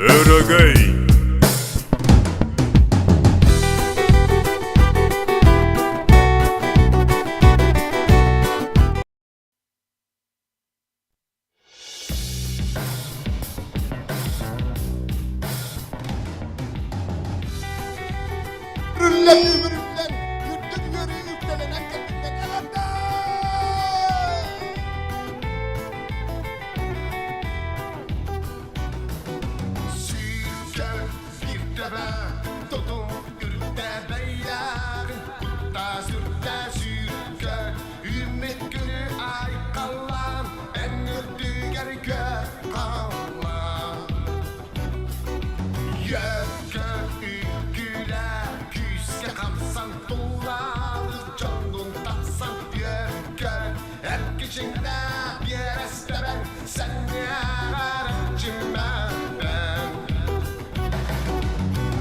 Өрөгөй! Үрүллэн үмүрүллэн, үрдүк үөрүү үктэлэнэн кэлбиттэн эҕэрдэ! Сүүркэ биирдэбэ тутум үрдэ бэйээр кутта сүрдэ сүүркэ үүммүт күнү айхаллаан эн үрдүгэр халлаан Үөккэ үккүлэ күүскэ хамсан тулаалы дьоннун тахсан үөккэ эргичиҥнээх биэрэстэбэн сэнньэҕэр чиммэппэн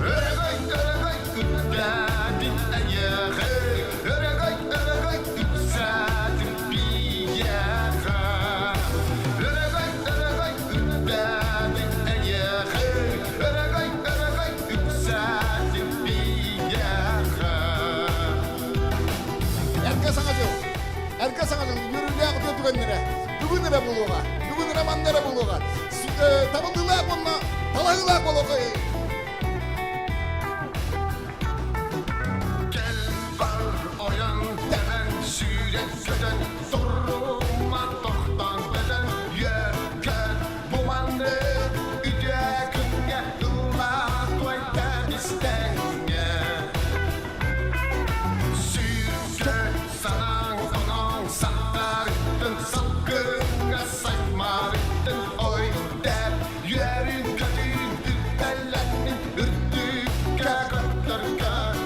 Өрөгөй, өрөгөй үктээтин эйиэхэ, өрөгөй, өрөгөй үксээтин биһиэхэ. Өрөгөй, өрөгөй үктээтин эйиэхэ, өрөгөй, өрөгөй үксээтин биһиэхэ. Эргэ саҥа дьыл, эргэ саҥа дьыл үөрүүлээх үтүө түгэннэрэ бүгүн эрэ буолуоҕа, бүгүн эрэ манна эрэ буолуоҕа. Табыллыылаах уонна талаһыылаах буолуоҕа. Кэл бар ойон тэбэн сүүрэн көтөн турума тохтоон бөтөн үөр-көт бу маннык үтүө күҥҥэ ыллаа туойда истэҥҥэ Сүүркэ санааҥ онооҥ сахтарыттын салгыҥҥа саймаарыттын ой дэп үөрүн-көтүүн үктэллэннин үрдүккэ көттөргөтүн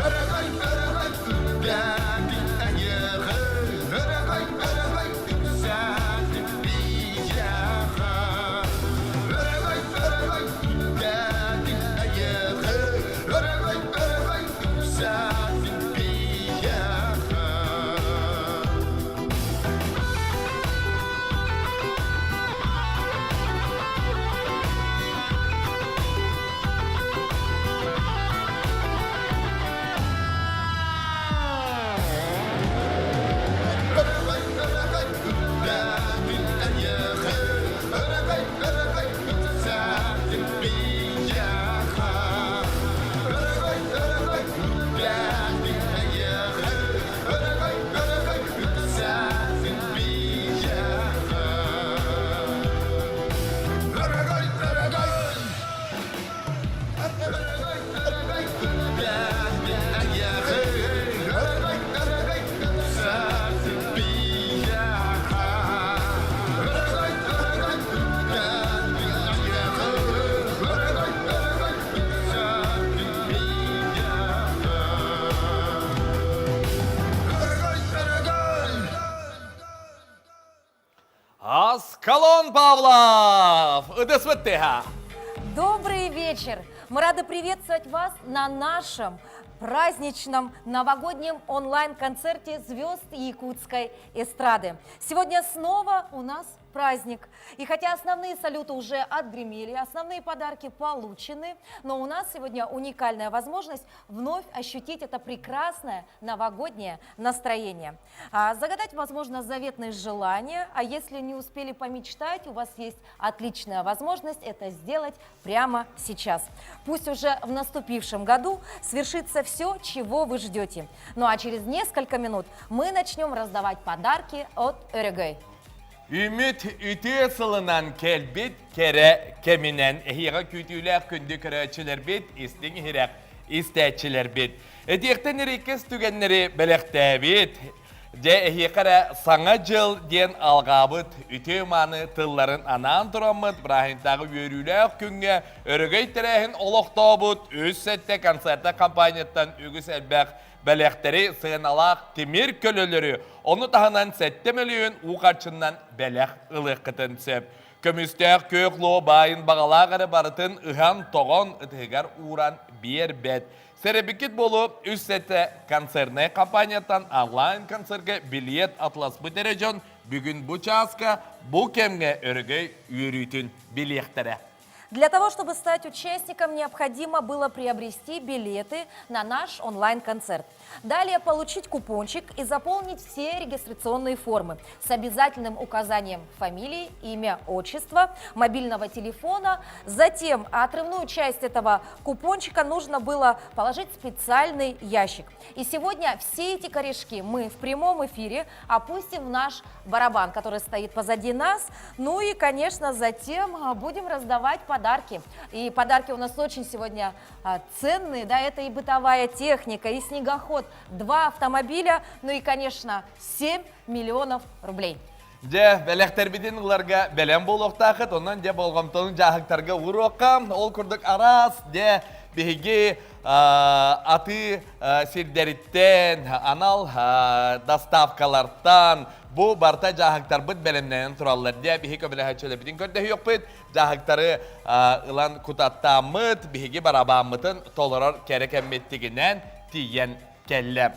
Өрөгөй өрөгөй үрдээтин эйиэхэ өрөгөй өрөгөй үксээтин биһиэхэ Өрөгөй өрөгөй үрдээтин эйиэхэ өрөгөй өрөгөй үксээтин биһиэхэ Өрөгөй өрөгөй үрдээтин эйиэхэ өрөгөй өрөгөй үксээтин биһиэхэ Өрөгөй өрөгөй үрдээтин эйиэхэ өрөгөй өрөгөй үксээтин биһиэхэ Өрөгөй өрөгөй өрөгөй өрөгөй үрдээтин эйиэхэ өрөгөй өрөгөй үксээтин биһиэхэ Өрөгөй өрөгөй үрдээтин эйиэхэ өрөгөй өрөгөй үксээтин биһиэхэ Өрөгөй өрөгөй Аскалон Павлов! ЫДСВТХ! Добрый вечер! Мы рады приветствовать вас на нашем праздничном новогоднем онлайн-концерте звезд якутской эстрады. Сегодня снова у нас праздник. И хотя основные салюты уже отгремели, основные подарки получены, но у нас сегодня уникальная возможность вновь ощутить это прекрасное новогоднее настроение. Загадать, возможно, заветные желания, а если не успели помечтать, у вас есть отличная возможность это сделать прямо сейчас. Пусть уже в наступившем году свершится все, чего вы ждете. Ну а через несколько минут мы начнем раздавать подарки от Өрөгөй. Үміт үтүө сылынан кэлбит кэрэ кэминэн эһиэхэ күүтүүлээх күндү көрөөччүлэрбит, истиҥ иһирэх истээччилэрбит. Этиэхтэн эриккэс түгэннэри бэлэхтээбит. Дьэ, эһиэхэ эрэ Саҥа дьыл диэн алҕаабыт үтүө мааны тылларын анаан тураммыт бырааһынньыктааҕы үөрүүлээх күҥҥэ өрөгөй тэрээһин олохтообут үс сэттэ концерта компанияттан үгүс элбэх бэлэхтэри, сыаналаах тимир көлөлөрү, ону таһынан 7 мөлүйүөн уу харчыннан бэлэх ылыаххытын сөп. Көмүстээх күөх луо баайын баҕалаах эрэ барытын ыһан-тоҕон ытыһыгар ууран биэрбэт. Сэрэбиккит буолуо үс сэтэ концертнай компанияттан онлайн концерга билиэт атласпыт эрэ дьон. Бүгүн бу чааска бу кэмҥэ өрөгөй үөрүүтүн билиэхтэрэ. Для того, чтобы стать участником, необходимо было приобрести билеты на наш онлайн-концерт. Далее получить купончик и заполнить все регистрационные формы с обязательным указанием фамилии, имя, отчества, мобильного телефона. Затем отрывную часть этого купончика нужно было положить в специальный ящик. И сегодня все эти корешки мы в прямом эфире опустим в наш барабан, который стоит позади нас. Ну и, конечно, затем будем раздавать подарки. И подарки у нас очень сегодня ценные, да, это и бытовая техника, и снегоход, два автомобиля, ну и, конечно, 7 миллионов рублей. Дьэ, бэлэхтэрбитин ыларга бэлэм буолуохтаахыт, онон дьэ болҕомтону дьааһыктарга ууруохха. Ол курдук араас дьэ биһиги атыы сирдэриттэн, анал доставкалартан бу барыта дьааһыктарбыт бэлэмнэнэн тураллар. Дьэ, биһи көмөлөһөөччүлэрбитин көрдөһүөхпүт, дьааһыктары ылан кутаттааммыт, биһиги барабааммытын толорор кэрэ кэммиттигинэн тиийэн кэллэ.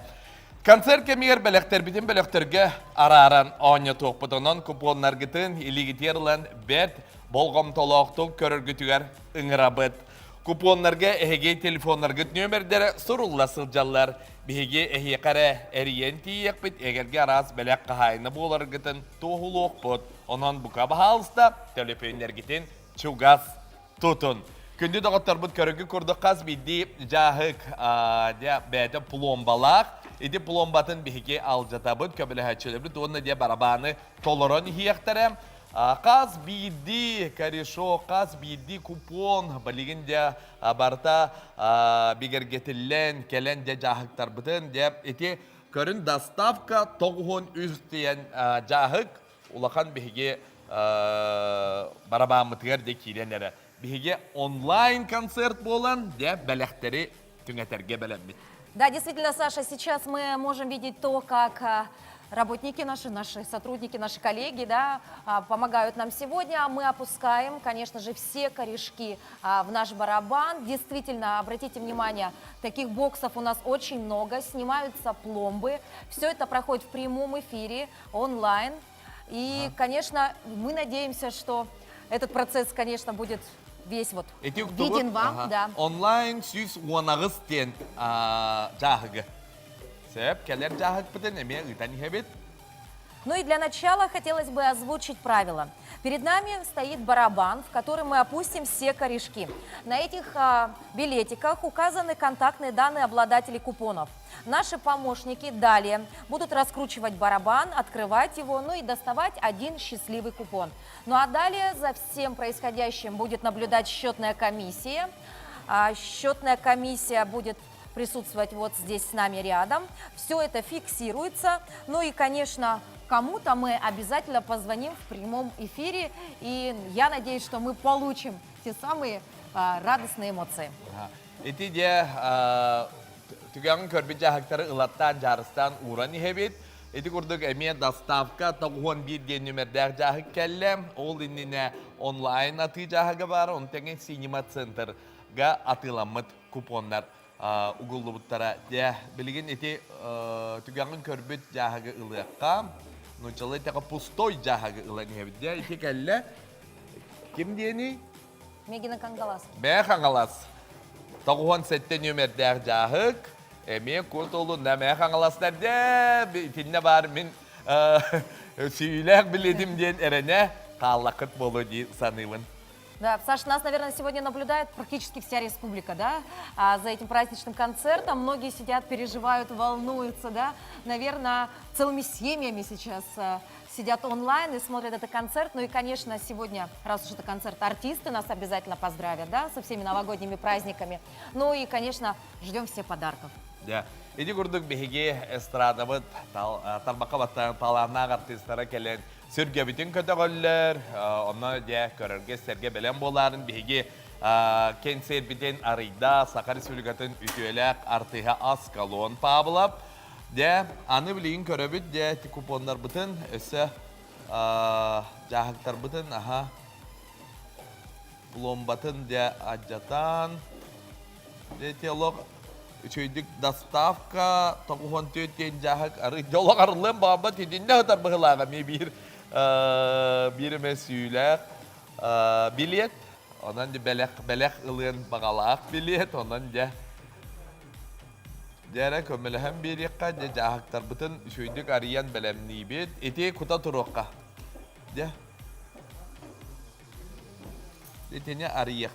Концерт кэмигэр бэлэхтэрбитин бөлөхтөргө арааран оонньотуохпут. Онон купоннаргытын илиигитигэр ылан бэрт болҕомтолоохтук көрөргүтүгэр ыҥырабыт. Купоннарга эһиги телефоннаргыт нүөмэрдэрэ сурулла сылдьаллар. Биһиги эһиэхэ эрэ эрийэн тиийиэхпит, эгэлгэ араас бэлэх хаһаайына буоларгытын туоһулуохпут. Онон бука баһаалыста төлөпүөннэргитин чугас тутун. Күндү доҕотторбут көрүгү курдук хас биирдии дьааһык дьэ бэйэтэ пломбалаах. Ити пломбатын биһиги алдьатабыт, көмөлөһөөччүлэрбит уонна дьэ барабааны толорон иһиэхтэрэ. Хас биирдии корешок, хас биирдии купон билигин дьэ барыта бигэргэтиллэн кэлэн дьэ дьааһыктарбытын дьэ ити көрүн доставка 93 диэн дьааһык улахан биһиги барабааммытыгар дьэ киирэн эрэ. Биһиги онлайн-концерт буолан, дьэ бэлэхтэри түҥэтэргэ бэлэммит. Да, действительно, Саша, сейчас мы можем видеть то, как работники наши, наши сотрудники, наши коллеги, да, помогают нам сегодня. Мы опускаем, конечно же, все корешки в наш барабан. Действительно, обратите внимание, таких боксов у нас очень много, снимаются пломбы. Все это проходит в прямом эфире, онлайн. И, конечно, мы надеемся, что этот процесс, конечно, будет весь вот Эти виден вам. Ага. Да. Онлайн 118 диэн дьааһыгы. Сөп, кэлэр дьааһыкпытын эмиэ ыытан иһэбит. Ну и для начала хотелось бы озвучить правила. Перед нами стоит барабан, в который мы опустим все корешки. На этих билетиках указаны контактные данные обладателей купонов. Наши помощники далее будут раскручивать барабан, открывать его, ну и доставать один счастливый купон. Ну а далее за всем происходящим будет наблюдать счетная комиссия. Счетная комиссия будет присутствовать вот здесь с нами рядом. Все это фиксируется. Ну и, конечно, кому-то мы обязательно позвоним в прямом эфире. И я надеюсь, что мы получим те самые радостные эмоции. Ити дьэ түгэҕин көрбүт дьааһыктары ылаттаан дьаарыстаан ууран иһэбит. Ити курдук эмиэ доставка 91 диэн нүмердээх дьааһык кэллэ. Ол иннинэ онлайн атыы дьааһыга баар, оны тэҥэ Синема Центрга атыыламмыт купоннар угуллубуттара. Дьэ, билигин ити түгэҕин көрбүт дьааһыгы ылыахха. Нууччалыы эттэххэ пустой дьааһыгы ылан иһэбит. Дьэ, ити кэллэ. Ким диэний? Мегина Кангалас. Мэ Хаҥалас. 97 нүөмэрдээх дьааһык. Эмиэ кутулунна Мэ Хаҥаластар дьэ итиннэ баар мин сүүйүлээх билиэтим диэн эрэнэ хааллаххыт буолуо дии саныыбын. Да, Саша, нас, наверное, сегодня наблюдает практически вся республика, да, за этим праздничным концертом. Многие сидят, переживают, волнуются, да. Наверное, целыми семьями сейчас сидят онлайн и смотрят этот концерт. Ну и, конечно, сегодня, раз уж это концерт, артисты нас обязательно поздравят, да, со всеми новогодними праздниками. Ну и, конечно, ждем все подарков. Да. Ити курдук биһиги эстрадабыт тарбакка баттаан талааннаах артыыстара кэлэн сүргэбитин көтөҕөллөр, онно дьэ көрөргө сэргэ бэлэм буоларын биһиги кэнсиэрбитин арыйда Саха Республикатын үтүөлээх артыыһа Аскалон Павлов. Дьэ, аны билигин көрөбүт дьэ ити купоннарбытын өссө дьааһыктарбытын аха пломбатын дьэ адьатан дьэ ити олох. Үчүгэйдик доставка 94 диэн дьааһык арый дьолох арыллыан баҕарбат итиннэ сытар быһыылааҕа эмиэ биир биир эмэ сүүлээх билиэт. Онон дьэ бэлэх бэлэх ылыан баҕалаах билиэт. Онон дьэ дьэ эрэ көмөлөһөн биэриэххэ дьэ дьааһыктарбытын үчүгэйдик арыйан бэлэмниибит. Ити кута туруохха. Дьэ. Итини арыйыах.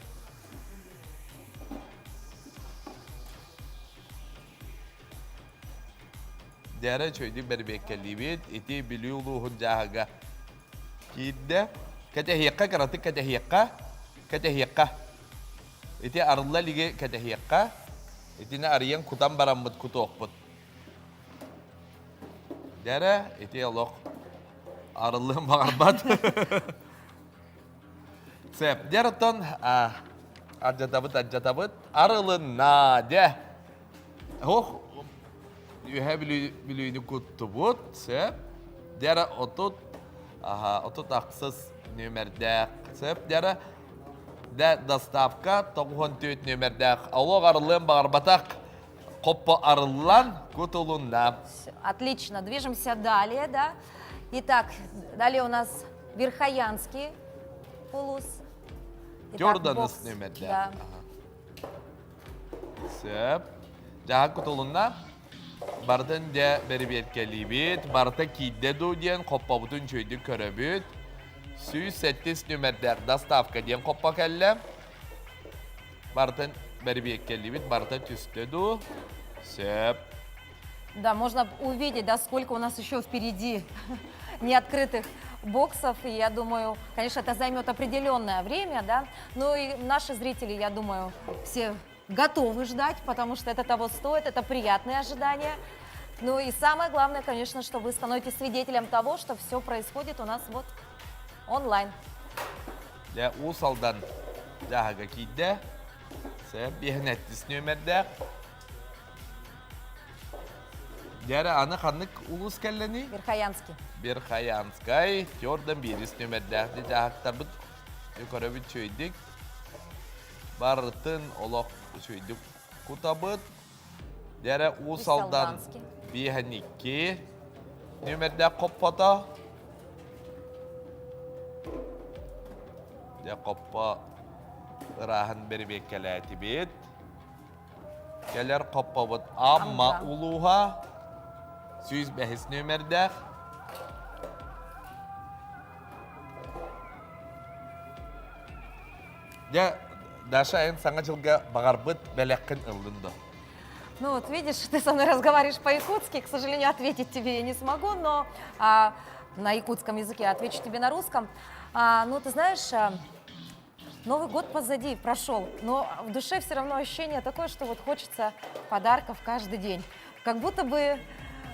Дьэ үчүгэйдик бэрбиэккэлиибит. Ити Бүлүү улууһун дьааһыга киирдэ. Кэтэһиэххэ, кыратык кэтэһиэххэ. Кэтэһиэххэ. Ити арылла илиги кэтэһиэххэ. Итини арыйан кутан бараммыт кутуохпут. Дьэ ити олох арыллыан баҕарбат. Сөп. Дьэ оттон ардьатабыт, ардьатабыт. Арылынна, дьэ. Ох, үөһэ бүлүүнү куттубут. Сөп. Дьэ 30, аха, 36 нүөмэрдээх. Сөп. Дьэ дэ доставка 94 нүөмэрдээх. Олох арыллыан баҕарбатах хоппо арыллан кутулунна. Отлично, движемся далее, да. Итак, далее у нас Верхоянский улус. Jordan'ыс нүөмэрдээх. Да. Сөп. Дьаһан кутулунна. Барытын дьэ бэрибиэркэлиибит. Барыта киирдэ дуу диэн хоппобутун үчүгэйдик көрөбүт. 108 нүөмэрдээх доставка диэн хоппо кэллэ. Барытын бэрибиэккэлиибит, барыта түстэ дуу. Сөп. Да, можно увидеть, да, сколько у нас еще впереди неоткрытых боксов. И я думаю, конечно, это займет определенное время, да. Ну и наши зрители, я думаю, все готовы ждать, потому что это того стоит, это приятное ожидание. Ну и самое главное, конечно, что вы становитесь свидетелем того, что все происходит у нас вот онлайн. Дьэ, Уус Алдан дьааһыга киирдэ. Сөп, биэһинэттис нүөмэрдээх. Дьэ аны ханнык улуус кэллэний? Верхоянский. Верхоянскай, Тёрдан биирис нүөмэрдээх дьэ дьааһыктарбыт көрөбүт үчүгэйдик. Барытын олох үчүгэйдик кутабыт. Дьэ Уус Алдан 52 нүөмэрдээх хоппото. Дьэ хоппо ырааһын бэрибиэккэлээтибит. Кэлэр хоппобут Амма улууһа 105 нүөмэрдээх. Дьэ, Даша, эн саҥа дьылга баҕарбыт бэлэххин ыллын да? Ну вот видишь, ты со мной разговариваешь по-якутски, к сожалению, ответить тебе я не смогу, но на якутском языке отвечу тебе на русском. Ну, ты знаешь, Новый год позади прошел, но в душе все равно ощущение такое, что вот хочется подарков каждый день. Как будто бы,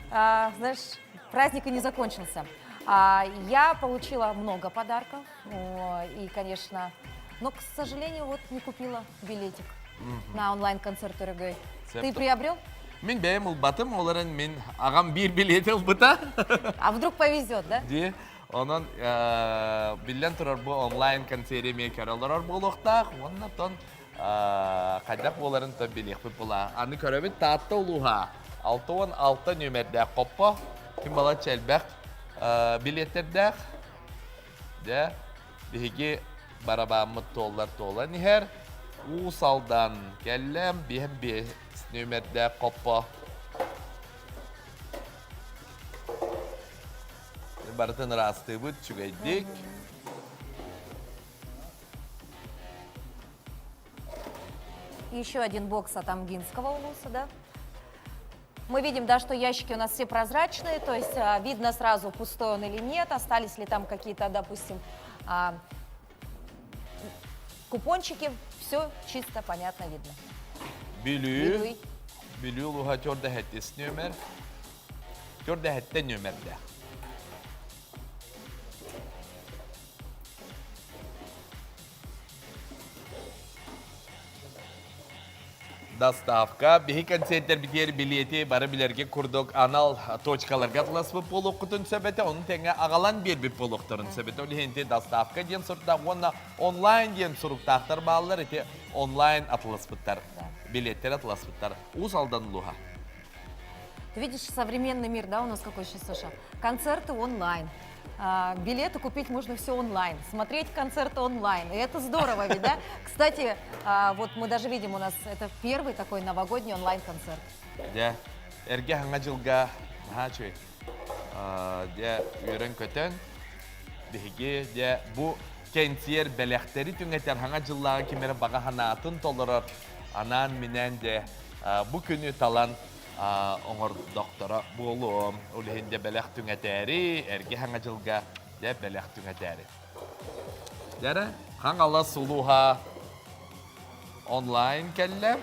знаешь, праздник и не закончился. Я получила много подарков, и, конечно, но, к сожалению, вот не купила билетик на онлайн-концерт Өрөгөй. Ты приобрел? Мин бэйэм ылбатым, ол эрэн мин аҕам биир билиэти ылбыта. А вдруг повезет, да? Дии. Онон биллэн турар бу онлайн концерт эмиэ көрө олорор буолуохтаах. Уонна оттон хайдах буоларын то билиэхпит була. Аны көрөбүт Таатта улууһа 66 нүөмэрдээх хоппо. Ким балачча элбэх билиэттэрдээх. Дьэ, биһиги барабааммыт туоллар туолан иһэр. Уус Алдан кэллэм, биэһэн биэс нүөмэрдээх хоппо. Барытын ыраастыыбыт, үчүгэйдик. Еще один бокс от Амгинского улуса, да? Мы видим, да, что ящики у нас все прозрачные, то есть видно сразу, пустой он или нет, остались ли там какие-то, допустим, купончики. Все чисто, понятно, видно. Бүлүү. Бүлүү улууһа төрдө нүөмэр. Төрдө нүөмэрдээх. Доставка. Биһи концерттэрбитигэр билиэти бары билэргэ курдук анал точкаларга атыласпыт буолуоххутун сөп этэ, ону тэҥэ аҕалан биэрбит буолуохтарын сөп этэ. Ол иһин ити доставка диэн суруктаах уонна онлайн диэн суруктаахтар бааллар, ити онлайн атыласпыттар, билиэттэр атыласпыттар. Уус Алдан улууһа. Ты видишь, современный мир, да, у нас какой сейчас, Саша? Концерты онлайн. А, билеты купить можно все онлайн, смотреть концерты онлайн. И это здорово ведь, да? Кстати, а, вот мы даже видим, у нас это первый такой новогодний онлайн-концерт. Дьэ, эргэ саҥа дьылга наһаа үчүгэй. Дьэ, үөрэн-көтөн, биһиги дьэ бу кэнсиэр бэлэхтэри түҥэтэр саҥа дьыллааҕы ким эрэ баҕа санаатын толорор анаан-минээн дьэ бу күнү талан оҥордохторо буолуо. Ол иһин дьэ бэлэх түҥэтээри, эргэ саҥа дьылга дьэ бэлэх түҥэтээри. Дьэ Хаҥалас улууһа онлайн кэллэ.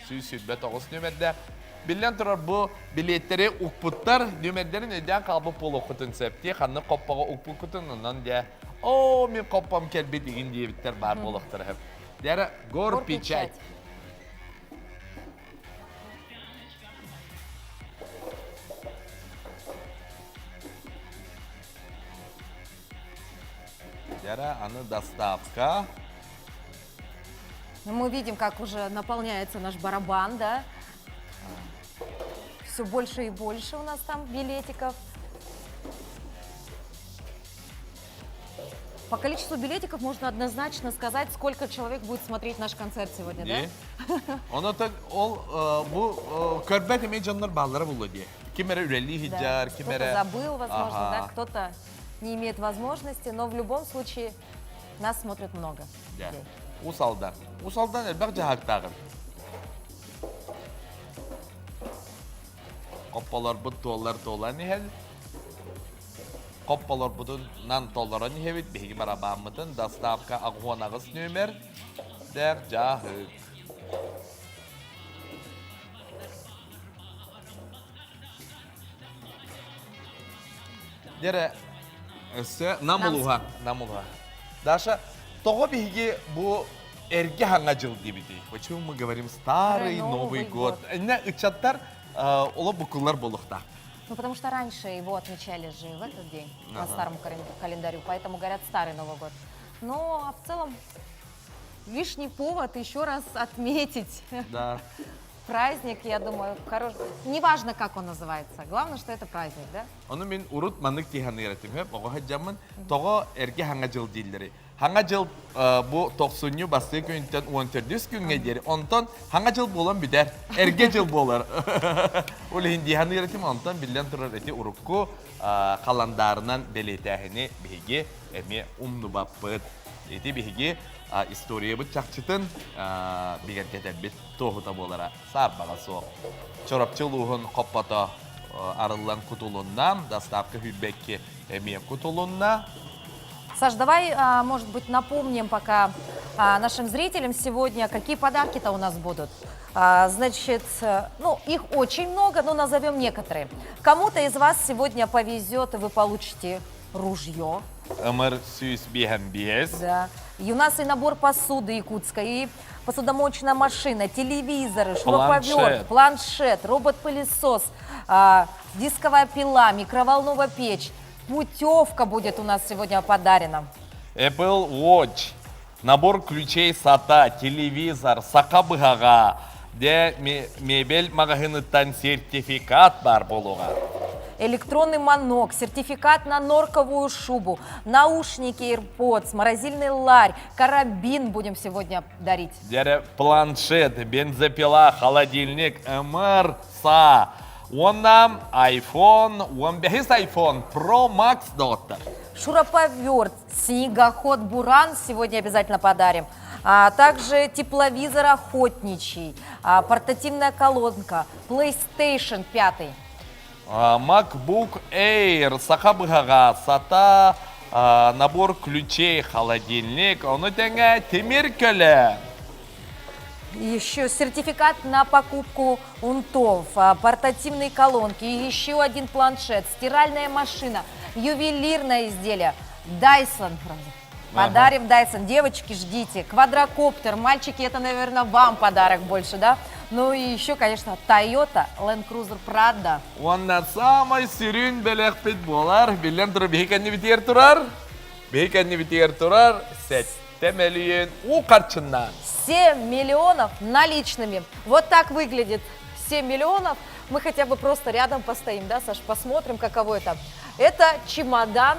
129 нүөмэрдээх. Биллэн турар, бу билиэттэри укпуттар, нүөмэрдэрин өйдөөн хаалбыт буолуоххутун сөп дии. Ханнык хоппоҕо укпуккутун, онон дьэ, оо, мин хоппом кэлбит игин диэбиттэр баар буолуохтара сөп. Дьэ, гор печать. Дьэ, аны доставка. Ну, мы видим, как уже наполняется наш барабан, да? Все больше и больше у нас там билетиков. По количеству билетиков можно однозначно сказать, сколько человек будет смотреть наш концерт сегодня, да? Ону так ол бу көрбөт эмиэ дьоннор бааллара буолуо дии. Ким эрэ үлэлии сылдьар, ким эрэ... Кто-то забыл, возможно, да, кто-то не имеет возможности, но в любом случае нас смотрят много. Уус Алдан. Уус Алдан элбэх дьаһаактааҕын. Хопполорбут туоллар туолан иһэн Хопполорбутунан толорон иһэбит биһиги барабааммытын доставка 88 нүөмэр дээх дьааһык. Дьэрэ өссө Нам улууһа, Нам улууһа. Даша, тоҕо биһиги бу эргэ хаҥа дьыл диэбитий? Почему мы говорим старый Новый год? Иннэ ыччаттар оло букуллар буолуохтаах. Ну, потому что раньше его отмечали же в этот день, по старому календарю, поэтому говорят Старый Новый год. Но а в целом лишний повод еще раз отметить да. праздник, я думаю, хорош. Неважно, как он называется, главное, что это праздник, да? Ону мин урут маннык тиһаныыр этим, оҕо сылдьаммын, тоҕо эргэ хаҥа дьыл дииллэри. Хаҥа дьыл бу тохсунньу бастыы күнтэн 14 күҥҥэ диэри, онтон хаҥа дьыл буолан бүтэр, эргэ дьыл буолар. Ол иһин дии саныыр этим, онтон биллэн турар эти урукку халандаарынан бэлиэтээһини биһиги эмиэ умнубаппыт. Ити биһиги историябыт чахчытын бигэргэтэрбит туоһута буолара саарбаҕа суох. Чурапчы улууһун хоппото арыллан кутулунна, доставка сүүрбэкки эмиэ кутулунна. Саш, давай, может быть, напомним пока нашим зрителям сегодня, какие подарки-то у нас будут. Значит, ну, их очень много, но назовем некоторые. Кому-то из вас сегодня повезет, и вы получите ружье. Ымыр сүүс биэһэн биэс. Да. И у нас и набор посуды якутской, и посудомоечная машина, телевизоры, шуруповерт, планшет, робот-пылесос, дисковая пила, микроволновая печь. Путевка будет у нас сегодня подарена. Apple Watch, набор ключей САТА, телевизор, саха быһаҕа, дьэ мебель маҕаһыыныттан сертификат баар буолуоҕа. Электронный манок, сертификат на норковую шубу, наушники AirPods, морозильный ларь, карабин будем сегодня дарить. Дьэ планшет, бензопила, холодильник, МРСА. Уонна iPhone, 15 iPhone Pro Max доҕоттор. Шуруповерт, снегоход Буран сегодня обязательно подарим. А также тепловизор охотничий, портативная колонка, PlayStation 5. MacBook Air, саха быһаҕа, сата, набор ключей, холодильник, ону тэҥэ тимир көлө. Еще сертификат на покупку унтов, портативные колонки, еще один планшет, стиральная машина, ювелирное изделие, Dyson. Подарим Дайсон. Девочки, ждите. Квадрокоптер. Мальчики, это, наверное, вам подарок больше, да? Ну и еще, конечно, Toyota Land Cruiser Prado. Уонна саамай сүрүн бэлэхпит буолар, биллэн турар, биһи кэннибитигэр турар, биһи кэннибитигэр турар 7 мөлүйүөн уу харчыннаан. 7 миллионов наличными. Вот так выглядит 7 миллионов. Мы хотя бы просто рядом постоим, да, Саш, посмотрим, каково это. Это чемодан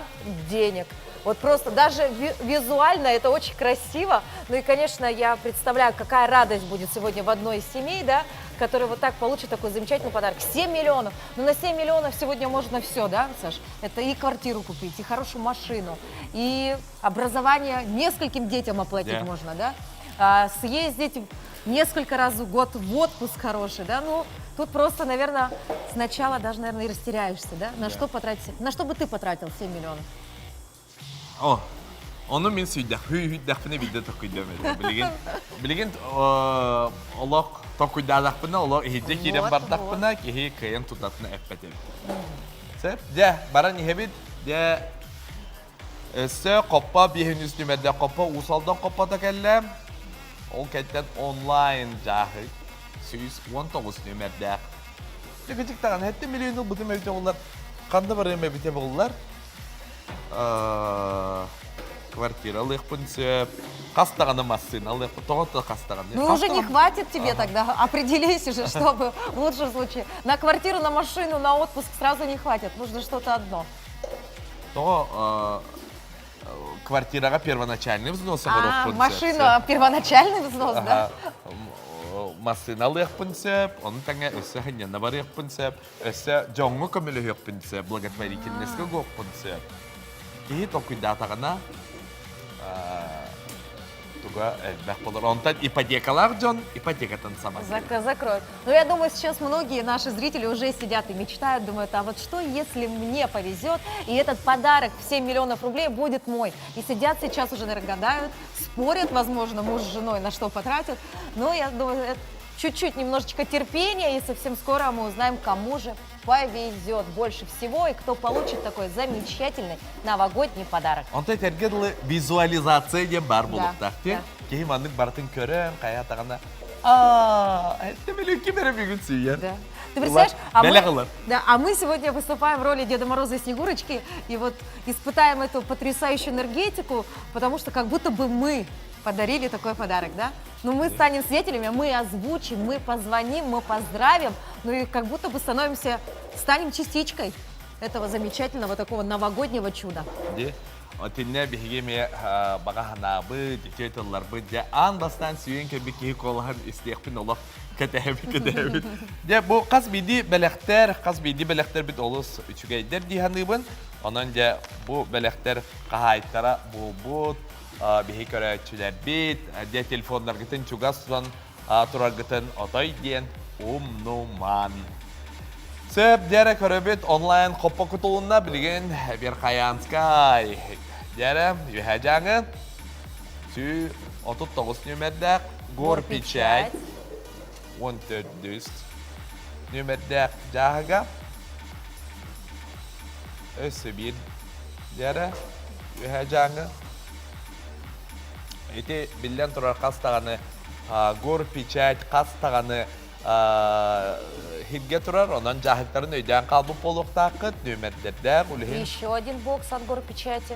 денег. Вот просто даже визуально это очень красиво. Ну и, конечно, я представляю, какая радость будет сегодня в одной из семей, да, которая вот так получит такой замечательный подарок. 7 миллионов. Ну на 7 миллионов сегодня можно все, да, Саш? Это и квартиру купить, и хорошую машину, и образование нескольким детям оплатить Да. можно, да? А, съездить несколько раз в год в отпуск хороший, да? Ну, тут просто, наверное, сначала даже, наверное, и растеряешься, да? На что потратить? На что бы ты потратил 7 миллионов? О, ону мин сүүйдэх, хүй-хүйдэхпинэ биирдэ токкуйдам этэ. Билигин, билигин олох токкуйдаатахпына, олох иһирдьэ киирэн бардахпына, киһи кыайан тутатына эппэт эбит. Сөп, дьэ, баран иһэбит. Дьэ, өссө хоппо биэһин үс нүмердээх хоппо Уус Алдан хоппото кэллэ. Ол кэнтэн онлайн дьааһык 119 нүмердээх. Дьэ, кычык даҕаны, сэттэ миллион ылбытым эбитэ буоллар, ханна барыам эбитэ буоллар? Квартира ылыахпын сөп. Хас даҕаны массыына ылыахпын. Тоҕо да хас даҕаны. Ну уже не хватит тебе тогда, определись уже, чтобы в лучшем случае. На квартиру, на машину, на отпуск сразу не хватит, нужно что-то одно. Тоҕо квартираҕа первоначальный взнос А, машина первоначальный взнос, да? Массыына ылыахпын сөп, ону тэҥэ өссө хынньана барыахпын сөп. Өссө дьоҥҥо көмөлөһүөхпүн сөп, благотворительностька угуохпун сөп. Киһи толкуйдаатаҕына туга элбэх болор. Онтон ипотекалаах дьон ипотекатын сама Закроют. Ну, я думаю, сейчас многие наши зрители уже сидят и мечтают, думают, а вот что, если мне повезет, и этот подарок в 7 миллионов рублей будет мой. И сидят сейчас уже, наверное, гадают, спорят, возможно, муж с женой, на что потратят. Но я думаю, это чуть-чуть немножечко терпения, и совсем скоро мы узнаем, кому же повезет больше всего и кто получит такой замечательный новогодний подарок. Онто этэргэ дылы визуализация диэн баар буолуохтаах. Да, Киһи маннык барытын көрөн, хайаатаҕына аа, это мөлүкки бере бүгүн сүйэр. Да. Ты представляешь, а мы, да, а мы сегодня выступаем в роли Деда Мороза и Снегурочки, и вот испытаем эту потрясающую энергетику, потому что как будто бы мы подарили такой подарок, да? Но мы станем свидетелями, мы озвучим, мы позвоним, мы поздравим, ну и как будто бы становимся, станем частичкой этого замечательного такого новогоднего чуда. Ди, Отинне биһиги эмиэ баҕа санаабыт, үтүө тылларбыт дьэ аан бастаан сүүйэн кэлбит киһи куолаһын истиэхпин олох кэтэһэбит кэтэһэбит. Дьэ бу хас биирдии бэлэхтэр, хас биирдии бэлэхтэрбит олус үчүгэйдэр дии саныыбын. Онон дьэ бу бэлэхтэр хаһаайыттара буолбут, биһи көрөөччүлэрбит, дьэ телефоннаргытын чугас тутан тураргытын отой диэн умнуман. Сөп, дьэрэ көрөбүт онлайн хоппо кутулунна билигин Верхоянскай. Дьэрэ, үһэ дьаҥы сүү 39 нүмердээх Горпечать 14 нүмердээх дьааһыга өссө биир дьэрэ үһэ дьаҥы Ити биллэн турар хас даҕаны горпечать хас даҕаны хиргэ турар, онон дьааһыктарын өйдөөн хаалбыт буолуохтааххыт, нүөмэрдэрдээх үлэһин. Еще один бокс от горпечати.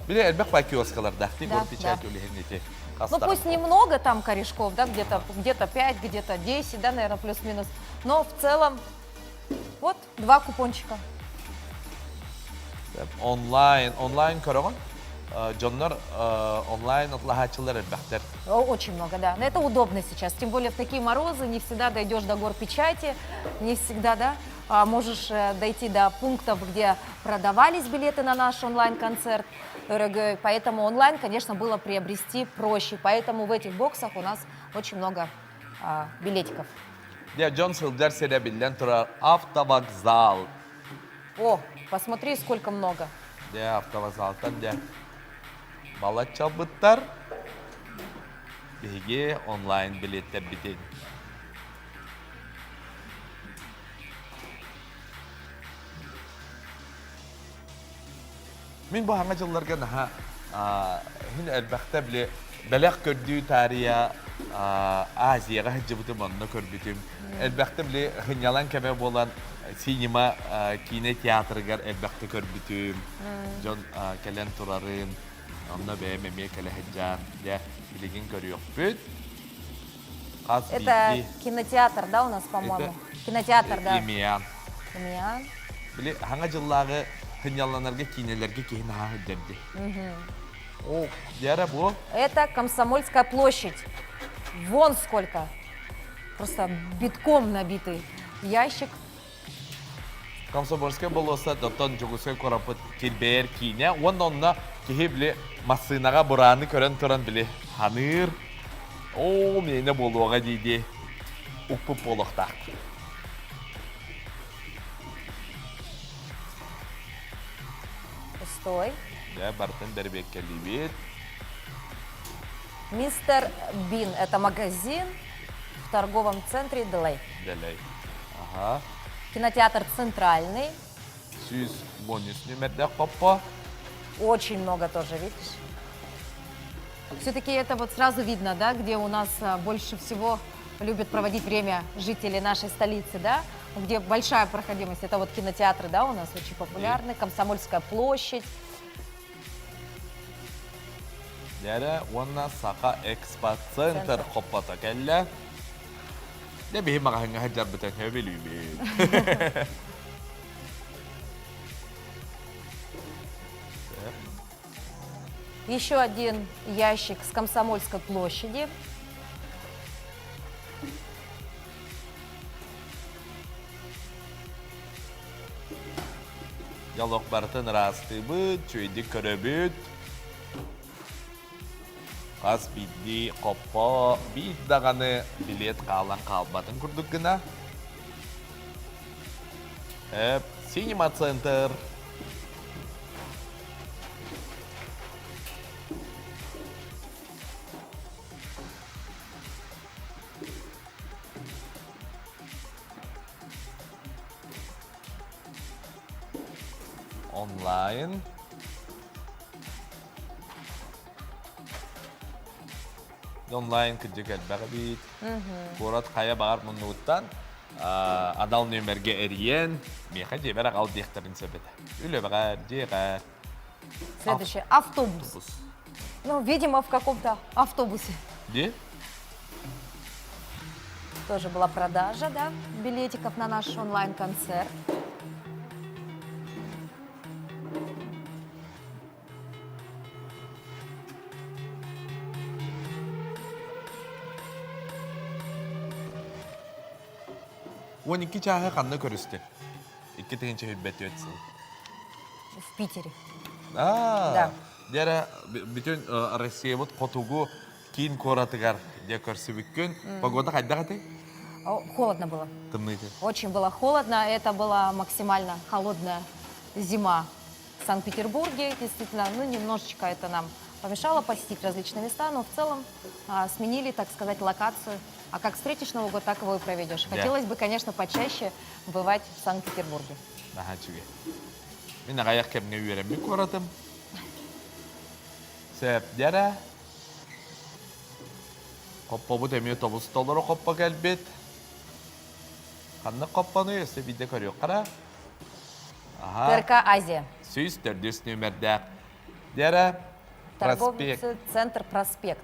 Били элбэх бай киоскалардаах ти горпечать үлэһин ити. Ну пусть немного там корешков, да, где-то где-то 5, где-то 10, да, наверное, плюс-минус. Но в целом вот два купончика. Онлайн, онлайн көрөҕүн. Дьоннор онлайн атлаһааччылар элбэхтэр. Очень много, да. Но это удобно сейчас. Тем более в такие морозы не всегда дойдешь до гор печати, не всегда, да, можешь дойти до пунктов, где продавались билеты на наш онлайн-концерт. РГ. Поэтому онлайн, конечно, было приобрести проще. Поэтому в этих боксах у нас очень много билетиков. Дьэ, дьон сылдьар сирэ биллэн турар автовокзал. О, посмотри, сколько много. Дьэ, автовокзалтан дьэ балаччалбыттар. Биһиги онлайн билиэттэрбитин. Мин бу хаҥа дьылларга наһаа. Мин элбэхтэ били бэлэх көрдүү таарыйа Азияҕа сылдьыбытым онно көрбүтүм. Элбэхтэ били сынньалаҥ кэмэ буолан синема киинэ театрыгар элбэхтэ көрбүтүм. Дьон кэлэн турарын, онно бэйэм эмиэ кэлэ сылдьан, дьэ билигин көрүөхпүт. Хас Это кинотеатр, да, у нас, по-моему? Кинотеатр, да. Имиан. Имиан. Били хаҥа дьыллааҕы сынньаланарга киинэлэргэ киһи наһаа сылдьар дии. О, Дьара бу? Это Комсомольская площадь. Вон сколько. Просто битком набитый ящик. Комсомольскай болуоссат оттон Дьокуускай куораппыт килбэйэр киинэ уонна онно киһи били массыынаҕа бурааны көрөн туран били ханыыр оо миэнэ буолуоҕа дии дии укпут буолуохтаах. Пустой. Дьэ, барытын бэрэбиэркэлиибит. Мистер Бин – это магазин в торговом центре Делей. Делей. Ага. Кинотеатр «Центральный». Сүүс бонус нүмердээх хоппо. Очень много тоже, видишь? Все-таки это вот сразу видно, да, где у нас больше всего любят проводить время жители нашей столицы, да, где большая проходимость. Это вот кинотеатры, да, у нас очень популярны, Комсомольская площадь. Дьэрэ уонна Саха Экспоцентр хоппото кэллэ. Дьэ биһи маҕаһыҥҥа сылдьарбытын сөбүлүүбүт. Еще один ящик с Комсомольской площади. Дьолох барытын ыраастыыбыт, үчүгэйдик көрөбүт. Хас биирдии хоппо биир даҕаны билиэт хаалан хаалбатын курдук гына. Эп, Синема Центр. Онлайн. Онлайн кырдьык элбэх эбит. Куорат хайа баҕар муннугуттан анал нүөмэргэ эрийэн, миэхэ дьиэбэр аҕал диэхтэрин сөп этэ. Үлэбэҕэр, дьиэҕэр. Следующий. Автобус. Ну, видимо, в каком-то автобусе. Где? Тоже была продажа, да, билетиков на наш онлайн-концерт. 12 чааһы ханна көрүстүн? 2024 сыл. В Питере. А, Да. Дьэ бүтүн Россиябыт хотугу киин куоратыгар дьэ көрсүбүккүн. Погода хайдах этэй? Холодно было. Тымныйты. Очень было холодно. Это была максимально холодная зима в Санкт-Петербурге. Действительно, ну, немножечко это нам помешало посетить различные места, но в целом сменили, так сказать, локацию. А как встретишь Новый год, так его и проведешь. Да. Хотелось бы, конечно, почаще бывать в Санкт-Петербурге. Наһаа үчүгэй. Мин аҕыйах кэмҥэ үөрэммит куоратым. Сөп дьэрэ. Хоппобут эмиэ тобус толору хоппо кэлбит. Ханнык хоппонуй өссө биирдэ көрүөххэ Аха. ТРК Азия. 104 нүөмэрдээх. Дьэрэ Торговый проспект. центр Проспект.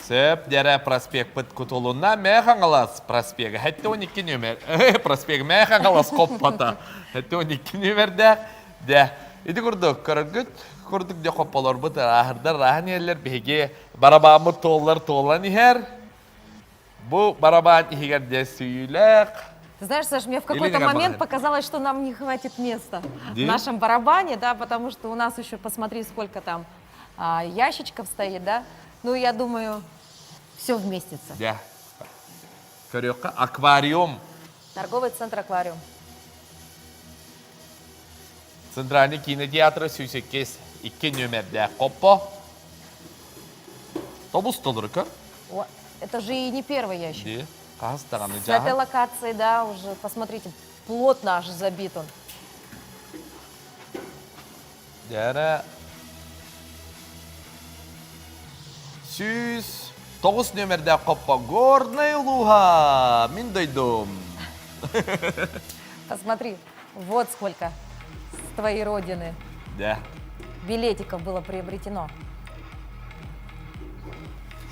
Сөп, дьэрэ проспекпыт кутулунна Мэхаҥалас проспега. Хэттэ 12 нүөмэр. Проспект Мэхаҥалас хоппота. Хэттэ 12 нүөмэрдээх. Дьэ, ити курдук, көрөргүт курдук дьэ хопполорбут ырааһырдар ырааһан иһэллэр. Биһиги барабааммыт туоллар туолан иһэр. Бу барабаан иһигэр дьэ сүүйүүлээх. Ты знаешь, Саш, мне в какой-то момент показалось, что нам не хватит места в нашем барабане, да, потому что у нас еще, посмотри, сколько там ящичков стоит, да. Ну, я думаю, все вместится. Дьэ. Көрүөххэ аквариум. Торговый центр «Аквариум». Центральный кинотеатр сүүсеккес икки нүөмэрдээх хоппо. Тобус толору көр. Это же и не первый ящик. Ди. Хас даҕаны С этой локации, да, уже, посмотрите, плотно аж забит он. Дьэ 109 нөмердээх хоппо Горнай улууһа мин дойдум. Посмотри, вот сколько с твоей родины. Да. Билетиков было приобретено.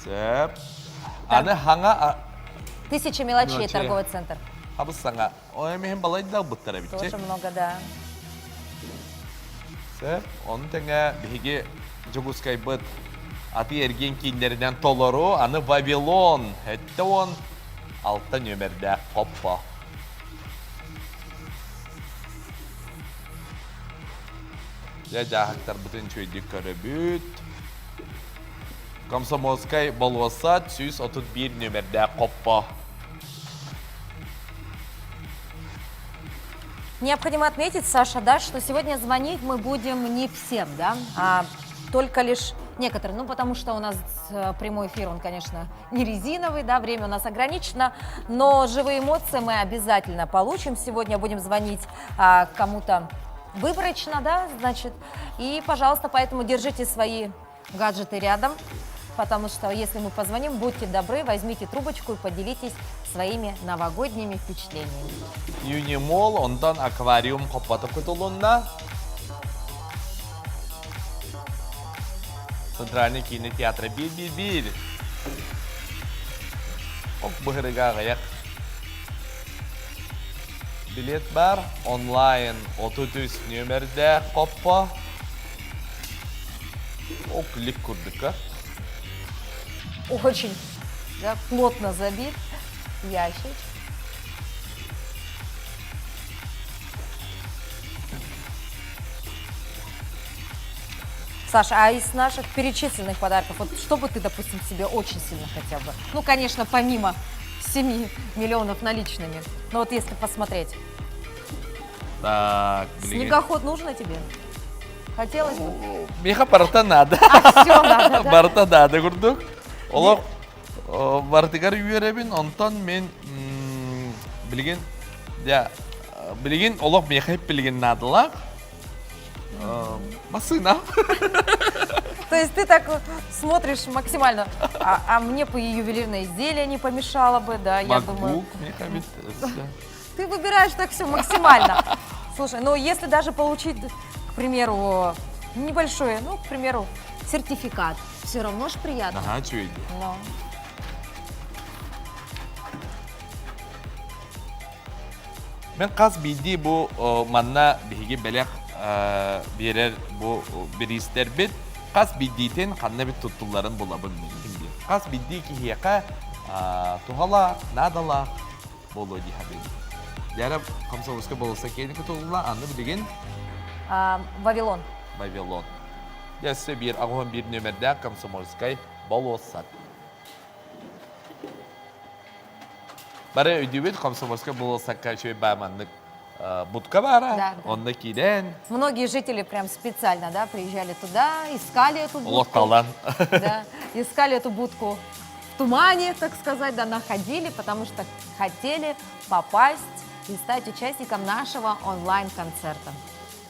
Сөп. Аны хаҥа... Тысяча мелочей торговый центр. Хабыс саҥа. Ой, миһин балайда ылбыттар эбит. Тоже много, да. Сөп. Ону тэҥэ биһиги Дьокуускайбыт атыы-эргиэн кииннэринэн толору, аны Вавилон 76 нүөмэрдээх хоппо. Дьэ, дьааһыктарбытын үчүгэйдик көрөбүт. Комсомольскай болуоссат 131 нүөмэрдээх хоппо. Необходимо отметить, Саша, да, что сегодня звонить мы будем не всем, да, а только лишь некоторым. Ну, потому что у нас э, прямой эфир, он, конечно, не резиновый, да, время у нас ограничено, но живые эмоции мы обязательно получим. Сегодня будем звонить а, кому-то выборочно, да, значит. И, пожалуйста, поэтому держите свои гаджеты рядом, потому что если мы позвоним, будьте добры, возьмите трубочку и поделитесь своими новогодними впечатлениями. Юнимол, онтон аквариум хоппото кутулунна. Центральный кинотеатр бир-бир-бир. Ок быһырыга аҕыйах. Билет бар, онлайн 33 нүөмэрдээх хоппо. Ол клик курдукка. Очень да, плотно забит ящик. Саша, а из наших перечисленных подарков, вот что бы ты, допустим, себе очень сильно хотел бы? Ну, конечно, помимо 7 миллионов наличными. Но вот если посмотреть. Так, Снегоход нужно тебе? Хотелось бы. Миэхэ барыта надо. А, все надо, да? Барыта надо курдук. Олох барытыгар үөрэбин, онтон мен билигин дьэ билигин олох миэхэ билигин наадалаах. Массыына. То есть ты так смотришь максимально, а, а мне бы и ювелирное изделие не помешало бы, да, я думаю. MacBook, Ты выбираешь так все максимально. Слушай, ну если даже получить, к примеру, небольшой, ну, к примеру, сертификат, все равно ж приятно. Ага, үчүгэй. Но. Мен хас биирдии бу манна биһиги бэлэх биэрэр бу бириистэрбит хас биирдиитин ханна бит туттулларын булабын мин Хас биирдии киһиэхэ туһалаах, наадалаах буолуо дии саныыбын. Дьэ, комсомольскай болуосса киэни кутулла, аны билигин Вавилон. Вавилон. Дьэ, өссө биир аҕыһын биир нүөмэрдээх комсомольскай болуоссат. Бары өйдүүбүт комсомольскай болуоссакка үчүгэй баа маннык будка баара, Да, да. онно киирэн. Многие жители прям специально, да, приезжали туда, искали эту будку. Олохталан. Да, искали эту будку в тумане, так сказать, да, находили, потому что хотели попасть и стать участником нашего онлайн-концерта.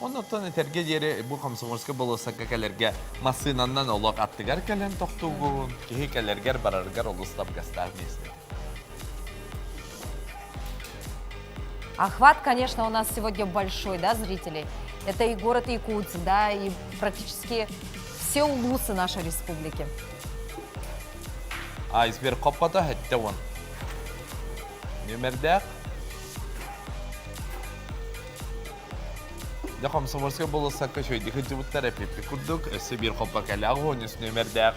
Оннуттан этэргэ диэри бу комсомольскай болуоссакка кэлэргэ массыынанан олох аттыгар кэлэн тохтуугун, киһи кэлэргэр бараргар олус табыгастаах миэстэ. Охват, конечно, у нас сегодня большой, да, зрителей. Это и город Якутск, да, и практически все улусы нашей республики. Айсберг хоппото 70. Нүмердээх. Дьэ комсомольскай болуоссакка үчүгэйдик сылдьыбыттар эпиппит курдук өссө биир хоппо кэлээх уонус нүмердээх.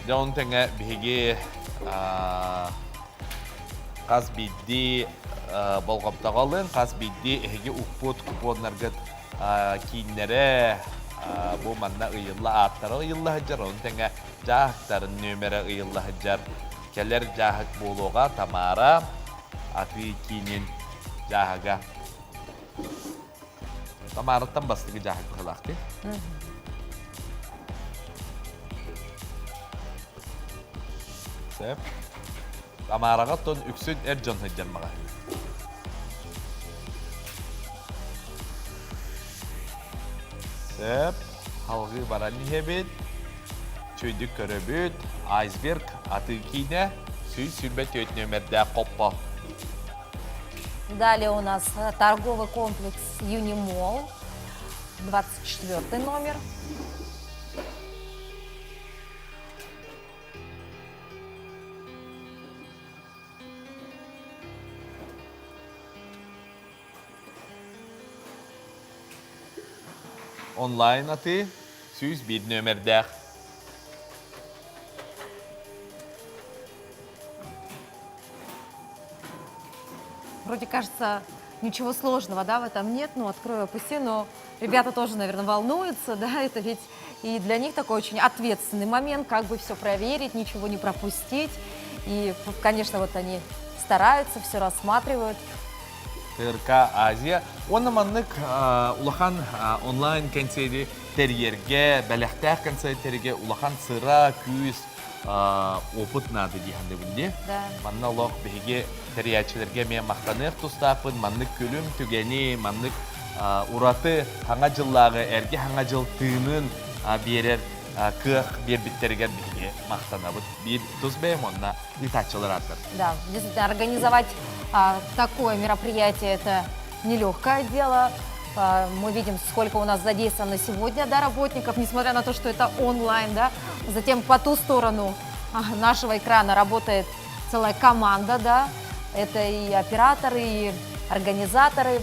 Дьэ ону тэҥэ биһиги хас биирдии болҕомтоҕо ылын, хас биирдии эһиги укпут купоннаргыт кииннэрэ бу манна ыйылла ааттара ыйылла сылдьар, ону тэҥэ дьааһыктарын нүөмэрэ ыйылла сылдьар. Кэлэр дьааһык буолуоҕа Тамара атыы киинин дьааһыга. Тамараттан бастакы дьааһык быһыылаах дии. Сөп. Тамараҕа оттон үксүн эр дьон сылдьар маҕаһыын. Сөп. Салгыы баран иһэбит. Чүйдүк көрөбүт. Айсберг атыы киинэ 124 нүөмэрдээх хоппо. Далее у нас э, торговый комплекс Юнимол, 24 номер. Онлайн атыы 101 нүөмэрдээх. Вроде кажется, ничего сложного, да, в этом нет, ну, открою, опусти, но ребята тоже, наверное, волнуются, да, это ведь и для них такой очень ответственный момент, как бы все проверить, ничего не пропустить. И, конечно, вот они стараются, все рассматривают. ТРК Азия уонна маннык улахан онлайн кэнсиэри тэрийэргэ, бэлэхтээх кэнсиэртэргэ улахан сыра, күүс, опыт наада дии саныыбын дии. Манна олох биһиги тэрийээччилэргэ эмиэ махтаныах тустаахпын. Маннык күлүм түгэни, маннык ураты Хаҥа дьыллааҕы эргэ Хаҥа дьыл тыынын биэрэр кыах биэрбиттэригэр биһиги махтанабыт. Биир тус бэйэм уонна ыытааччылар ааттар. Да, действительно, организовать а, такое мероприятие – это нелегкое дело. А, мы видим, сколько у нас задействовано сегодня да, работников, несмотря на то, что это онлайн. Да. Затем по ту сторону а, нашего экрана работает целая команда, да. Это и операторы, и организаторы,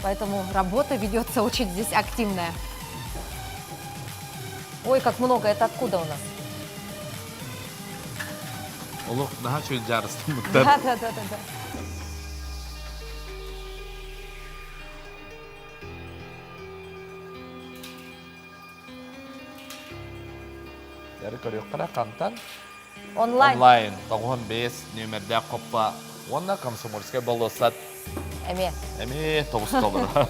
поэтому работа ведется очень здесь активная. Ой, как много, это откуда у нас? Олох наһаа үчүгэй дьаарыстаммыттар. Да, да, да, да, да. Дәрі көрүөххэ хантан? Онлайн. Онлайн. 95 нүөмэрдээх хоппа уонна Комсомольскай болуоссат. Эмиэ. Эмиэ тоҕус доллар.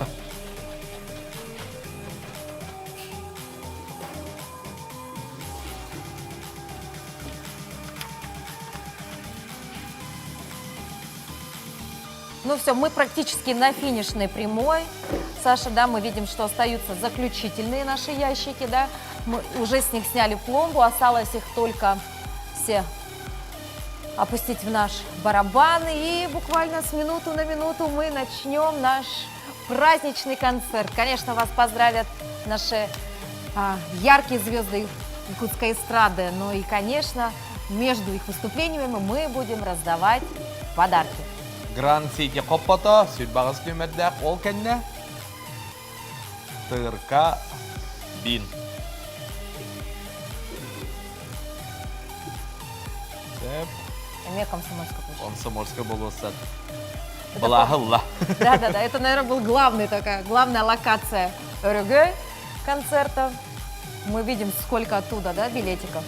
Ну все, мы практически на финишной прямой. Саша, да, мы видим, что остаются заключительные наши ящики, да. Мы уже с них сняли пломбу, осталось их только все опустить в наш барабан. И буквально с минуту на минуту мы начнем наш праздничный концерт. Конечно, вас поздравят наши а, яркие звезды якутской эстрады. Ну и, конечно, между их выступлениями мы будем раздавать подарки. Гранд Сити хоппото, сүрбаҕыс нүөмэрдээх ол кэннэ ТРК Бин. Сөп. Эмиэ Комсомольская площадь. Комсомольская болуоссат. Балаһылла. Да-да-да, это, наверное, был главный такая, главная локация РГ концерта. Мы видим, сколько оттуда, да, билетиков.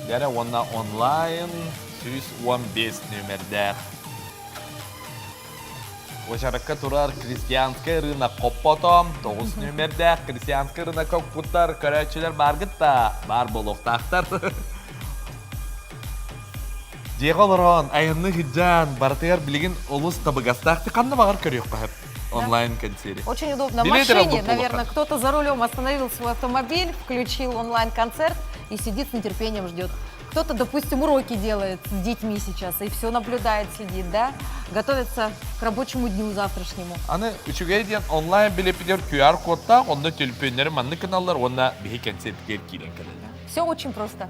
Дәрі онна онлайн 115 нөмірдәк. Очаракка турар Крестьянскай рынок хоппото, 9 нөмірдәк Крестьянскай рынок куттар көрөөччүлэр баргыт да бар буолуохтаахтар. Дьиэҕэ олорон, айанны сылдьан, барытыгар билигин олус табыгастаах ханна баҕар көрүөххэ сөп онлайн кэнсиэри. Очень удобно. В машине, наверное, кто-то за рулем остановил свой автомобиль, включил онлайн-концерт и сидит с нетерпением ждет. Кто-то, допустим, уроки делает с детьми сейчас и все наблюдает, сидит, да, готовится к рабочему дню завтрашнему. Аны үчүгэй диэн онлайн билиэппитигэр QR кодтаах, онно төлөпүөннэри маннык гыналлар уонна биһи кэнсиэрпитигэр киирэн кэлэллэр. Все очень просто.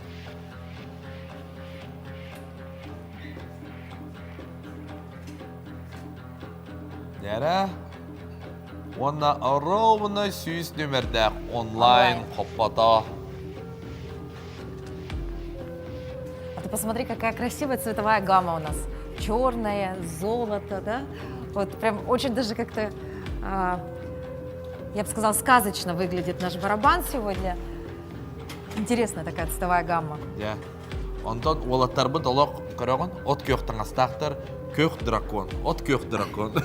Дэрэ уонна ровно сүүс нүмердээх онлайн хоппото. А ты посмотри, какая красивая цветовая гамма у нас. Черное, золото, да? Вот прям очень даже как-то, а, я бы сказала, сказочно выглядит наш барабан сегодня. Интересная такая цветовая гамма. Дьэ. Онтон уолаттарбыт олох Көрөҕүн, от күөх таҥастаахтар, күөх дракон, от күөх дракон.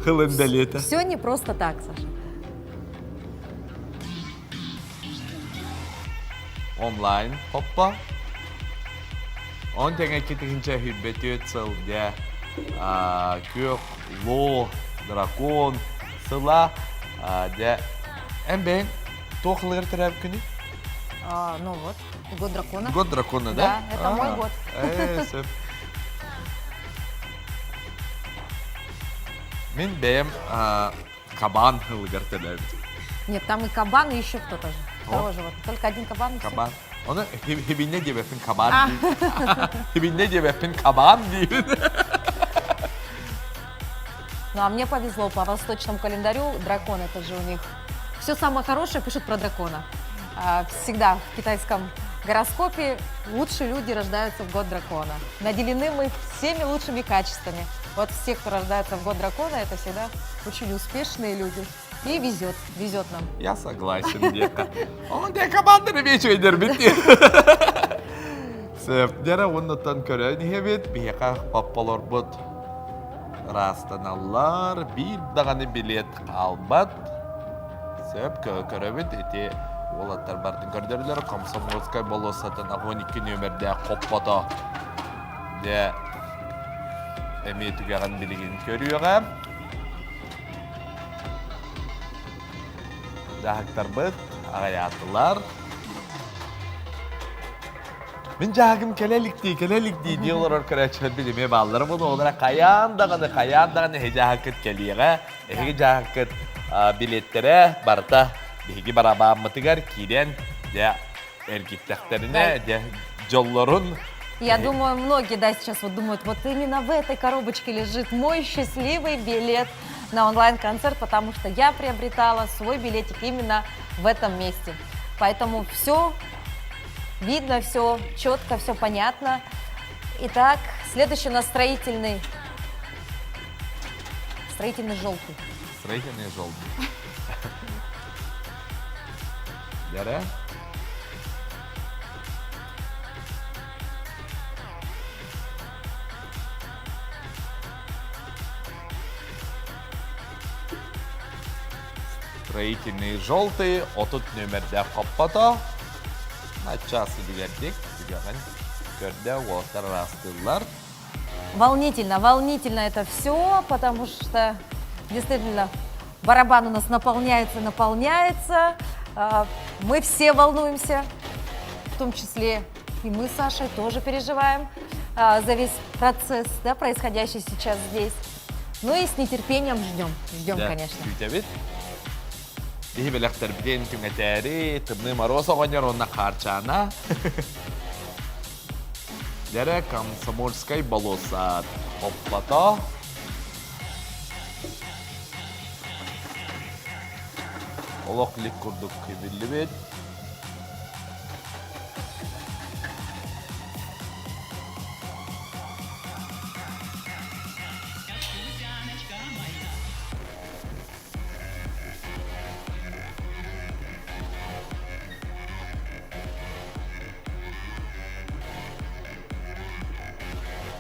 Хылын бэлиэтэ. Все не просто так, Саша. Онлайн хоппа. Он тэҥэ китигинчэ хүрбэтүөт сыл дьэ күөх лоо дракон сыла дьэ эн бэйэҥ туох ылыгар төрөөбүт күнүй? Ну вот, год дракона. Год дракона, да? Да, это мой год. Сөп. Мин бэйэм кабан ылыгар төрөөбүтүм. Нет, там и кабан, и еще кто-то же. Второго животного. Только один кабан и Кабан. Оны хибинне диэбэппин кабан диир. Хибинне диэбэппин кабан диир. Ну, а мне повезло, по восточному календарю дракон, это же у них все самое хорошее пишут про дракона. Всегда в китайском гороскопе лучшие люди рождаются в год дракона. Наделены мы всеми лучшими качествами. Вот все, кто рождается в год дракона, это всегда очень успешные люди. И везет, везет нам. Я согласен, диэххэ. Ол дэ команданы вечөйдөрбүт. Сөп, дьэрэ уоннаттан көрөн иһэбит, биһиэхэ паппалорбут ыраастаналлар, биир даҕаны билиэт хаалбат. Сөп, көрөбүт, ити уолаттар бартын көрдөрүлэр, Комсомольскай болуоссатын 12 нүөмэрдээх хоппото. Дьэ, эмиэ түгэҕин билигин көрүөҕэ. Дьаһыктарбыт аҕыйаатылар. Мин дьаһагым кэлэ иликтии, кэлэ иликтии дии олорор көрөөччүлэр билимиэ бааллара буолуо. Хайаан даҕаны, хайаан даҕаны эһиги дьаһаккыт кэлиэҕэ. Эһиги дьаһаккыт билиэттэрэ барыта биһиги барабааммытыгар киирэн, дьэ, эргиттэхтэринэ, дьэ, дьоллорун Я думаю, многие, да, сейчас вот думают, вот именно в этой коробочке лежит мой счастливый билет на онлайн-концерт, потому что я приобретала свой билетик именно в этом месте. Поэтому все видно, все четко, все понятно. Итак, следующий у нас строительный, строительный желтый. Строительный желтый. Дәрә? Строительный желтый, отут нөмердээх хоппото. Начаас үдүгэрдик, түгэҕин көрдө, уолаттар араастыыллар. Волнительно, волнительно это все, потому что действительно барабан у нас наполняется, наполняется. Мы все волнуемся, в том числе и мы с Сашей тоже переживаем за весь процесс, да, происходящий сейчас здесь. Ну и с нетерпением ждем, ждем, конечно. Күүтэбит. Биһи бэлэхтэрбитин түҥэтээри, тымныы Моруос оҕонньор уонна Хаарчаана. Дэрэ Комсомольскай болуоссат хоппото. Олох лик курдук биллибит.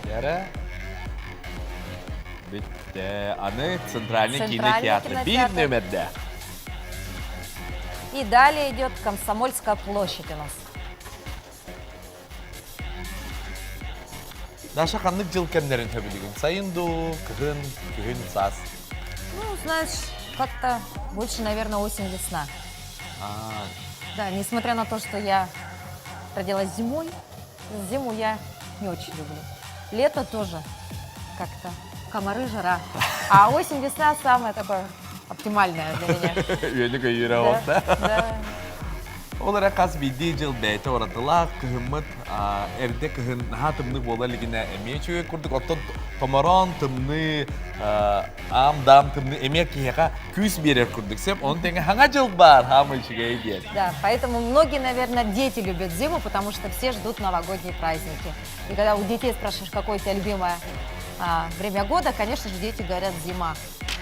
Яра. Бүттэ. Аны Центральный кинотеатр. Биир нөмерде. И далее идет Комсомольская площадь у нас. Даша ханнык дьыл кэмнэрин сөбүлүүгүн? Сайын дуу, кыһын, күһүн, саас? Ну, знаешь, как-то больше, наверное, осень-весна. А, Да, несмотря на то, что я родилась зимой, зиму я не очень люблю. Лето тоже как-то комары, жара. А осень-весна самое такое оптимальное для меня. Үөнү көйүүрэ Да, да. Ол эрэ хас биирдии дьыл бэйэтэ уратылаах кыһыммыт эрдэ кыһын наһаа тымныы буола илигинэ эмиэ үчүгэй курдук оттон томороон тымныы аам-даам тымныы эмиэ киһиэхэ күүс биэрэр курдук сөп ону тэҥэ хаҥа дьыл баар хаамай үчүгэй диэн. Да, поэтому многие, наверное, дети любят зиму, потому что все ждут новогодние праздники. И когда у детей спрашиваешь, какое у тебя любимое время года, конечно же, дети говорят зима.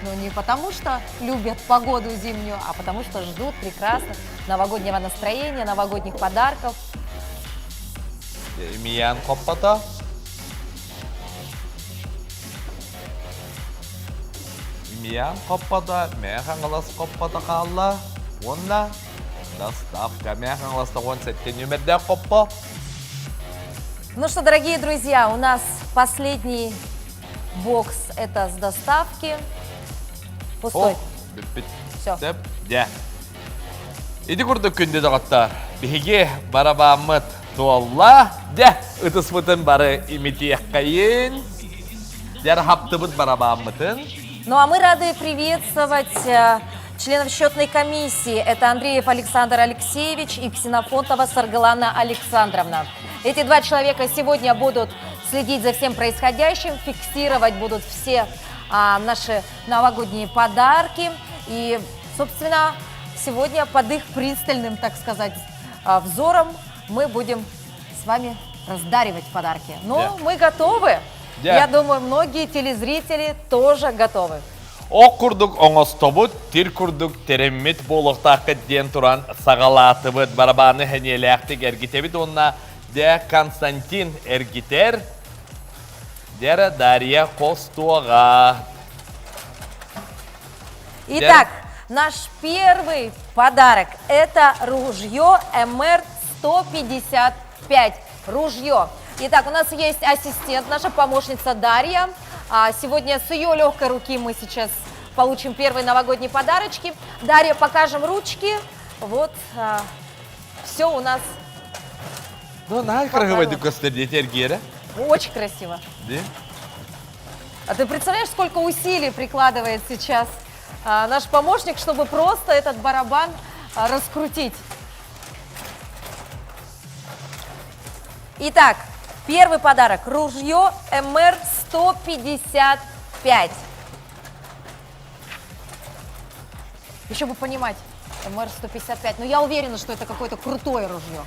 Но не потому, что любят погоду зимнюю, а потому что ждут прекрасных новогоднего настроения, новогодних подарков. Миян хоппото. Миян хоппото, Мэҥэ Хаҥалас хоппото хаалла уонна доставка Мэҥэ Хаҥаласта 17 нүөмэрдээх хоппо. Ну что, дорогие друзья, у нас последний бокс это с доставки. Пустой. О, бүппүт. Все. Сөп, дьэ. Ити курдук күндү доҕоттор, биһиги барабааммыт туолла. Дьэ, ытыспытын бары имитиэххэйин. Дьэ, хаптыбыт барабааммытын. Ну а мы рады приветствовать э, членов счетной комиссии. Это Андреев Александр Алексеевич и Ксенофонтова Саргалана Александровна. Эти два человека сегодня будут следить за всем происходящим, фиксировать будут все а, наши новогодние подарки. И, собственно, сегодня под их пристальным, так сказать, а, взором мы будем с вами раздаривать подарки. Ну, Да. мы готовы. Да. Я думаю, многие телезрители тоже готовы. Ох курдук оҥостобут, тир курдук тэриммит буолуохтааххыт диэн туран саҕалаатыбыт. Барабааны сэниэлээхтик эргитэбит уонна дьэ Константин эргитэр, дьэ Дарья хостуоҕа. Итак, наш первый подарок – это ружье МР-155. Ружье. Итак, у нас есть ассистент, наша помощница Дарья. А, Сегодня с ее легкой руки мы сейчас получим первые новогодние подарочки. Дарья, покажем ручки. Вот, все у нас Ну, наһаа кыраһыабайдык көстөр диэти эргиэрэ. очень красиво. Дии. А ты представляешь, сколько усилий прикладывает сейчас а, наш помощник, чтобы просто этот барабан а, раскрутить? Итак, первый подарок. Ружье МР-155. Еще бы понимать, МР-155. Но я уверена, что это какое-то крутое ружье.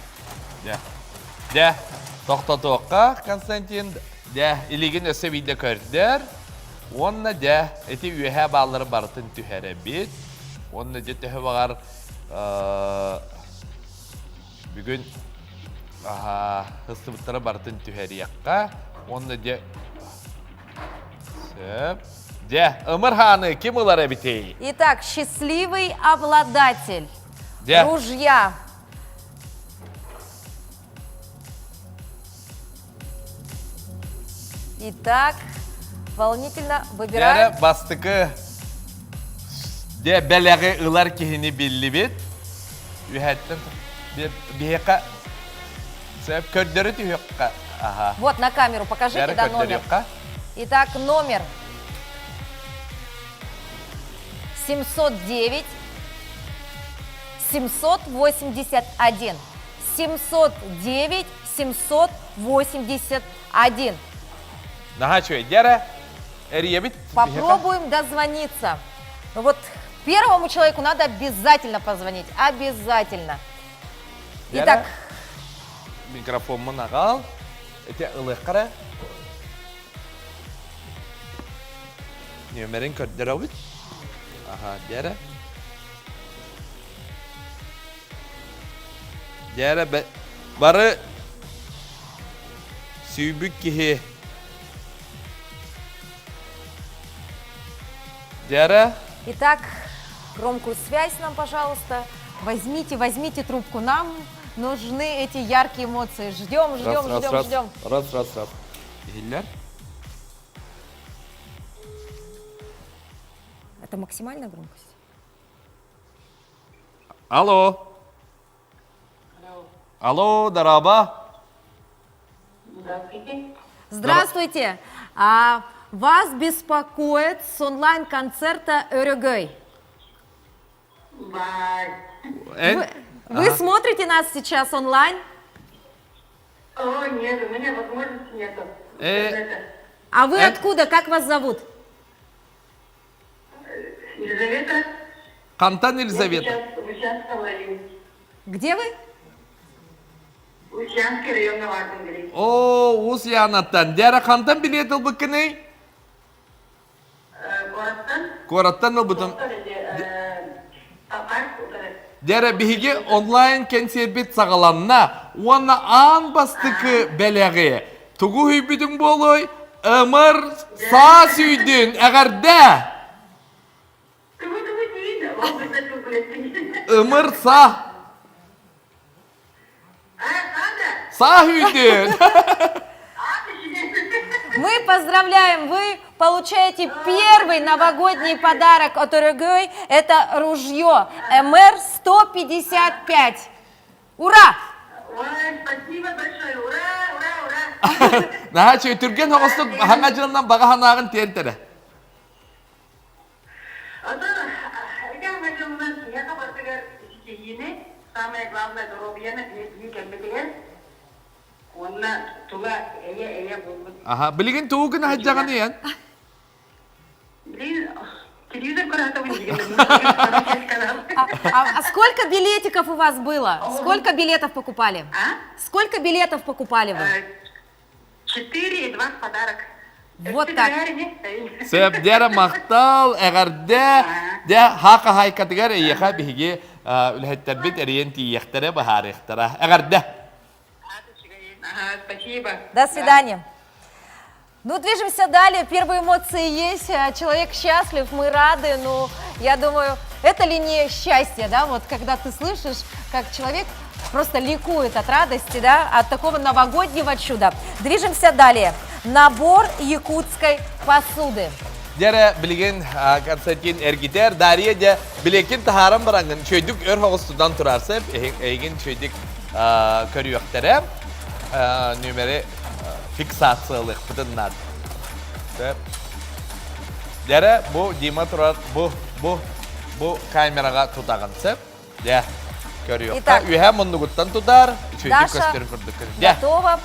Дьэ. Дьэ, тохтотуохха, Константин. Дьэ, илигин өссө биирдэ көрдөр. Уонна дьэ, ити үөһээ бааллары барытын түһэрэбит. Уонна дьэ төһө баҕар бүгүн ыстыбыттара барытын түһэриэххэ. Уонна дьэ сөп. Дьэ, ымыр хааны ким ылар эбитий? Итак, счастливый обладатель Дьэ. ружья Итак, волнительно выбираем. Дьэ, бастакы дьэ бэлэҕи ылар киһини биллибит. Үһэттэн биһиэхэ сөп көрдөрү түһүөххэ. Аха. Вот на камеру покажите, да, номер. Итак, номер 709 781. 709 781. Наһаа үчүгэй. Дьэ эрийэбит. Попробуем дозвониться. Ну вот первому человеку надо обязательно позвонить. Обязательно. Итак. Микрофоммун аҕал. Ити ылыахха Нүөмэрин көрдөрөбүт. Аха, дьэрэ. Дьэрэ бары сүүбүк киһи. Дьэрэ. Итак, громкую связь нам, пожалуйста. Возьмите, возьмите трубку. Нам нужны эти яркие эмоции. Ждем, ждем, Раз, раз, ждем, раз. ждем. Раз, раз, раз. Иһиллэр. Это максимальная громкость? Алло. Алло, дорообо. Здравствуйте. Здравствуйте. А, вас беспокоит с онлайн-концерта «Өрөгөй». Бай. Эн? Вы, вы смотрите нас сейчас онлайн? О, нет, у меня возможности нету. Э. Интернета. А вы Э? откуда? Как вас зовут? Елизавета? Хантан Я Елизавета. сейчас в Ульянском районе. Где вы? Ульянский район Новоархангельск. О, Уус Яанаттан. Дьэ хантан билиэт ылбыккыный? Э, Куораттан? Куораттан ылбытым. Дьэ биһиги онлайн кэнсиэрбит саҕаланна уонна аан бастакы бэлэҕи тугу үүйбүтүҥ буолуой? Ымыр саа сүүйдүн, эҕэрдэ! Ымыр са. Саа үүтүн. Мы поздравляем, вы получаете первый новогодний подарок от Өрөгөй. Это ружье МР-155. Ура! Ой, спасибо большое. Ура, ура, ура. Наһаа түргэн оҕостук хаҥа дьылынан баҕа санааҕын тиэртэрэ. Ото эргэ дьылынан киһиэхэ барытыгар ситиһиини, самое главное доруобуйаны биһиги кэлбитигэр уонна тула эйэ-эйэ буолбут. Аха, билигин тугу гына сылдьаҕын ийэн? Блин, телевизор көрө А, а, а сколько билетиков у вас было? Сколько билетов покупали? А? Сколько билетов покупали вы? Четыре и два в подарок. Вот так. Сөп, махтал, эҕэрдэ, дьэ хака хайкатыгар эйиэхэ биһиги үлэһиттэрбит эрийэн тиийиэхтэрэ, быһаарыахтара. Эҕэрдэ! Спасибо. До свидания. Ну, движемся далее. Первые эмоции есть. Э, человек счастлив, мы рады. Ну, я думаю, это ли не счастье, да? Вот когда ты слышишь, как человек просто ликует от радости, да, от такого новогоднего чуда. Движемся далее. Набор якутской посуды. Дьэ билигин Константин эргитэр, Дарья дьэ билекин таһааран бараҥҥын чөйдүк өр соҕус тутан турарсып, эйигин чөйдүк көрүөхтэрэ нүмери фиксациялыахпытын наада. Дьэрэ бу Дима турар бу бу бу камераҕа тутаҕын сөп. Дьэ көрүөххэ. Үөһэ муннугуттан тутар, үчүгэйдик көстөрүн курдук. Готово.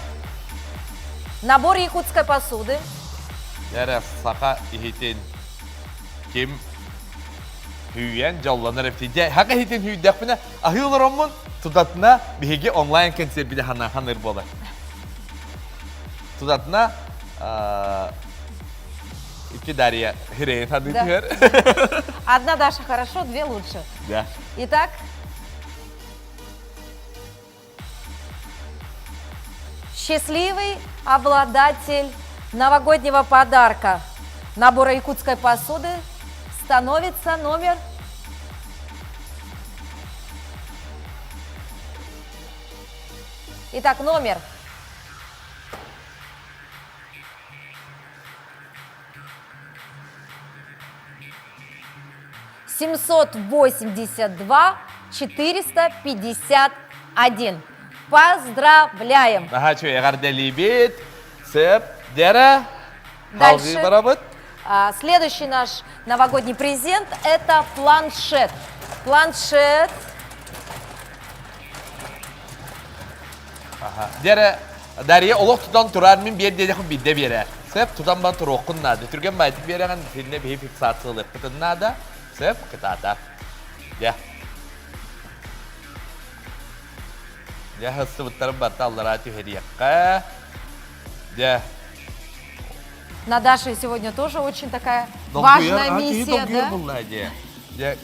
Набор якутской посуды. Дьэрэ саха иһитин ким Һүүйэн дьоллонор эбит. Дьэ, хака иһитин һүүйдэхпинэ, аһыы олороммун, тутатына биһиги онлайн кэнсиэрбитэ хана ханыыр буолар. Тутатына икки Дарья хирэйин ханыы түһэр. Одна Даша хорошо, две лучше. Да. Итак, Счастливый обладатель новогоднего подарка набора якутской посуды становится номер Итак, номер 782 451. Поздравляем! Наһаа үчүгэй эҕэрдэлиибит. Сөп. Дьэрэ. Дальше. барабыт. А, следующий наш новогодний презент – это планшет. Планшет. Дьэрэ, Дарья олох тутан турар мин биэр диэтэхпин биирдэ биэрэр. Сөп, тутан баран туруоххун наада. Түргэн баайдык биэрэҕин, итиннэ биһи фиксациялыахпытын наада. Сөп, кытаата. Дьэ. Дьэ, ыстыбыттарын барыта аллараа түһэриэххэ. Дьэ. На Даше сегодня тоже очень такая важная миссия, да? Дьэ. Дьэ.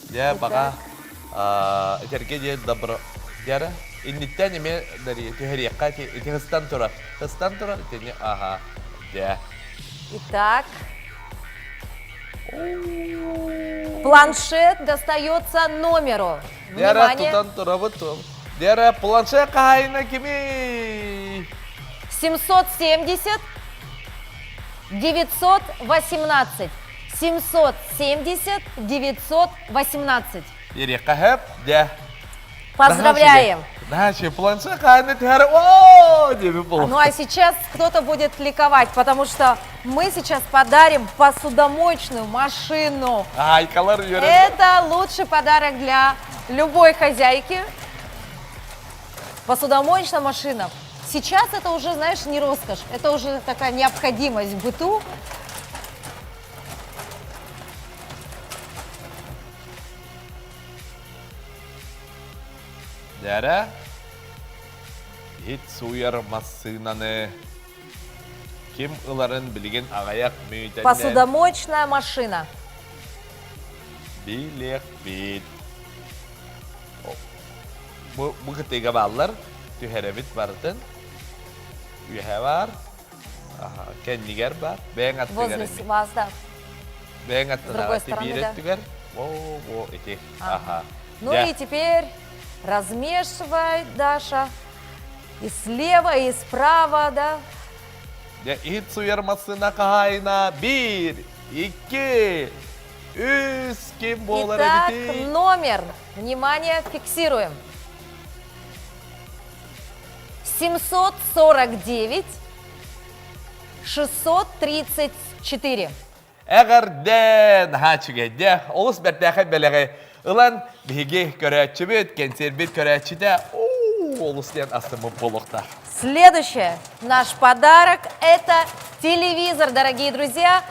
Дьэ, баҕа этэргэ диэн добро дьара инниттэн эмиэ түһэриэххэ ити ыстан турар ыстан турар итини аха дьэ Итак, планшет достается номеру. Дьара Внимание. тутан турабыт Дьара планшет хаһаайына кимий? 770 918. 770 918. Ериэххэ хөп, дьэ. Поздравляем! Дальше планшет хаһаайына түһэр, о, диэби Ну а сейчас кто-то будет ликовать, потому что мы сейчас подарим посудомоечную машину. Айкалар үөрэн. Это лучший подарок для любой хозяйки. Посудомоечная машина. Сейчас это уже, знаешь, не роскошь, это уже такая необходимость в быту. Дьэрэ, иһит сууйар массыынаны ким ыларын билигин аҕыйах мүнүүтэннэн Посудомоечная машина. билиэхпит. Бу, бу кытыыга бааллар, түһэрэбит барытын. Үөһэ баар, кэннигэр баар, бэйэҥ аттыгар Возле вас, да. Бэйэҥ аттынааҕы С другой стороны, тибиир да. өттүгэр. Во-во, ити. Ага. Ну и теперь размешивай, Даша. И слева, и справа, да. Дьэ, иһит суйар массыына хаһаайына биир, икки, үс ким буолар Итак, эбитий? номер. Внимание, фиксируем. 749 634. Эҕэрдэ, наһаа үчүгэйдэ. Олус бэртээхэй бэлэҕи ылан биһиги көрөөччүбүт, кэнсиэрбит көрөөччүтэ олус диэн астыммыт буолуохтаах. Следующее наш подарок – это телевизор, дорогие друзья.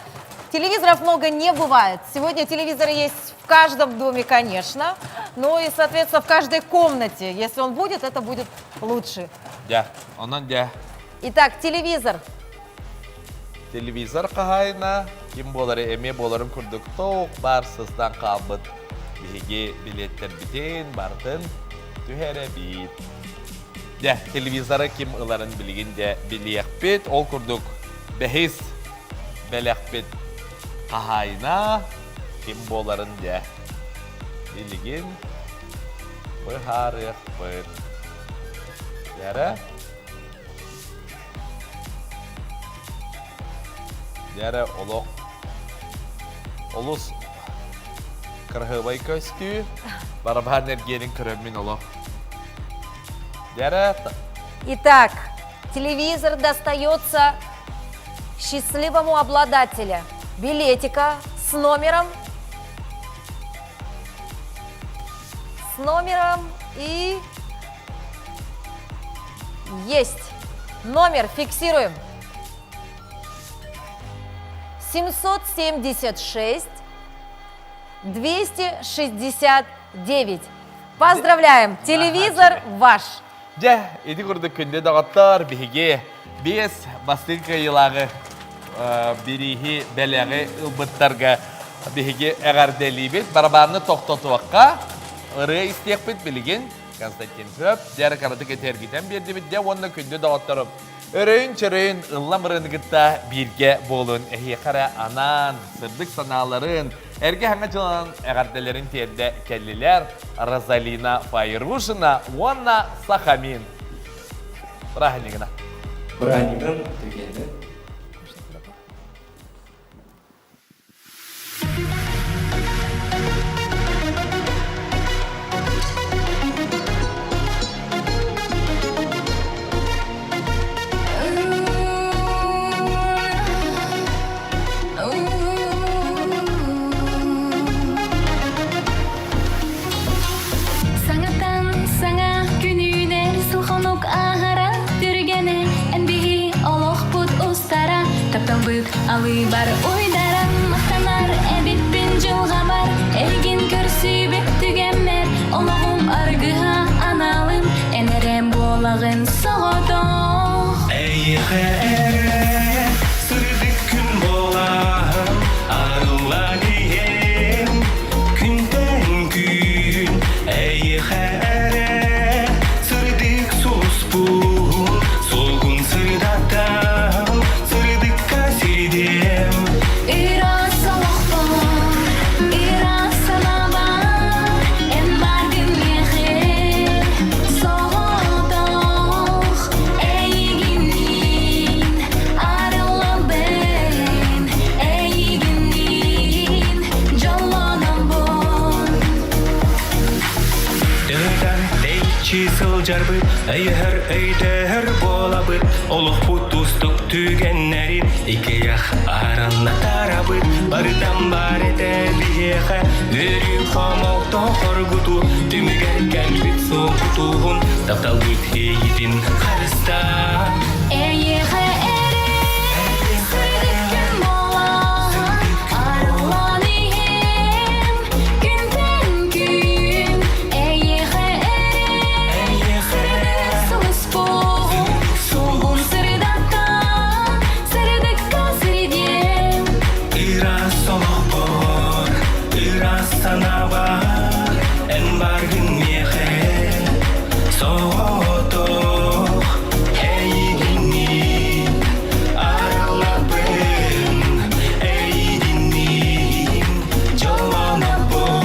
Телевизоров много не бывает. Сегодня телевизор есть в каждом доме, конечно. Ну и, соответственно, в каждой комнате. Если он будет, это будет лучше. Дьэ, онон дьэ. Итак, телевизор. Телевизор хаһаайына ким буолары эмиэ буоларын курдук тоох баар сыстан хаалбыт биһиги билиэттэрбитин барытын түһэрэбит. Дьэ, телевизоры ким ыларын билигин дьэ билиэхпит. Ол курдук бэһис бэлэхпит хаһаайына ким буоларын дьэ билигин быһаарыахпыт. Дьэрэ Дьэ олох олус кыраһыабай көстүү. Барабан эргиэрин көрөммүн олох. Дьэ Итак, телевизор достается счастливому обладателю билетика с номером и есть. Номер фиксируем. 776 269. Поздравляем! Телевизор ваш! Дьэ, ити курдук күндү доҕоттор, биһиги биэс бастыҥ кыайыылааҕы бирииһи бэлэҕи ылбыттарга биһиги эҕэрдэлиибит. Барабааны тохтотуохха, ырыа истиэхпит билигин. Константин Сөп, дьэ кыратык этэргитэн биэрдибит дьэ уонна күндү доҕотторум өрөйүн-чөрөйүн ыллам ырыаны кытта бииргэ буолун эһиэхэ эрэ анаан сырдык санааларын эргэ хаҥа дьыланан эҕэрдэлэрин тиэрдэ кэллилэр Розалина Файрушина уонна Сахамин. Бырааһынньыгына. Бырааһынньыгынан түгэнэ. Саҥаттан саҥа күнүүнэр сыл-хонук аһара түргэнэ эн биһи олохпут устара тапталбыт алыыбар уйдаран махтанар эбиппин дьылҕабар эйигин көрсүбүт түгэммэр олоҕум аргыһа аналым эн эрэм буолаҕын соҕотох Эйиэхэ эрэ сырдык күн буолаһын арыллан иһэн күнтэн күн эйиэхэ эрэ сырдык сулуспун суолгун сырдатан сырдыкка сирдиэм Ыраас олохпор, ыраас санаабар эн бааргын миэхэ соҕотох эйигинниин арыллабын, эйигинниин дьоллономмун. Тыытан тэйиччи сылдьарбыт, өйөһөр өйдөһөр буолабыт, олохпут тустук түгэннэрин иккиэх араннатарабыт, барытан бар этэ биһиэхэ, үөрүү хомолто хоргуту, түмүгэр кэлбит суокутуһун, тапталбыт иэйиитин харыстаан. Эйиэхэ эрэ сырдык күн буолан, арыллан иһэн күнтэн күн. Эйиэхэ эрэ сырдык сулуспун, суолгун сырдатан, сырдыкка сирдиэм. Ыраас олохпор, ыраас санаабар, эн баргын миэхэ соҕотох эйигинниин араллабын, эйигинниин дьоллонобун.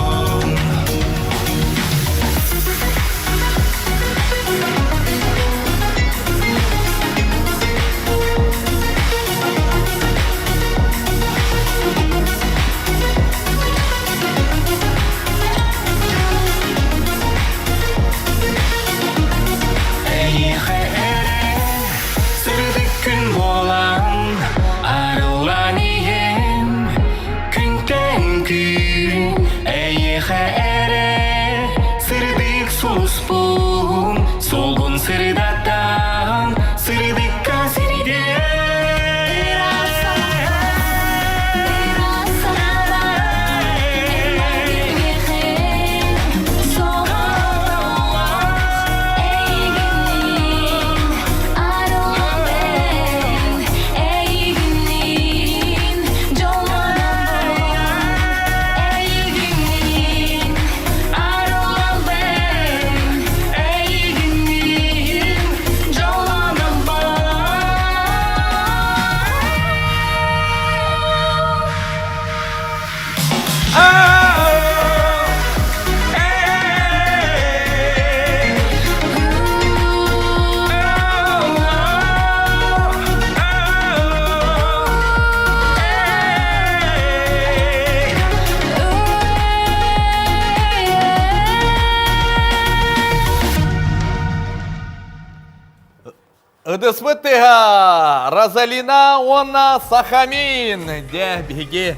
Ытыспыт тыаһа Розалина уонна Сахамин! Дьэ, биһиги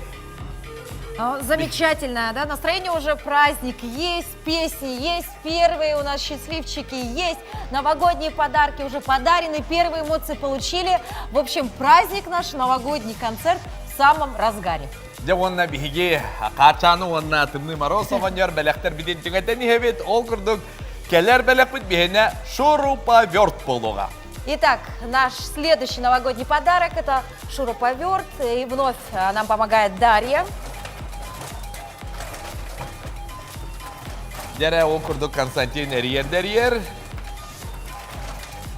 Замечательно, да? Настроение уже праздник есть, песни есть, первые у нас счастливчики есть, новогодние подарки уже подарены, первые эмоции получили. В общем, праздник наш, новогодний концерт в самом разгаре. Дьэ уонна биһиги Хаарчааны уонна Тымныы Мороз оҕонньор бэлэхтэрбитин түҥэтэн иһэбит. Ол курдук кэлэр бэлэхпит биһиэнэ шуруповерт буолуоҕа. Итак, наш следующий новогодний подарок – это шуруповерт. И вновь а, нам помогает Дарья. Дьэрэ ол курдук Константин эрийэр дэрийэр.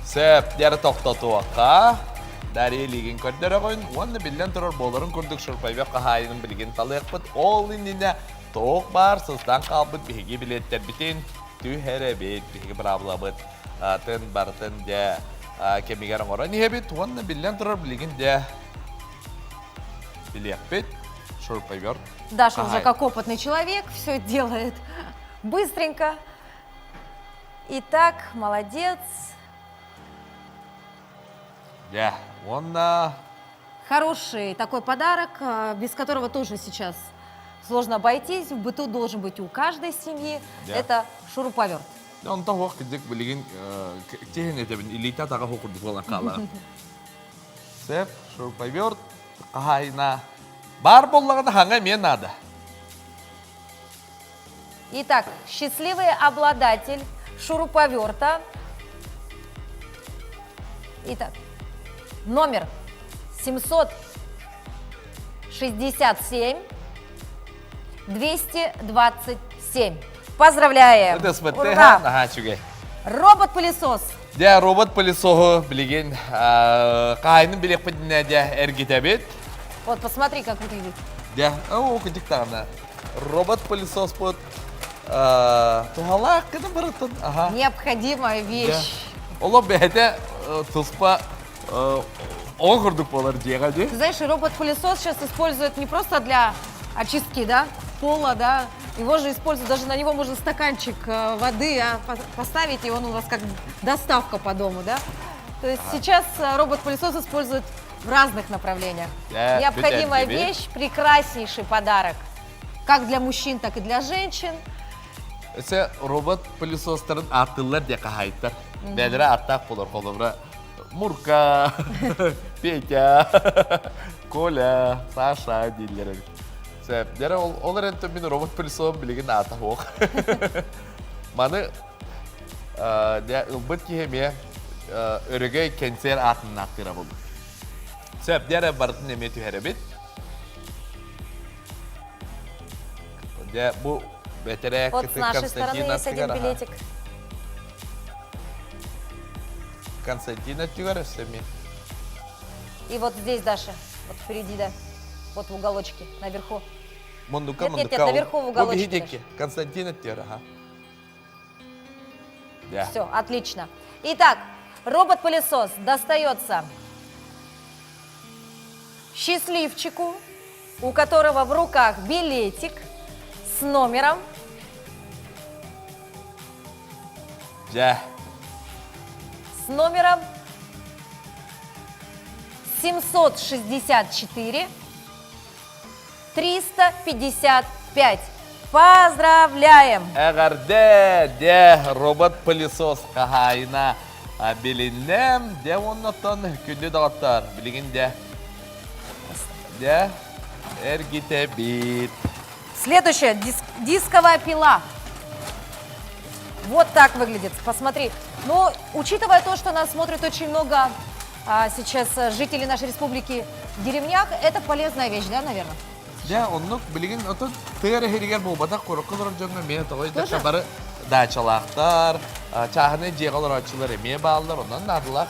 Сөп, дьэрэ тохтотуохха. Дарья илиигин көрдөрөҕүн уонна биллэн турар буоларын курдук шуруповерт хаһаайынын билигин талыахпыт. Ол иннинэ туох баар сыстан хаалбыт биһиги билиэттэрбитин түһэрэбит. Биһиги быраабылабыт атын барытын дьэ кэмигэр оҥорон иһэбит уонна биллэн турар билигин дьэ билиэхпит шуруповерт. Даша уже как опытный человек все делает быстренько. Итак, молодец. Дьэ, уонна Хороший такой подарок, без которого тоже сейчас сложно обойтись. В быту должен быть у каждой семьи. Да. Это шуруповерт. Онтон хуох кырдьык билигин тиһэн этэбин илиитэ атаҕа хуох курдук буолан хаалар. Сөп, шуруповерт хаһаайына баар буоллаҕына хаҥа эмиэ наада. Итак, счастливый обладатель шуруповерта. Итак, номер 767 227. Поздравляем! Ура! Наһаа үчүгэй. Робот-пылесос. Дьэ, робот-пылесоһу билигин хаһаайынын билиэхпитинэ дьэ эргитэбит. Вот посмотри, как выглядит. Дьэ, оо, кырдьык даҕаны. Робот-пылесоспут туһалаах гына барытын. Аха. Необходимая вещь. Олох бэйэтэ туспа Ол курдук буолар дьиэҕэ дии. Ты знаешь, робот-пылесос сейчас используют не просто для очистки, да, пола, да, его же используют, даже на него можно стаканчик э, воды а, поставить, и он у вас как доставка по дому, да. То есть сейчас э, робот-пылесос используют в разных направлениях. Да, Необходимая тебе. вещь, прекраснейший подарок, как для мужчин, так и для женщин. Өссө робот пылесостарын ааттыыллар диэ хаһаайыттар. Бэйэлэрэ ааттаах буолар холобура Мурка, Петя, Коля, Саша дииллэр эбит. Сөп. Дьэ ол, ол эрэн мин робот пылесоһум билигин аата суох. Маны дьэ ылбыт киһи эмиэ өрөгөй кэнсиэр аатынан ааттыыра буолуо. Сөп, дьэ эрэ барытын эмиэ түһэрэбит. Дьэ, бу бэтэрээ Вот с нашей стороны есть один билетик. Константин өттүгэр өссө эмиэ. И вот здесь, Даша, вот впереди, да, вот в уголочке, наверху. Мундука, Нет, нет, мундука. нет, наверху в уголочке. Бу биһи Константин өттүгэр, ага. Да. Все, отлично. Итак, робот-пылесос достается счастливчику, у которого в руках билетик с номером Дьэ. С номером 764 355. Поздравляем! Эҕэрдэ, дьэ, робот-пылесос хаһаайына билиннэ. Дьэ, оннуттан күндү доҕоттор, билигин дьэ, дьэ, эргитэбит. Следующая диск, дисковая пила. Вот так выглядит. Посмотри. Ну, учитывая то, что нас смотрит очень много а, сейчас э, жителей нашей республики в деревнях, это полезная вещь, да, наверное? Дьэ, оннук билигин отон тыа эрэ иһигэр буолбатах курукка олорор дьоҥҥо эмиэ тоҕо диэтэххэ бары даачалаахтар, чааһынай дьиэҕэ олорооччулар эмиэ бааллар, онон наадалаах.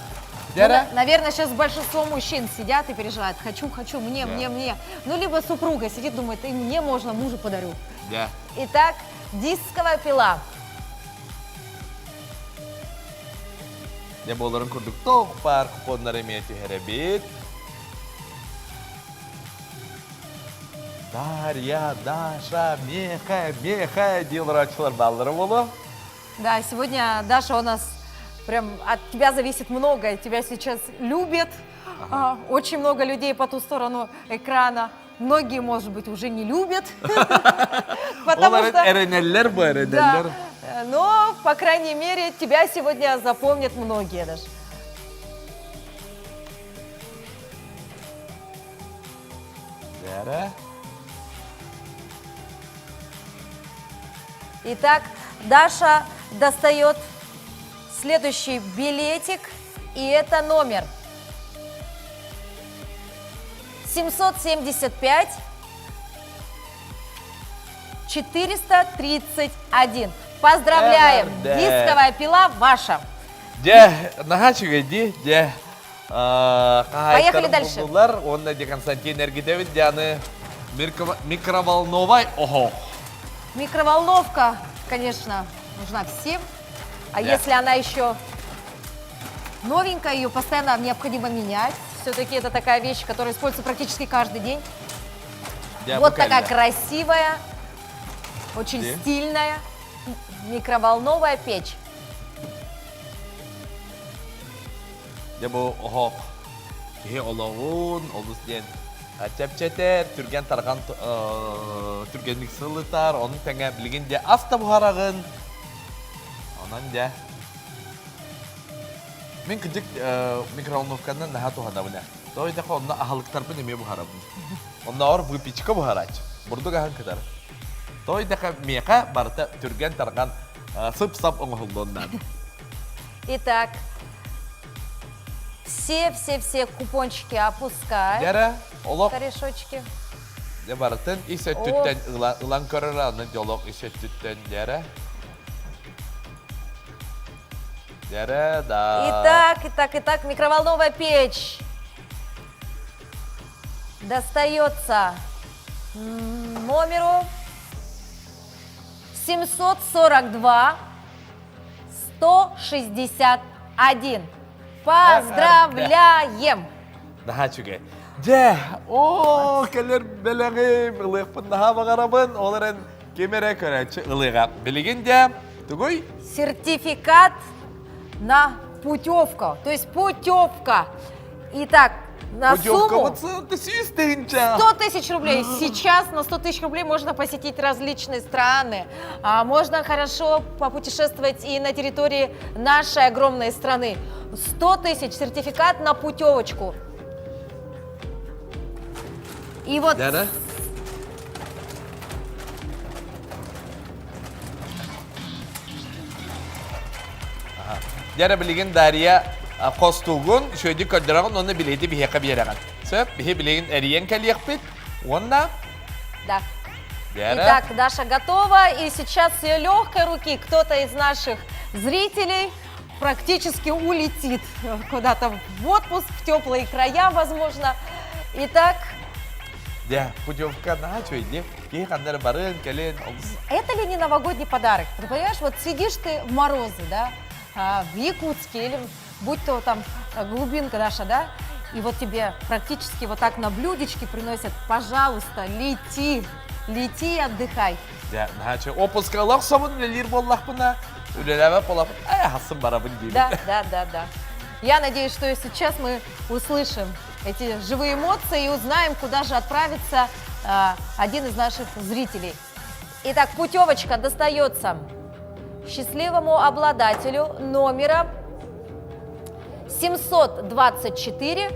Ну, наверное, сейчас большинство мужчин сидят и переживают. Хочу, хочу, мне, да. мне, мне. Ну, либо супруга сидит, думает, и мне можно, мужу подарю. Да. Итак, дисковая пила. Дьэ буоларын курдук туох баар купоннары эмиэ түһэрэбит. Дарья, Даша, Меха, Меха диэн олорооччулар бааллара буолуо. Да, сегодня Даша у нас... Прям от тебя зависит многое. Тебя сейчас любят. Ага. Очень много людей по ту сторону экрана. Многие, может быть, уже не любят. Потому что... Эренеллер бу, эренеллер. Но, по крайней мере, тебя сегодня запомнят многие даже. Дьэ Итак, Даша достает следующий билетик, и это номер 775 431. Поздравляем! Дисковая пила ваша. Дьэ, наһаа үчүгэй дии, дьэ. Поехали дальше. Буллар, уонна де Константин эргитэбит дьаны микроволновай оһох. Микроволновка, конечно, нужна всем. А если она еще новенькая, ее постоянно необходимо менять. Все-таки это такая вещь, которая используется практически каждый день. Вот такая красивая, очень стильная микроволновая печь. Дьэ бу оһох киһи олоҕун олус диэн чэпчэтэр, түргэн тарҕан түргэнник сылытар, ону тэҥэ билигин дьэ ас да буһараҕын. Онон дьэ мин кырдьык микроволновканы наһаа туһанабын ээ. Тоҕо диэтэххэ онно аһылыктарбын эмиэ буһарабын. Оннооҕор выпечка буһарааччы. Бурдук аһын кытары. Тоҕо диэтэххэ миэхэ барыта түргэн-тарҕан сып-сап оҥоһуллуон наада. Итак, все-все-все купончики опускай. Дьэ олох Корешочки. Дьэ барытын ис өттүттэн ылан көрөр аны дьолох ис өттүттэн дьэрэ. Дьэрэ, да. Итак, итак, итак, микроволновая печь достается номеру 742 161. Поздравляем! Наһаа үчүгэй. Дьэ, оо, кэлэр бэлэҕим, ылыахпын наһаа баҕарабын, ол эрэн ким эрэ көрөөччү ылыаҕа. Билигин дьэ, тугуй? Сертификат на путевку, то есть путевка. Итак, на сумму 100 тысяч рублей. Сейчас на 100 тысяч рублей можно посетить различные страны. А, можно хорошо попутешествовать и на территории нашей огромной страны. 100 тысяч сертификат на путевочку. И вот... Да, да? Дьэ билигин Дарья хостуугун үчүгэйдик көрдөрөҕүн уонна билиэти биһиэхэ биэрэҕин. Сөп, биһи билигин эрийэн кэлиэхпит уонна Да. Итак, Даша готова, и сейчас с ее легкой руки кто-то из наших зрителей практически улетит куда-то в отпуск, в теплые края, возможно. Итак, Дьэ, путевка наһаа үчүгэй Киһи ханна эрэ барыан, кэлин, олус. Это ли не новогодний подарок? Ты понимаешь, вот сидишь ты в морозы, да, в Якутске или будь то там глубинка наша, да, и вот тебе практически вот так на блюдечке приносят, пожалуйста, лети, лети и отдыхай. Дьэ, наһаа үчүгэй. Отпуска ылах собун үлэлиир буоллахпына, үлэлээбэт буоллахпын, ээ, хассын барабын диибин. Да, да, да, да. Я надеюсь, что сейчас мы услышим эти живые эмоции и узнаем, куда же отправится один из наших зрителей. Итак, путевочка достается счастливому обладателю номера 724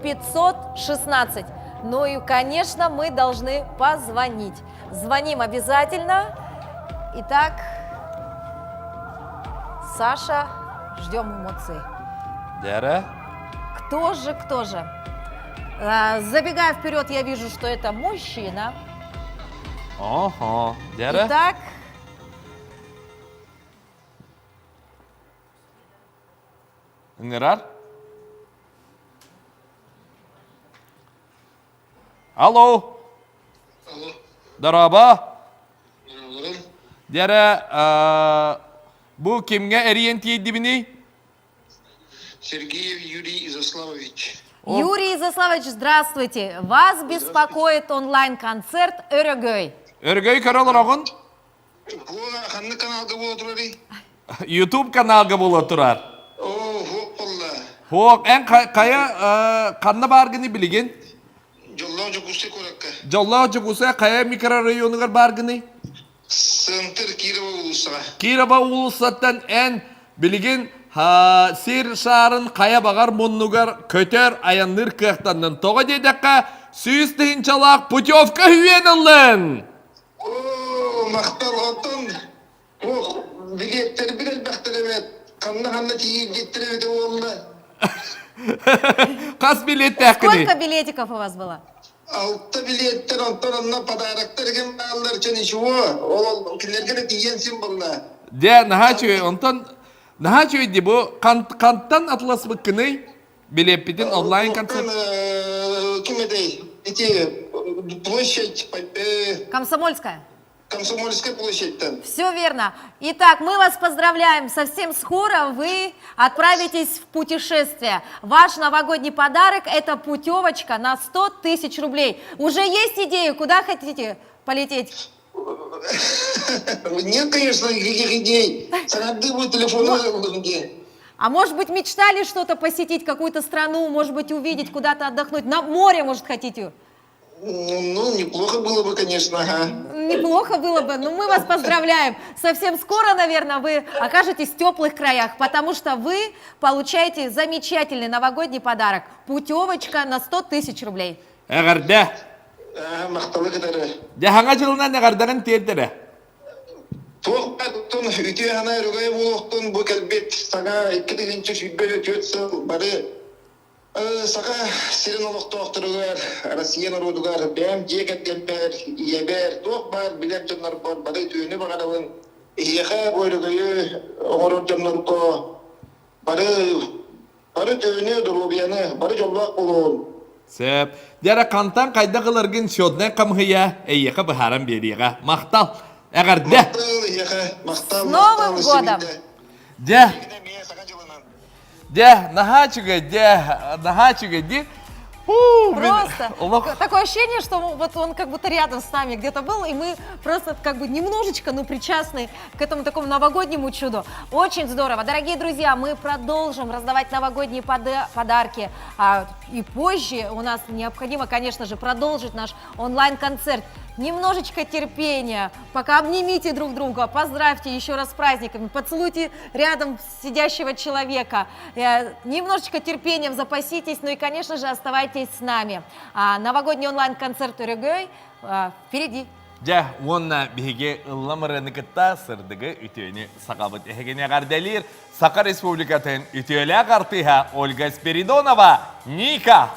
516. Ну и, конечно, мы должны позвонить. Звоним обязательно. Итак, Саша, ждем эмоций. Дьэ Кто же, кто же? Забегая вперед, я вижу, что это мужчина. Ого, дьэ Итак, Ыҥырар? Алло. Алло. Дорообо. Дорооболорун. Дьэ бу кимҥэ эрийэн тиийдибиний? Сергеев Юрий Изославович. Юрий Изославович, здравствуйте. Вас беспокоит онлайн-концерт «Өрөгөй». Өрөгөй көрө олороҕун? Буола ханнык каналга буола турарый? YouTube каналга буола турар. Оо, хуох буолла. Хуох, эн хайа ханна бааргыный билигин? Дьоллоох Дьокуускай куоракка. Дьоллоох Дьокуускай хайа микрорайонугар бааргыный? Сыантыр Кирова уулуссаҕа. Кирова уулуссаттан эн билигин сир шаарын хайа баҕар муннугар көтөр айанныыр кыахтаннын. Тоҕо диэтэххэ, 100 тыһыынчалаах путевка үүйэн ыллын! Оо, махтал, оттон туох билиэттэрбит элбэхтэр эбээт. Ханна-ханна тиийбиттэр эбитэ буолла. Хас билиэттээххиний? Сколько билетиков у вас было? Алта билиэттэр, онтон онно подароктар ким бааллар, чэ ничего, ол кинилэргэ да тиийэн син буолла. Дьэ, наһаа үчүгэй. Онтон наһаа үчүгэй дии бу хантан атыласпыккыный? Билиэппитин онлайн концерт. Ким этэй? Ити площадь Комсомольская. Комсомольская площадьтан. Все верно. Итак, мы вас поздравляем. Совсем скоро вы отправитесь в путешествие. Ваш новогодний подарок – это путевочка на 100 тысяч рублей. Уже есть идея, куда хотите полететь? Нет, конечно, никаких идей. Саҥардыы бу телефону где. А может быть, мечтали что-то посетить, какую-то страну, может быть, увидеть, куда-то отдохнуть? На море, может, хотите? Ну, неплохо было бы, конечно, ага. Неплохо было бы, но мы вас поздравляем. Совсем скоро, наверное, вы окажетесь в теплых краях, потому что вы получаете замечательный новогодний подарок. Путевочка на 100 тысяч рублей. Эҕэрдэ. Махталы кытары. Дьэ, саҥа дьылынан эҕэрдэҕин тиэрдэрэ. Туох бааттан үтүө санаа өрөгөйө буолуохтун бу кэлбит саҥа 2024 сыл бары Саха сирин олохтоохторугар, Россия норуотугар бэйэм дьиэ кэргэммэр, ийэбэр, туох баар билэр дьоннорбор бары үтүөнү баҕарабын. Эһиэхэ бу өрөгөйү оҥорор дьоннорго бары бары үтүөнү, доруобуйаны, бары дьоллоох буолуҥ. Сөп. Дьэ хантан хайдах ыларгын счетнай хамыһыйа эйиэхэ быһааран биэриэҕэ. Махтал. Эҕэрдэ. Махтал эйиэхэ, махтал, С Новым махтал, годом! Дьэ, Эһигини эмиэ саҥа дьылынан. Дьэ, наһаа үчүгэй, дьэ, наһаа үчүгэй дии. Просто такое ощущение, что вот он как будто рядом с нами где-то был, и мы просто как бы немножечко, ну, причастны к этому такому новогоднему чуду. Очень здорово. Дорогие друзья, мы продолжим раздавать новогодние подарки. И позже у нас необходимо, конечно же, продолжить наш онлайн-концерт. Немножечко терпения, пока обнимите друг друга, поздравьте еще раз с праздниками, поцелуйте рядом сидящего человека. Немножечко терпением запаситесь, ну и, конечно же, оставайтесь с нами. Новогодний онлайн-концерт Өрөгөй впереди. Дьэ, уонна биһиги ыллам ырыаны кытта сырдыгы үтүөнү сахабыт эһигини эҕэрдэлиир Саха Республикатын үтүөлээх артыыһа Ольга Спиридонова Ника!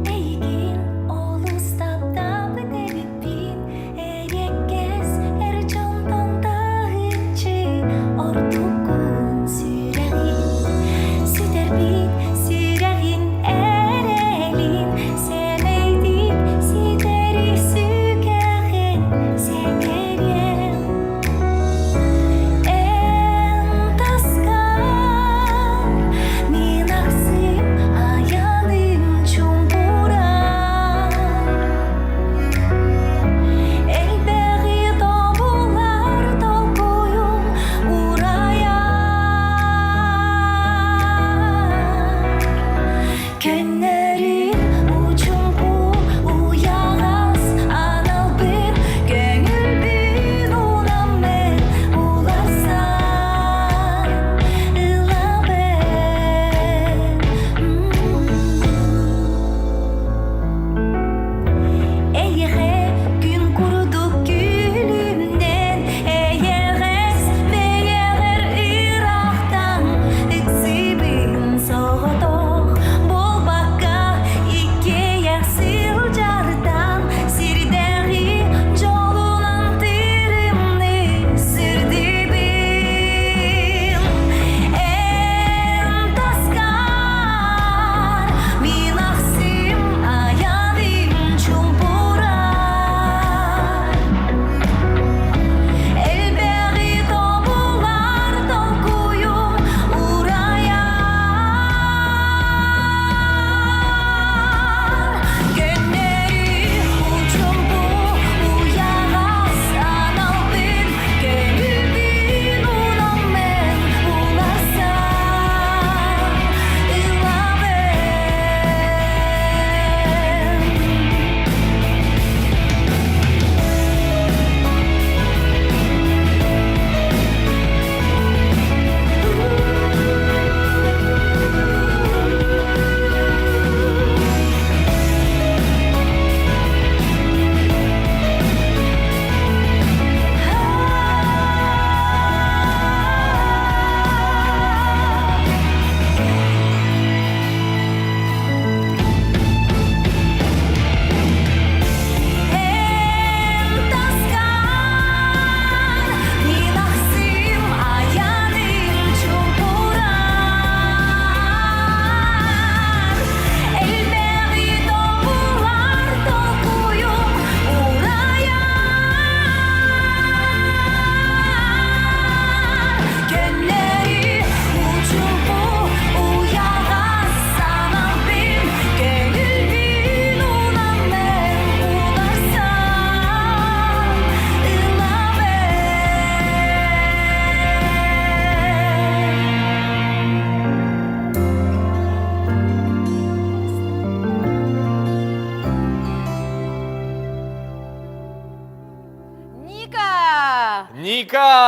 Эйигин олус таптаабыт эбиппин Эриэккэс эр дьонтон таһыччы ордуккун сүрэҕин сүтэрбит сүрэҕин эрэлин сэмэйдик.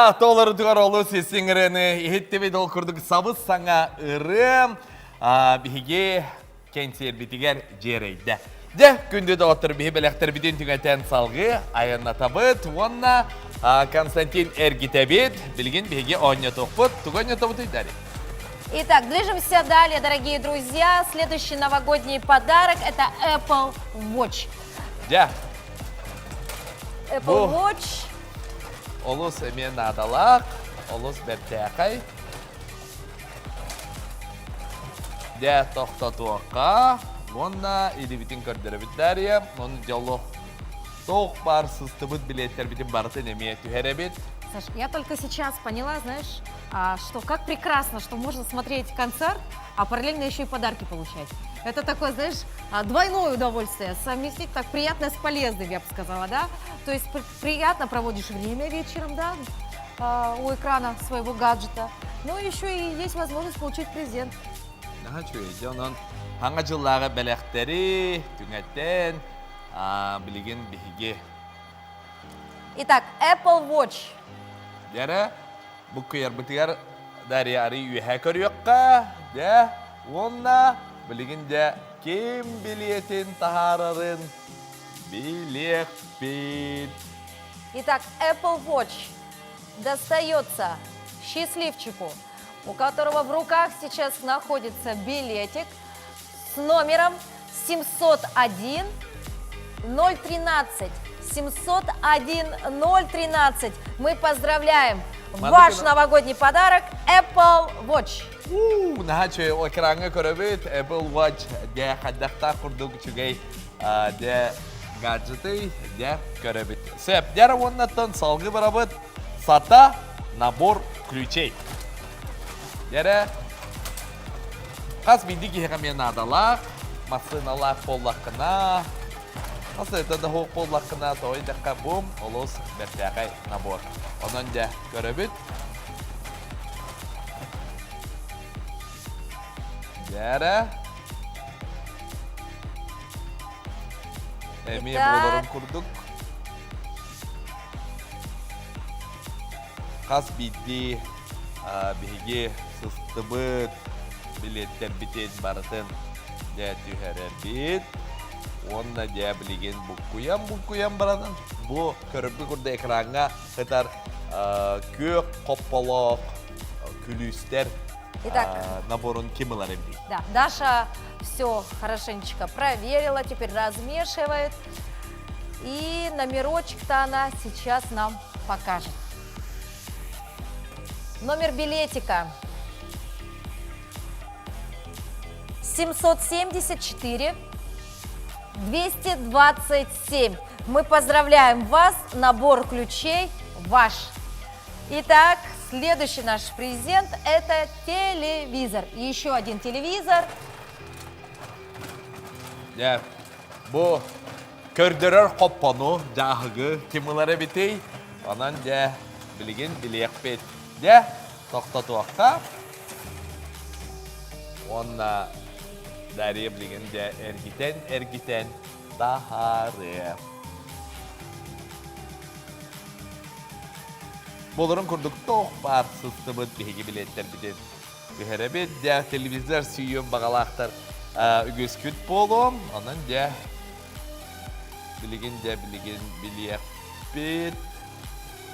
Санаа толорутугар олус истиҥ ырыаны иһиттибит ол курдук сабыс-саҥа ырыа биһиги кэнсиэрбитигэр дьиэрэйдэ. Дьэ, күндү доҕоттор, биһи бэлэхтэрбитин түҥэтэн салгыы айаннатабыт уонна Константин эргитэбит. Билигин биһиги оонньотуохпут. Тугу оонньотобутуй, Дарья? Итак, движемся далее, дорогие друзья. Следующий новогодний подарок – это Apple Watch. Дьэ. Apple Watch. Олус эмиэ наадалаах, олус бэртээхэй. Дьэ, тохтотуохха. Уонна илибитин көрдөрөбүт Дарья. Ону дьолу туох баар сыстыбыт билиэттэрбитин барытын эмиэ түһэрэбит. Саш, я только сейчас поняла, знаешь, а, что как прекрасно, что можно смотреть концерт, а параллельно еще и подарки получать. Это такое, знаешь, а, двойное удовольствие. Совместить так приятное с полезным, я бы сказала, да? То есть приятно проводишь время вечером, да, а, у экрана своего гаджета. Ну, еще и есть возможность получить презент. Наһаа үчүгэй. Онон хаҥа дьыллааҕы бэлэхтэри түҥэттэн билигин биһиги. Итак, Apple Watch. Дьэрэ, бу кыйарбытыгар Дарья арый үөһэ көрүөххэ, дьэ, уонна билигин дьэ ким билиэтин таһаарарын билиэхпит. Итак, Apple Watch достается счастливчику, у которого в руках сейчас находится билетик с номером 701 013. 701 013. Мы поздравляем! Ваш новогодний подарок Apple Watch. У, наһаа экраҥҥа көрөбүт Apple Watch дьэ хайдахтаах курдук үчүгэй дьэ гаджеты дьэ көрөбүт. Сөп, дьэ уоннаттан салгыы барабыт Сата набор ключей. Дьэрэ хас биирдии киһиэхэ эмиэ наадалаах, массыыналаах буоллаххына, массыыната да суох буоллаххына, тоҕо диэтэххэ бу олус бэртээхэй набор. Онон дьэ көрөбүт. Дьэрэ эмиэ буоларын курдук Хас биирдии биһиги сыстыбыт билиэттэрбитин барытын дьэ түһэрэбит уонна дьэ билигин буккуйан-буккуйан баран бу көрөргө курдук экраҥҥа сытар күөх хопполоох күлүүстэр Итак, наборун ким ылар эбитий? Да, Даша все хорошенечко проверила, теперь размешивает. И номерочек-то она сейчас нам покажет. Номер билетика 774 227. Мы поздравляем вас, набор ключей ваш. Итак, следующий наш презент – это телевизор. Еще один телевизор. Yeah. Бу көрдөрөр хоппону, дьааһыгы ким ылар эбитий? Онон дьэ, билигин билиэхпит. Дьэ, тохтотуохха. Уонна Дарья билигин дьэ эргитэн-эргитэн таһаарыа. Буоларын курдук туох баар сыстыбыт биһиги билиэттэрбитин түһэрэбит. Дьэ, телевизор сүүйүөн баҕалаахтар үгүскүт буолуом. Онон дьэ, билигин дьэ, билигин билиэхпит.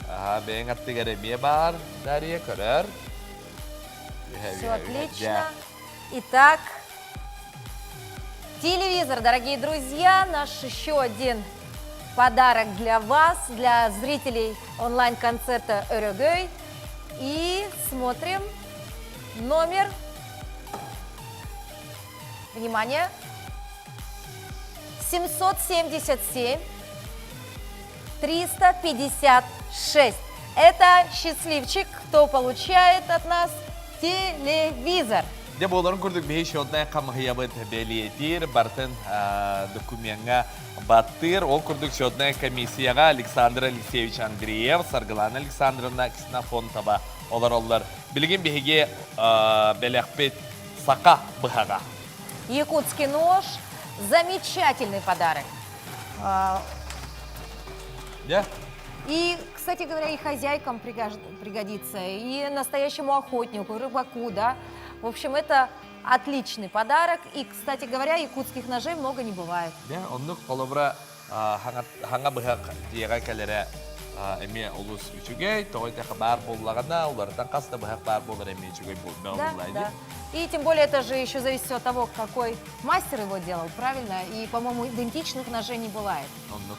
Аха, бэйэҥ аттыгар эмиэ баар, Дарья, көрөр. Все отлично. Итак, телевизор, дорогие друзья, наш еще один подарок для вас, для зрителей онлайн-концерта «Өрөгөй». И смотрим номер. Внимание! 777 356. Это счастливчик, кто получает от нас телевизор. Дьэ буоларын курдук биһи счетнай хамыһыйабыт бэлиэтиир, бартын докумеҥҥа баттыыр. Ол курдук счетнай комиссияҕа Александр Алексеевич Андреев, Саргылана Александровна Ксенофонтова олороллор. Билигин биһиги бэлэхпит саха быһаҕа. Якутский нож – замечательный подарок. Yeah. И, к кстати говоря, и хозяйкам пригодится, и настоящему охотнику, и рыбаку, да. В общем, это отличный подарок. И, кстати говоря, якутских ножей много не бывает. Дьэ, оннук холобура хаҥа быһах дьиэҕэ кэлэрэ эмиэ олус үчүгэй. Тоҕо диэтэххэ баар буоллаҕына, уларытан хас да быһах баар буолар эмиэ үчүгэй Да, да. И тем более это же еще зависит от того, какой мастер его делал, правильно? И, по-моему, идентичных ножей не бывает. Оннук.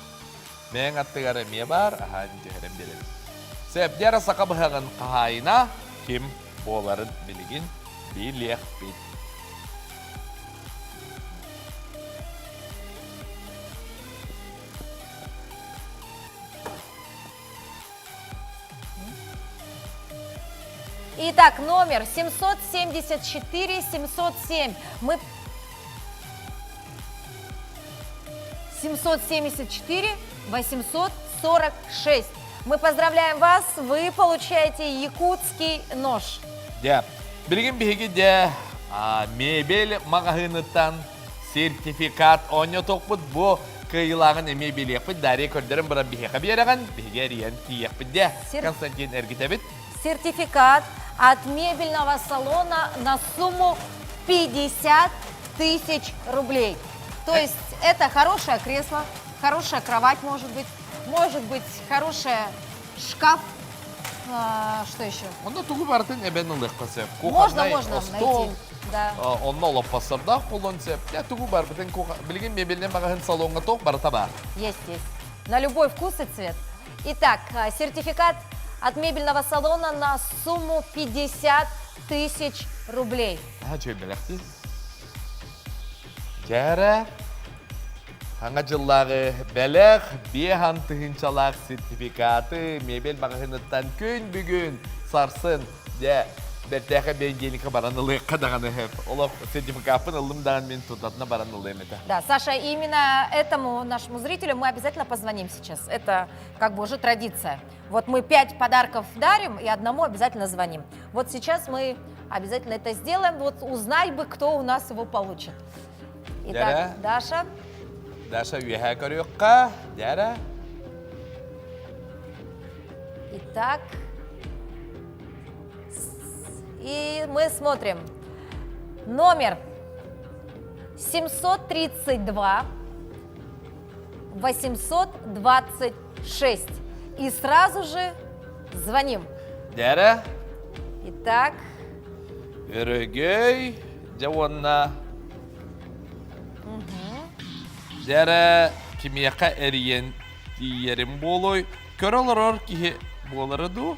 Мэҥ аттыгар эмиэ баар, аһаан түһэрэн биэрэбит. Сэбдэр саха быһаҕын хаһаайына ким буоларын билигин билиэхпит. Итак, номер 774-707. Мы 774 846. Мы поздравляем вас, вы получаете якутский нож. Дьэ, билигин биһиги дьэ мебель маҕаһыыныттан сертификат оонньотуохпут бу кыайыылааҕын эмиэ билиэхпит Дарья көрдөрөн баран биһиэхэ биэрэҕин биһиги эрийэн тиийиэхпит дьэ Константин эргитэбит Сертификат от мебельного салона на сумму 50 тысяч рублей. То есть это хорошее кресло, хорошая кровать может быть, может быть хороший шкаф, а, что еще? Онно тугу барытын эбэн ылыахха сөп. Можно, можно найти. Да. Онно олоппостордаах буолуон сөп. Я тугу барбытын билигин мебельнэй маҕаһыын салоҥҥа туох барыта баар. Есть, есть. На любой вкус и цвет. Итак, сертификат от мебельного салона на сумму 50 тысяч рублей. А, что, бэлэхти? Дьээрэ, Саҥа дьыллааҕы бэлэх биэһан тыһыынчалаах сертификаты мебель маҕаһыыныттан күн бүгүн сарсын дьэ бэртээхэй бензиникэ баран ылыахха даҕаны сөп. Олох сертификаппын ыллым даҕаны мин тутатына баран ылыам этэ. Да, Саша, именно этому нашему зрителю мы обязательно позвоним сейчас. Это как бы уже традиция. Вот мы пять подарков дарим и одному обязательно звоним. Вот сейчас мы обязательно это сделаем. Вот узнай бы, кто у нас его получит. Итак, Даша. Даша үөһэ көрүөххэ. Дьэрэ. Итак, и мы смотрим. Номер 732 826. И сразу же звоним. Дьэрэ. Итак. Өрөгөй, дьэ уонна Дьэрэ кимиэхэ эрийэн тиийэрим буолуой? Көрө олорор киһи буолара дуу?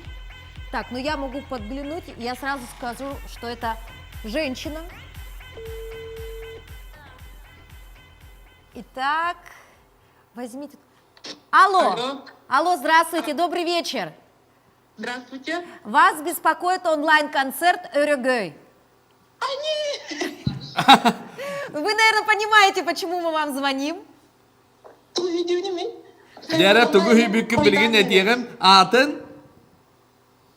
Так, ну я могу подглянуть. Я сразу скажу, что это женщина. Итак, возьмите... Алло. Алло. Алло, здравствуйте, добрый вечер. Здравствуйте. Вас беспокоит онлайн-концерт «Өрөгөй». Они! Вы, наверное, понимаете, почему мы вам звоним. Дьэрэ тугу үһүйбүккүн билигин этиэҕим. Аатын?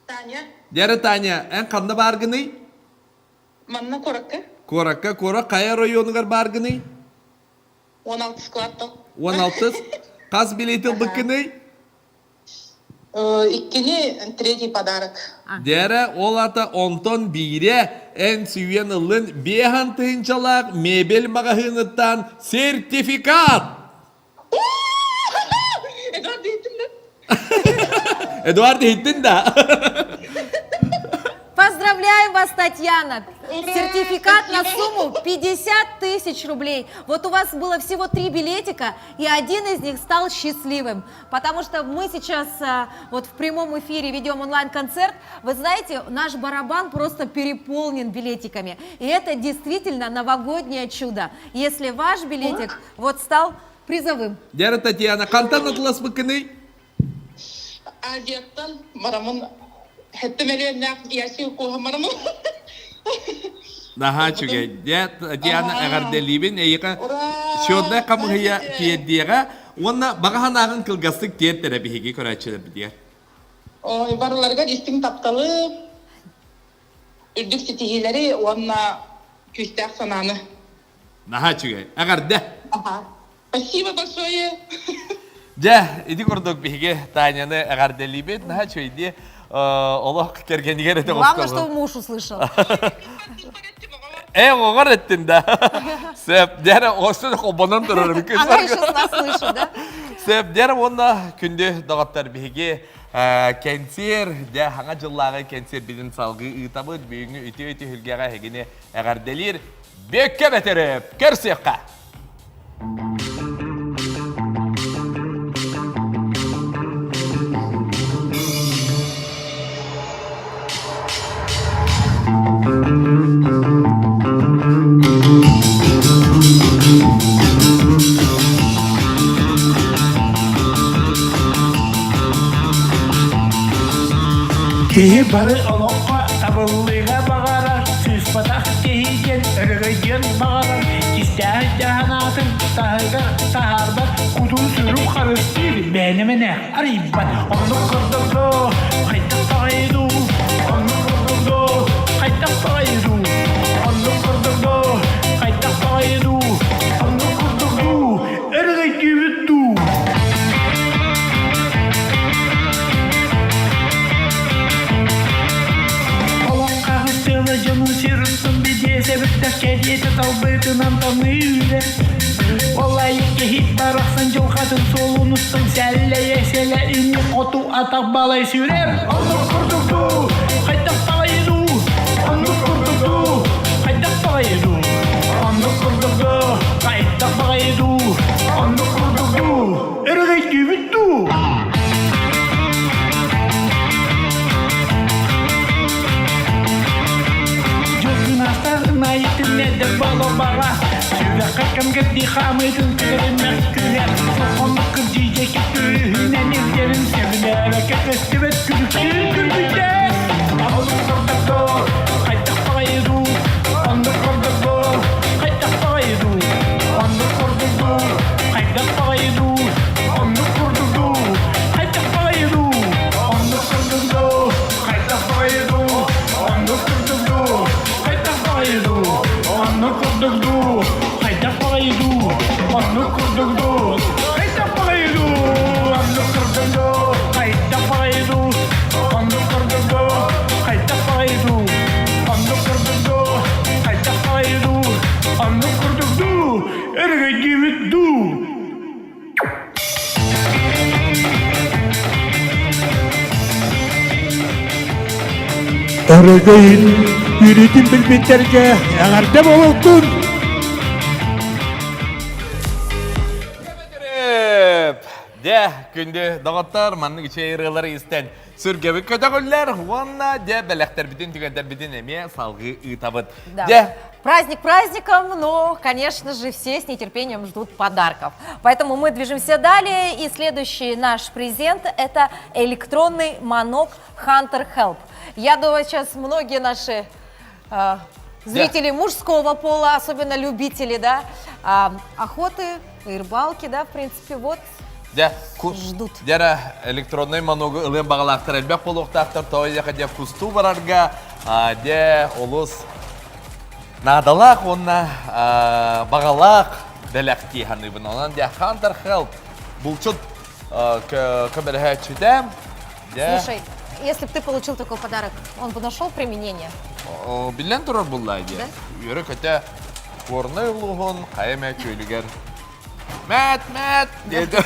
Таня. Дьэрэ Таня, эн ханна бааргыный? Манна куоракка. Куоракка, куорат хайа районугар бааргыный? 16 квартал. 16 Хас билети ылбыккыный? Иккини третий подарок. Дьэрэ, ол ата онтон биирэ эн сүүйэн ыллын биэһэн тыһыынчалаах мебель маҕаһыыныттан сертификат! Эдуард иһиттин да? Эдуард иһиттин да? Поздравляем вас, Татьяна! Ура! Сертификат на Спасибо. сумму 50 тысяч рублей. Вот у вас было всего три билетика, и один из них стал счастливым. Потому что мы сейчас а, вот в прямом эфире ведем онлайн-концерт. Вы знаете, наш барабан просто переполнен билетиками. И это действительно новогоднее чудо. Если ваш билетик вот стал призовым. Дьэрэ Татьяна, хантан атыласпыккыный? Азияттан барамын хэттэ мөлүөннээх яси куоһа барамын. Наһаа үчүгэй. Дьэ, Татьяна, эҕэрдэлиибин эйиэхэ Ура! счетнай хамыһыйа тиэрдиэҕэ уонна баҕа санааҕын кылгастык тиэртэрэ биһиги көрөөччүлэрбитигэр. Ой, барыларыгар истиҥ тапталы, үрдүк ситиһиилэри уонна күүстээх санааны. Наһаа үчүгэй. Эҕэрдэ! Ага. Спасибо большое. Дьэ, ити курдук биһиги Таняны эҕэрдэлиибит. Наһаа үчүгэйдии олох кэргэнигэр этэ Главное, чтобы муж услышал. Э, оҕор эттин да. Сөп, дьэрэ, оҕостон холбонон турар. Она еще нас слышит, да? Сөп, дьэрэ, уонна күндү доҕоттор биһиги кэнсиэр, дьэ, хаҥа дьыллааҕы кэнсиэрбитин салгыы ыытабыт. Бүгүҥҥү үтүө түһүлгэҕэ эһигини эҕэрдэлиир Бүөккэ Бэтэрээп көрсүөххэ! Киһи бары олоххо табыллыыга баҕарар, сыыспатах киһи диэн өрөгөйдүөн баҕарар, кистээх дьаһанаатын таһыгар таһаарбат, кутун-сүрүн харыстыыр, бээнэмэнэ арыйбат. Оннук курдук доо, хайдах баҕайы дуу, оннук курдук доо, хайдах баҕайы дуу, оннук курдук доо, хайдах баҕайы дуу, оннук курдук дуу, өрөгөйдүүбүт дуу. Олоҥхоһут дьонун сирин бидиэсэбиттэр кэриэтэ талбытынан таныы үлэ. Ол айы киһи барахсан дьылҕатын суолун устун сэллэйэ сэлэ инни хоту атах балай сүрэр. Оннук курдук дуу, хайдах баҕайы дуу, оннук курдук дуу, хайдах баҕайы дуу, оннук курдук дуу, хайдах баҕайы дуу, оннук курдук дуу, өрөгөйдүүбүт дуу. Сүрэххэ кэмгэрдии хаамыытын күлэрин күлэр Оннук кырдьыйдьэки күүһүнэн илдьэрин сөбүлээбэккэ көстүбэт күлүктүүр күлбүтэ Оннук курдук хайдах баҕайы дуу Оннук курдук хайдах баҕайы дуу Оннук курдук дуу хайдах баҕайы дуу Оннук курдук дуу хайдах баҕайы дуу Оннук курдук дуу хайдах баҕайы дуу Оннук курдук дуу хайдах баҕайы дуу Оннук курдук дуу хайдах баҕайы дуу Оннук курдук дуу хайдах баҕайы дуу Оннук курдук дуу хайдах баҕайы дуу Оннук курдук дуу хайдах баҕайы дуу Оннук курдук дуу хайдах баҕайы дуу Оннук курдук дуу өрөгөйдүүбүт дуу Өрөгөйүн үөрүүтүн билбиттэргэ эҕэрдэ буолуохтун! Дьэ, күндү доҕоттор, маннык үчүгэй ырыалары истэн сүргэбит көтөҕүллэр уонна дьэ бэлэхтэрбитин түгэнтэрбитин эмиэ салгыы ыытабыт. Да. Дьэ, Праздник праздником, но, конечно же, все с нетерпением ждут подарков. Поэтому мы движемся далее, и следующий наш презент – это электронный манок Hunter Help. Я думаю, сейчас многие наши э, зрители мужского пола, особенно любители, да, а, охоты и рыбалки, да, в принципе, вот Дьэ, ждут. Дьэ, электроннай маногу ылыан баҕалаахтар элбэх буолуохтаахтар, тоҕо диэхэ дьэ кустуу барарга, дьэ, олус наадалаах уонна баҕалаах бэлэхтии саныыбын. Онон дьэ, Hunter Help булчут көмөлөһөөччүтэ. Слушай, если бы ты получил такой подарок, он бы нашел применение? Биллэн турар булла дии. Үөрэ-көтө Горнай улууһун хайа эмэ күөлүгэр Мэт, мэт! диэти.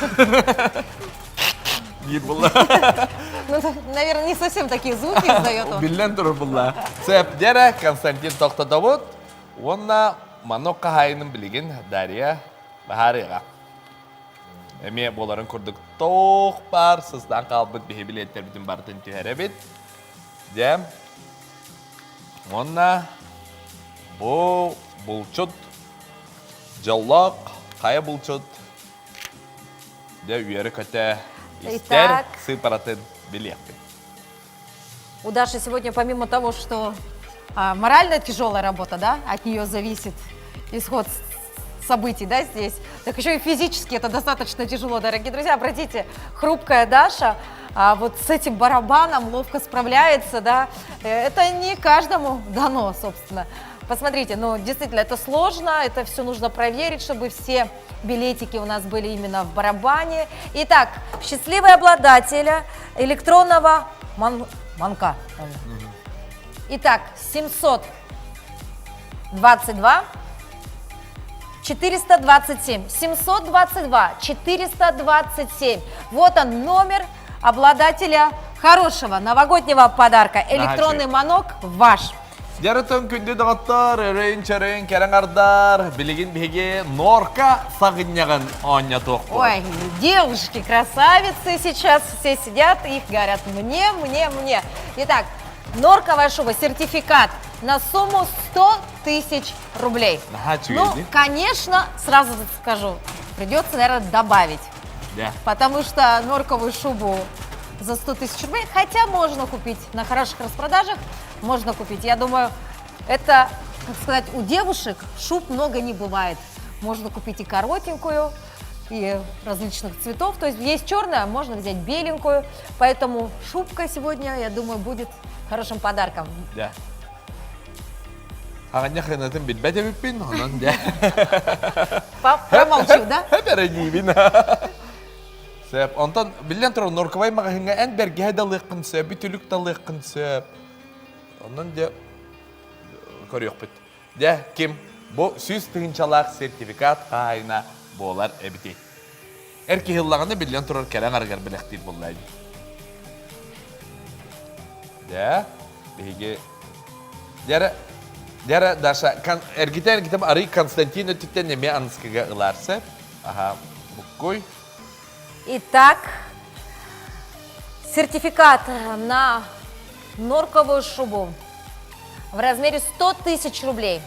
Диир булла. Ну, наверное, не совсем такие звуки издает он. Биллэн турар булла. Сөп, дьэрэ Константин тохтотобут. Уонна манок хаһаайынын билигин Дарья баһаарыаҕа. Эмиэ буоларын курдук тоох баар сыстаан хаалбыт биһи билиэттэрбитин барытын түһэрэбит. Дьэ, уонна бу булчут Дьоллоох хайа булчут дьэ үөрэ-көтө истэр сыыпаратын билиэхпит. У Даши сегодня помимо того, что а, морально тяжелая работа, да, от нее зависит исход событий, да, здесь, так еще и физически это достаточно тяжело, дорогие друзья. Обратите, хрупкая Даша а, вот с этим барабаном ловко справляется, да, э, это не каждому дано, собственно. Посмотрите, ну действительно, это сложно, это все нужно проверить, чтобы все билетики у нас были именно в барабане. Итак, счастливый обладателя электронного ман- манка. Итак, 722 427. 722 427. Вот он номер обладателя хорошего новогоднего подарка. Электронный манок ваш. Дьарытын күндү доҕоттор, өрөйүн-чөрөйүн кэрэ аҥардар, билигин биһиги норка саҕынньаҕын оонньотуохпут. Ой, девушки, красавицы сейчас все сидят и говорят мне, мне, мне. Итак, норковая шуба, сертификат на сумму 100 тысяч рублей. Наһаа Ну, үчүгэй конечно, сразу скажу, придется, наверное, добавить. Да. Потому что норковую шубу за 100 тысяч рублей, хотя можно купить на хороших распродажах, можно купить. Я думаю, это, как сказать, у девушек шуб много не бывает. Можно купить и коротенькую, и различных цветов. То есть есть черная, можно взять беленькую. Поэтому шубка сегодня, я думаю, будет хорошим подарком. Да. Аҕанньа хынатын билбэт эбиппин, онон дьэ. Промолчу, да? Хэбэрэ диибин. Сөп. Онтон биллэн турар норковай маҕаһыыҥҥа эн бэргэһэ да ылыаххын сөп, үтүлүк да ылыаххын сөп. Онон дьэ көрүөхпүт. Дьэ, ким бу 100 тыһыынчалаах сертификат хаһаайына буолар эбитий? Эр киһи ыллаҕына биллэн турар кэрэ аҥарыгар бэлэхтиир буолла Дьэ, биһиги Дьэрэ, дьэрэ, Даша, эргитэ-эргитэ арый Константин өттүттэн эмиэ аныскыга ылаарсы. Аха, буккуй. Итак, сертификат на норковую шубу в размере 100 тысяч рублей.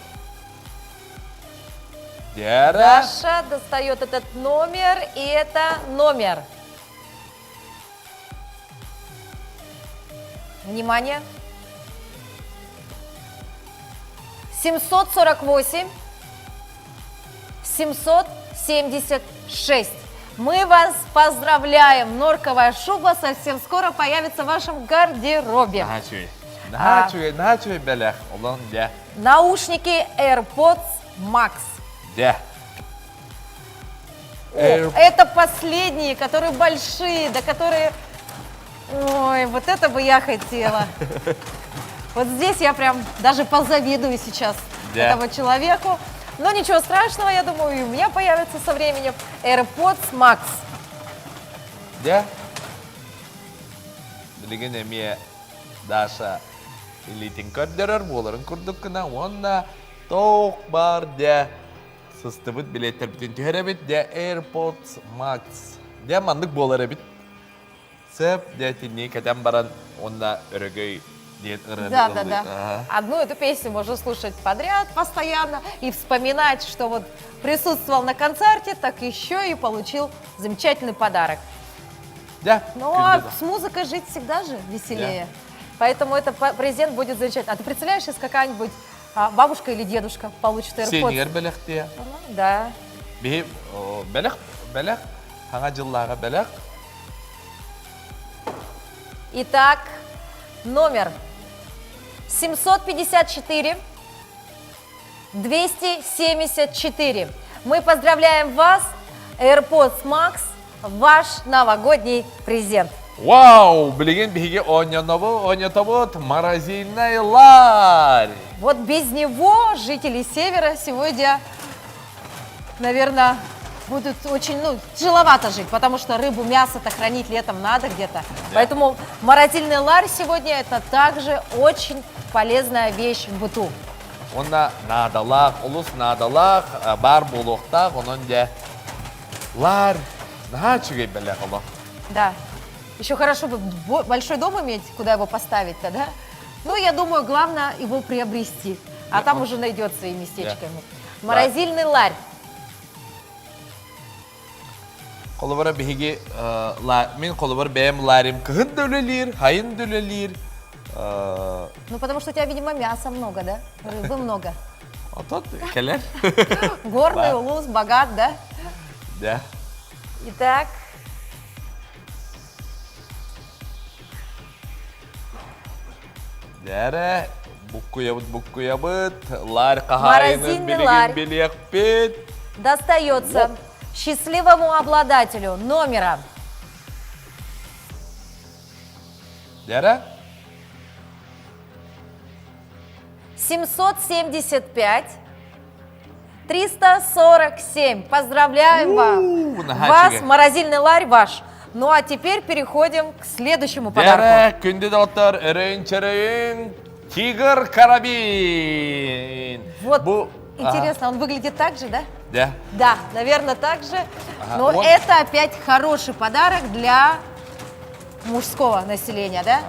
Дьэрэ. Даша достает этот номер, и это номер. Внимание. 748 776. Мы вас поздравляем! Норковая шуба совсем скоро появится в вашем гардеробе. Наһаа үчүгэй. Наһаа үчүгэй, наһаа үчүгэй бэлэх. Олон дьэ. Наушники AirPods Max. Дьэ. О, это последние, которые большие, да которые... Ой, вот это бы я хотела. Вот здесь я прям даже позавидую сейчас Да. этому человеку. Но ничего страшного, я думаю, и у меня появится со временем AirPods Max. Дьэ. Билигин эмиэ Даша илиитин көрдөрөр буоларын курдук гына уонна тоох баар дьэ сыстыбыт билиэттэрбитин түһэрэбит дьэ AirPods Max дьэ маннык буолар эбит сөп дьэ итиннии кэтэн баран уонна өрөгөй диэн ырыаны Да, да, да. Одну эту песню можно слушать подряд постоянно и вспоминать, что вот присутствовал на концерте, так еще и получил замечательный подарок. Да. Ну, а с музыкой жить всегда же веселее. Поэтому это презент будет замечательный. А ты представляешь, если какая-нибудь бабушка или дедушка получит AirPods? Сиэнигэр бэлэхтиэ. Да. Биһи бэлэх, бэлэх, хаҥа дьыллааҕы бэлэх. Итак, номер 754 274. Мы поздравляем вас, AirPods Max, ваш новогодний презент. Вау! Билигин биһиги оонньонобут, оонньотобут морозильный ларь. Вот без него жители Севера сегодня, наверное, будут очень, ну, тяжеловато жить, потому что рыбу, мясо-то хранить летом надо где-то. Да. Поэтому морозильный ларь сегодня это также очень полезная вещь в быту. Онна наадалаах, олус наадалаах, баар буолуохтаах, онон дьэ ларь наһаа үчүгэй бэлэх олох. Да. Еще хорошо бы большой дом иметь, куда его поставить-то, да? Ну, я думаю, главное его приобрести. А там уже найдется и местечко ему. Морозильный ларь. Холобура биһиги мин холобур бэйэм ларим кыһын да үлэлиир, сайын да үлэлиир. Ну, потому что у тебя, видимо, мяса много, да? Рыбы много. Отот кэлэр. Горный улус, богат, да? Да. Итак, Дьэ, эрэ. Буккуйабыт, буккуйабыт. Ларь хаһаайынын Морозильный ларь. билигин билиэхпит. Достается счастливому обладателю номера. Дера? 775 347. Поздравляем У, вам. Вас, нахачига. морозильный ларь ваш. Ну а теперь переходим к следующему подарку. Дера, күндү доктор, өрөйүн-чөрөйүн, тигр карабин. Вот, Бу, интересно, он выглядит так же, да? Да. Да, наверное, так же. Но он- это опять хороший подарок для мужского населения, да?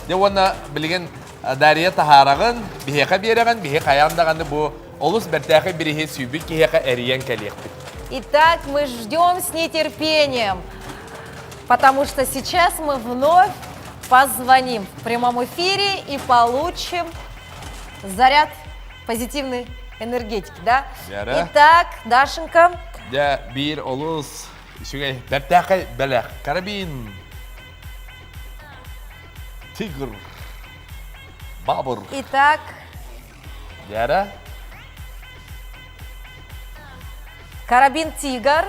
Дьэ уонна билигин Дарья таһаараҕын, биһиэхэ биэрэҕин, биһи хайаан даҕаны бу олус бэртээхэй бирииһи сүүйбүт киһиэхэ эрийэн кэлиэхпит. Итак, мы ждем с нетерпением, потому что сейчас мы вновь позвоним в прямом эфире и получим заряд позитивной энергетики, да? Вера. Итак, Дашенька. Дьэ, биир олус үчүгэй бэртээхэй бэлэх. Карабин. Тигр. Бабыр. Итак. Вера. Карабин Тигр.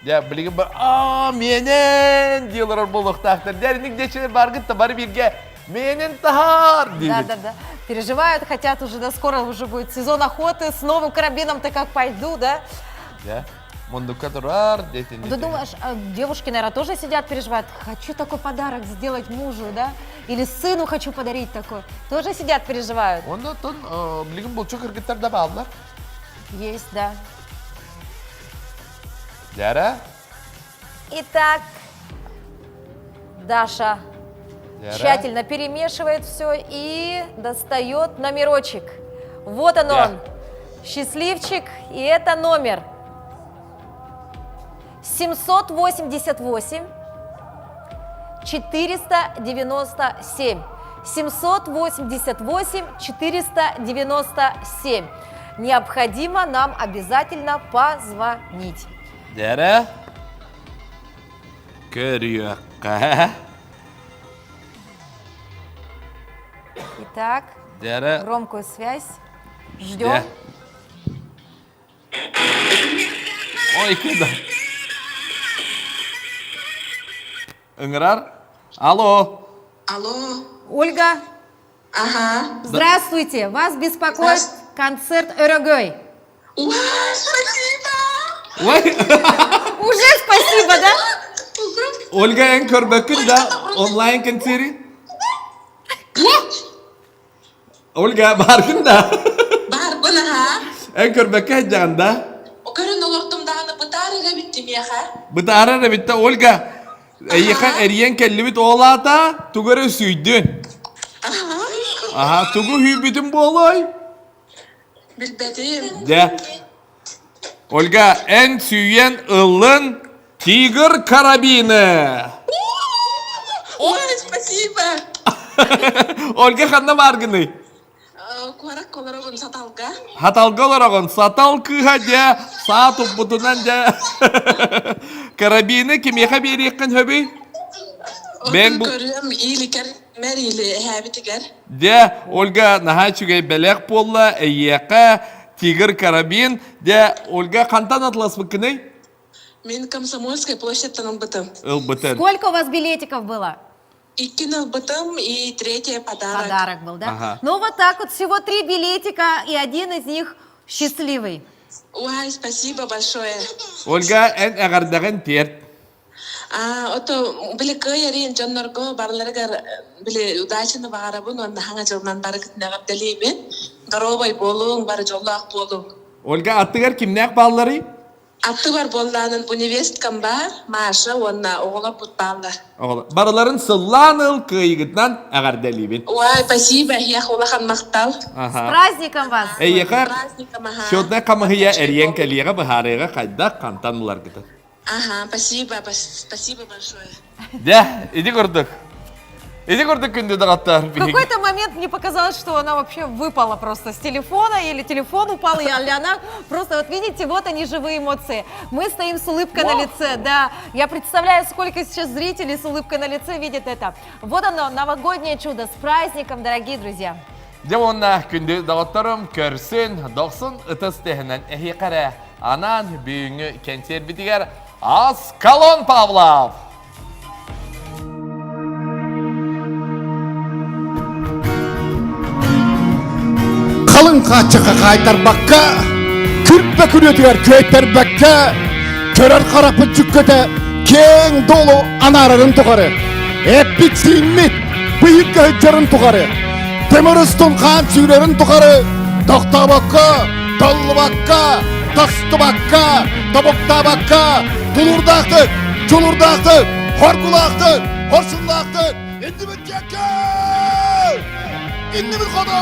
Дьэ, билигин бар, аа, миэнэн дии олорор буолуохтаахтар. Дьэ, дечилер баргыт да бары бииргэ миэнин таһаар Да, да, да. Переживают, хотят уже, да, скоро уже будет сезон охоты, с новым карабином-то как пойду, да? Да. Мундукка турар, дети. Ты думаешь, а девушки, наверное, тоже сидят, переживают, хочу такой подарок сделать мужу, да? Или сыну хочу подарить такой. Тоже сидят, переживают. Оннотон билигин булчу кыргыттар да бааллар. Есть, да. Дьара? Итак, Даша Дьара? тщательно перемешивает все и достает номерочек. Вот он Да. он, счастливчик, и это номер 788 497. 788 497. Необходимо нам обязательно позвонить. Дьара? Көрүөххэ. Итак, Дьара? громкую связь. Ждем. Дьэ. Ой, куда? Ыҥырар? Алло. Алло. Ольга. Ага. Здравствуйте. Вас беспокоит концерт Өрөгөй. Ой, спасибо! Ой. Уже спасибо, да? Ольга эн көрбөккүн да онлайн концерт? Ольга бааргын да? Баарбын аха. Эн көрбөккө сылдьаҕын да? Көрөн олортум даҕаны бытаарыга бүттүм миэхэ. Бытаарар эбит да Ольга. Эйиэхэ эрийэн кэллибит ол аата тугу эрэ сүүйдүн. Аха, тугу сүүйбүтүн буолуой? Билбэтим. Дьэ. Ольга, эн сүүйэн ыллын Тигр карабины. Ой, спасибо. Ольга ханна бааргыный? Куоракка олоробун Саталга. Хаталга олороҕун. Сатал кыыһа дьэ саа туппутунан дьэ карабины кимиэхэ биэриэххин сөбүй? Бэйэҥ бу Көрүөм ииликэр мэр или эһээбитигэр. Дьэ, Ольга наһаа үчүгэй бэлэх буолла эйиэхэ тигр карабин. Дьэ, Ольга хантан атласпыккыный? Мин Комсомольская площадьтан ылбытым. Ылбытын. Сколько у вас билетиков было? Иккини ылбытым и третье подарок. Подарок был, да? Ага. Ну вот так вот, всего три билетика, и один из них счастливый. Ой, спасибо большое. Ольга, эн эҕэрдэҕин тиэрт. А, ото били кыайарин дьоннорго барыларыгар били удачаны баҕарабын уонна хаҥа дьылынан барыгытын эҕэрдэлиибин. Доруобай буолуҥ, бары дьоллоох буолуҥ. Ольга, аттыгар кимнээх баалларый? Аттыбар буоллаанын бу невесткам баар, Маша уонна оҕолорбут бааллар. Оҕолор, барыларын сыллаан ыл, кыайыгытынан эҕэрдэлиибин. Ой, спасибо, эһиэхэ улахан махтал. С праздником вас! Эйиэхэ Праздником, ага. счетнай хамыһыйа эрийэн кэлиэҕэ быһаарыаҕа хайдах хантан ыларгытын. Ага, спасибо, спасибо большое. Дьэ, ити курдук. Ити курдук күндү доҕоттор. В какой-то момент мне показалось, что она вообще выпала просто с телефона, или телефон упал, или она просто, вот видите, вот они живые эмоции. Мы стоим с улыбкой на лице, да. Я представляю, сколько сейчас зрителей с улыбкой на лице видят это. Вот оно, новогоднее чудо. С праздником, дорогие друзья! Дьэ уонна күндү доҕотторум көрсүн, дохсун ытыс тыаһынан эһиэхэ эрэ анаан бүгүҥҥү кэнсиэрбитигэр Аскалон Павлов! Халыҥ хааччахха хаайтарбакка, күрбэ күрүөтүгэр күөйтэрбэккэ, көрөр харахпыт дьүккөтө киэҥ дуолу анаарарын тухары, эппит-сииммит быйыт көһүччэрин тухары, тимир устун хаан сүүрэрин тухары тохтообокко, толлубакка, тостубакка, тобуктаабакка, тулуурдаахтык, чулуурдаахтык, хоргулаахтык, хорсуннаахтык, иннибит диэки! Иннибит хоту!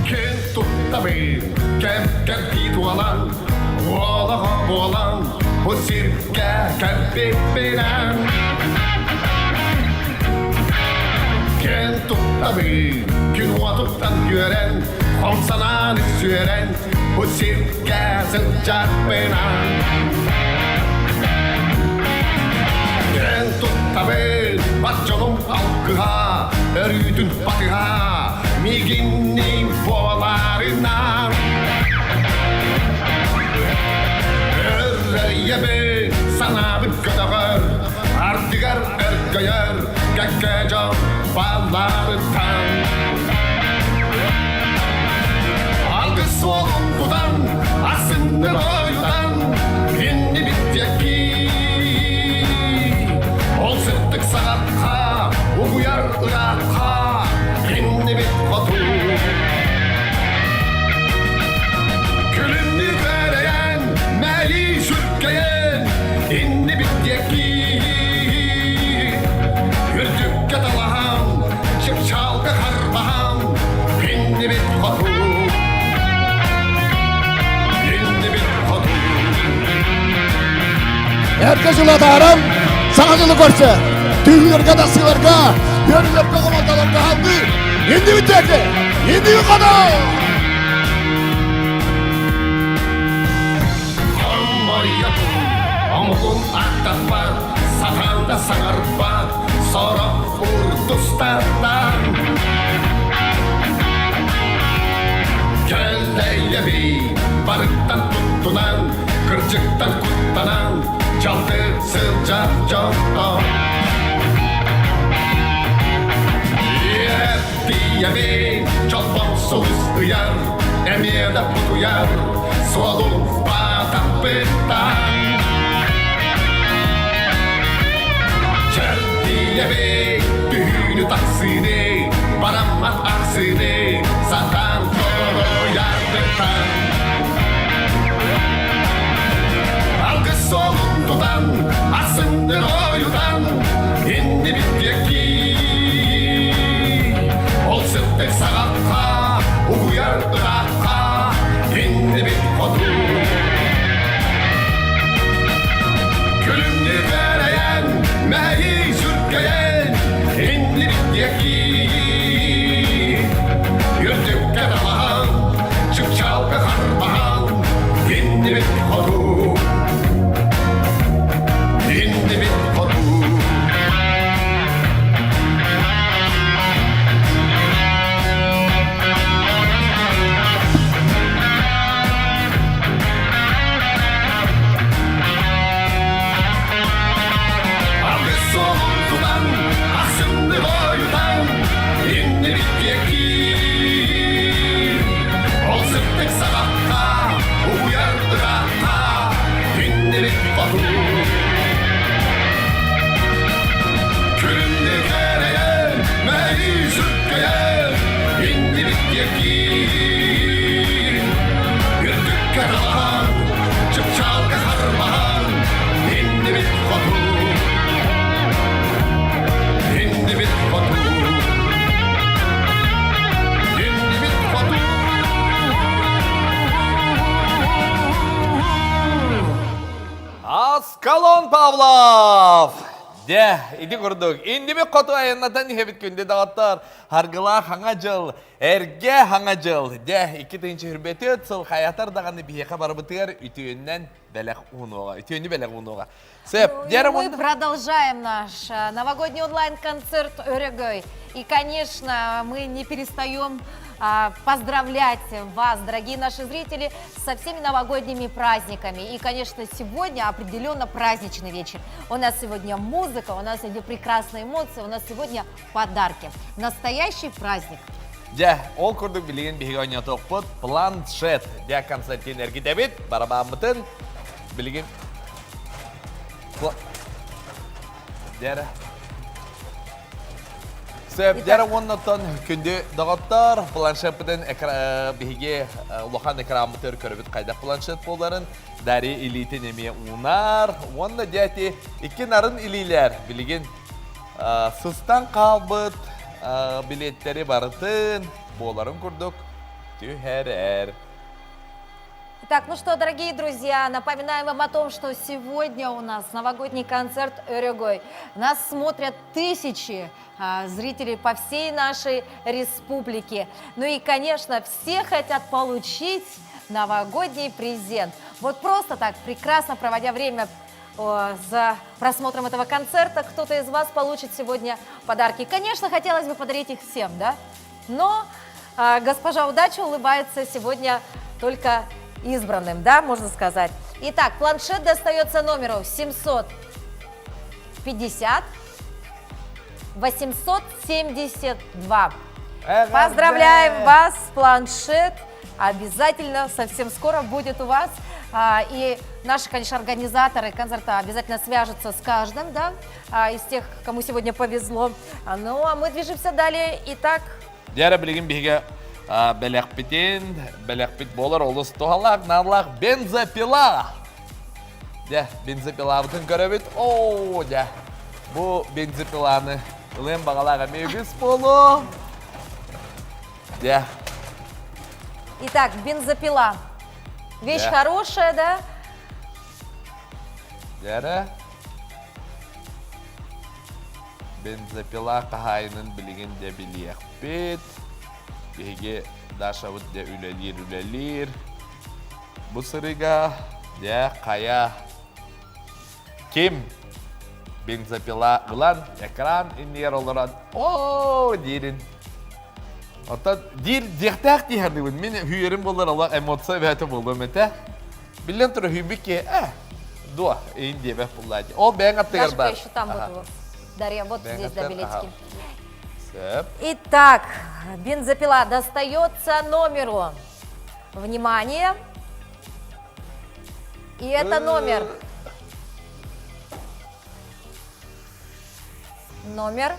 Күн туттабын, кэм кэрдии туолан, уолаҕа буолан, бу сиргэ кэлбиппинэн. Күн туттабын, күн уотуттан үөрэн, хом санаан үссүөрэн, бу сиргэ сылдьарбынан. Күн туттабын, бар дьонум алгыһа, өрүүтүн батыһа, миигинниин буоларынан. Өрөйөбүн, санаабын көтөҕөр, ардыгар өргөйөр, кэккэ дьон балларыттан. Алгыс суолун тутан, асынныр ойутан, иннибит диэки. Ол сыттык саҕахха, угуйар ыраахха, иннибит хоту. Күлүмнүү күөрэйэн, мэйии сүргэйэн, иннибит диэки. Үрдүккэ талаһан, чыпчаалга харбаһан, иннибит хоту. Иннибит хоту. Эргэ жылы атааран, саҥа дьылы көрсө, түүнүлэргэ тахсыыларга, үөрүүлэргэ хомолтолорго халгыы, иннибит диэки, иннибит хоту! Хомойобун, омугун аттаппат, сатаан да саҥарбат, сорох урдустартан. Кэллэйэби барыттан туттунан, кырдьыктан куттанан, дьалты сылдьар дьонтон. Иэттийэбин чолбон сулус ыйар, эмиэ да бутуйар, суолун баатаппыттан. Чэрдийэбин түһүүнү тахсыыны, бараммат ахсыыны, сатаан торуйарбыттан. Алгыс суолун тутан, асынныр ойутан, иннибит диэки. Ол сыттык саҕахха, угуйар ыраахха, иннибит хоту. Күлүмнүү күөрэйэн, мэһий сүргэйэн, иннибит диэки. Үрдүккэ талаһан, чыпчаалга харбаһан, иннибит хоту. Иннибит хоту. Аскалон Павлов! Дьэ, ити курдук, иннибит хоту айаннатан иһэбит күндү доҕоттор. Харгылаах хаҥа дьыл, эргэ хаҥа дьыл. Дьэ, 2024 сыл хайатар даҕаны биһиэхэ барыбытыгар үтүөннэн бэлэх уунуоҕа. Үтүөнү бэлэх уунуоҕа. Сөп. Ну, мы продолжаем наш э, новогодний онлайн-концерт «Өрөгөй». И, конечно, мы не перестаем а, поздравлять вас, дорогие наши зрители, со всеми новогодними праздниками. И, конечно, сегодня определенно праздничный вечер. У нас сегодня музыка, у нас сегодня прекрасные эмоции, у нас сегодня подарки. Настоящий праздник. Дьэ, ол курдук билигин биһиги оонньотуохпут планшет. Дьэ, Константин эргитэбит, барабааммытын билигин Дьэ, Сөп, дьэ уоннаттан күндү доҕоттор, планшеппытын биһиги улахан экраммытыгар көрөбүт хайдах планшет буоларын, Дарья илиитин эмиэ уунар, уонна дьэ ити икки нарын илиилэр билигин сыстан хаалбыт билиэттэри барытын буоларын курдук түһэрэр. Итак, ну что, дорогие друзья, напоминаем вам о том, что сегодня у нас новогодний концерт «Өрөгөй». Нас смотрят тысячи а, зрителей по всей нашей республике. Ну и, конечно, все хотят получить новогодний презент. Вот просто так, прекрасно проводя время за просмотром этого концерта, кто-то из вас получит сегодня подарки. Конечно, хотелось бы подарить их всем, да? Но а, госпожа Удача улыбается сегодня только избранным, да, можно сказать. Итак, планшет достается номеру 750 872. Поздравляем вас, планшет обязательно совсем скоро будет у вас. А, и наши, конечно, организаторы концерта обязательно свяжутся с каждым, да, а, из тех, кому сегодня повезло. А, ну, а мы движемся далее. Итак, Дьэ билигин биһиги бэлэхпитин, бэлэхпит буолар олус туһалаах, наалаах бензопила. Дьэ, бензопилабытын көрөбүт. Оо, дьэ, бу бензопиланы ылыан баҕалаах эмиэ үгүс буолуо. Дьэ. Итак, бензопила. Вещь хорошая, да? Дьэ, Бензопила хаһаайынын билигин дьэ билиэхпит. Биһиги Дашабыт дьэ үлэлиир-үлэлиир. Бу сырыыга дьэ хайа ким бензопила ылан экран иннигэр олорон оо диирин Оттон диир диэхтээх дии саныыбын. Мин үһүйэрим буоллар олох эмоция бэйэтэ буолуом этэ. Биллэн турар үһүйбүт киһи э дуо иин диэбэт буллаа дии. Ол бэйэҥ аттыгар бар. еще там вот Дарья, вот здесь, да, билетики. Сөп. Итак, бензопила достается номеру. Внимание. И это номер. Номер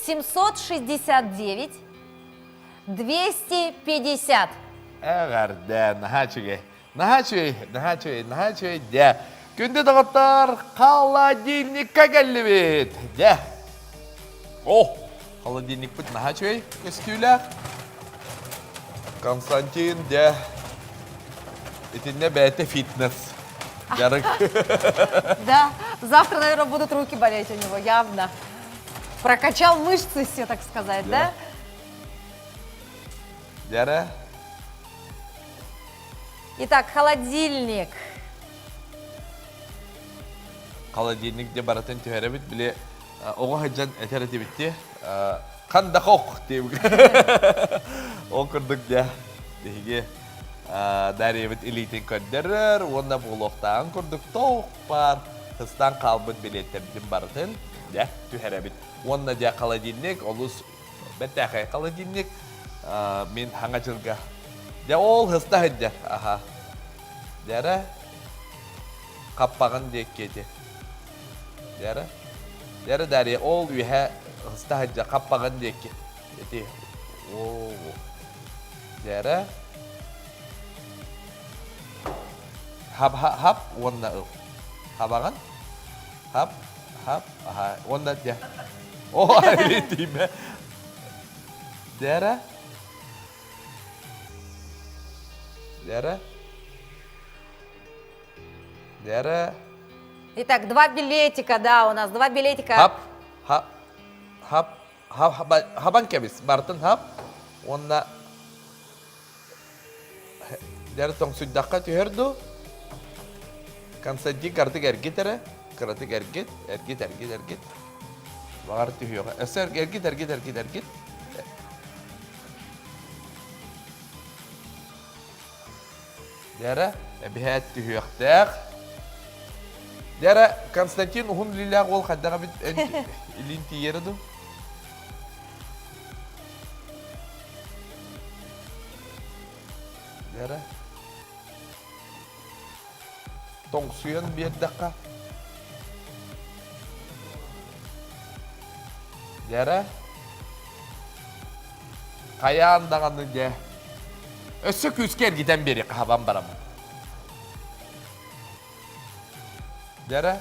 769 250. Эҕэрдэ, наһаа үчүгэй. Наһаа үчүгэй, наһаа үчүгэй, наһаа үчүгэй дьэ. Күндү доҕоттор, холодильникка кэллибит. Дьэ. О, холодильникпыт наһаа үчүгэй көстүүлээх. Константин, дьэ, итиннэ бэйэтэ фитнес. Дьарык. Да, завтра, наверное, будут руки болеть у него, явно. Прокачал мышцы все, так сказать, да? Дяра. Итак, холодильник. Холодильник де баратын түһэрэбит били оҕо сылдьан этэр этибит хандахох диэбит. Ол курдук дьэ биһиги Дарьябыт илиитин көрдөрөр уонна буолуохтааҕын курдук тоох баар хыстаан хаалбыт билиэттэрбитин барытын дьэ түһэрэбит. Уонна дьэ холодильник олус бэртээхэй холодильник мин хаҥа дьылга дьэ ол хыста сылдьар аха дьэрэ хаппаҕын диэкки ити дьэрэ дьэрэ Дарья ол үөһэ хыста сылдьар хаппаҕын диэкки ити оо дьэрэ хап хап уонна ыл хабаҕын хап хап аха уонна дьэ О, тиийбэ. Дьэрэ. Дьэрэ. Дэрэ. Итак, два билетика, да, у нас два билетика. Хап, хап, хап, хап, хабан кэбис, бартын хап. Уонна дэр тоҥсуйдахха түһэр дуу? Константин кыратык эргит эрэ. Кыратык эргит, эргит, эргит, эргит. Баҕар түһүөҕэ. Өссө эргит, эргит, эргит, эргит. Дьэрэ, эбиһээт түһүөхтээх. Дьэрэ, Константин уһун илиилээх уол хайдах эбит илиин тиийэрэ дуу? Дьэрэ. Тоҥсуйан биэрдэххэ. Дьэрэ. Хайаан даҕаны дьэ. Өссө күүскэ эргитэн биэриэххэ хабан бараммын. Дьэрэ.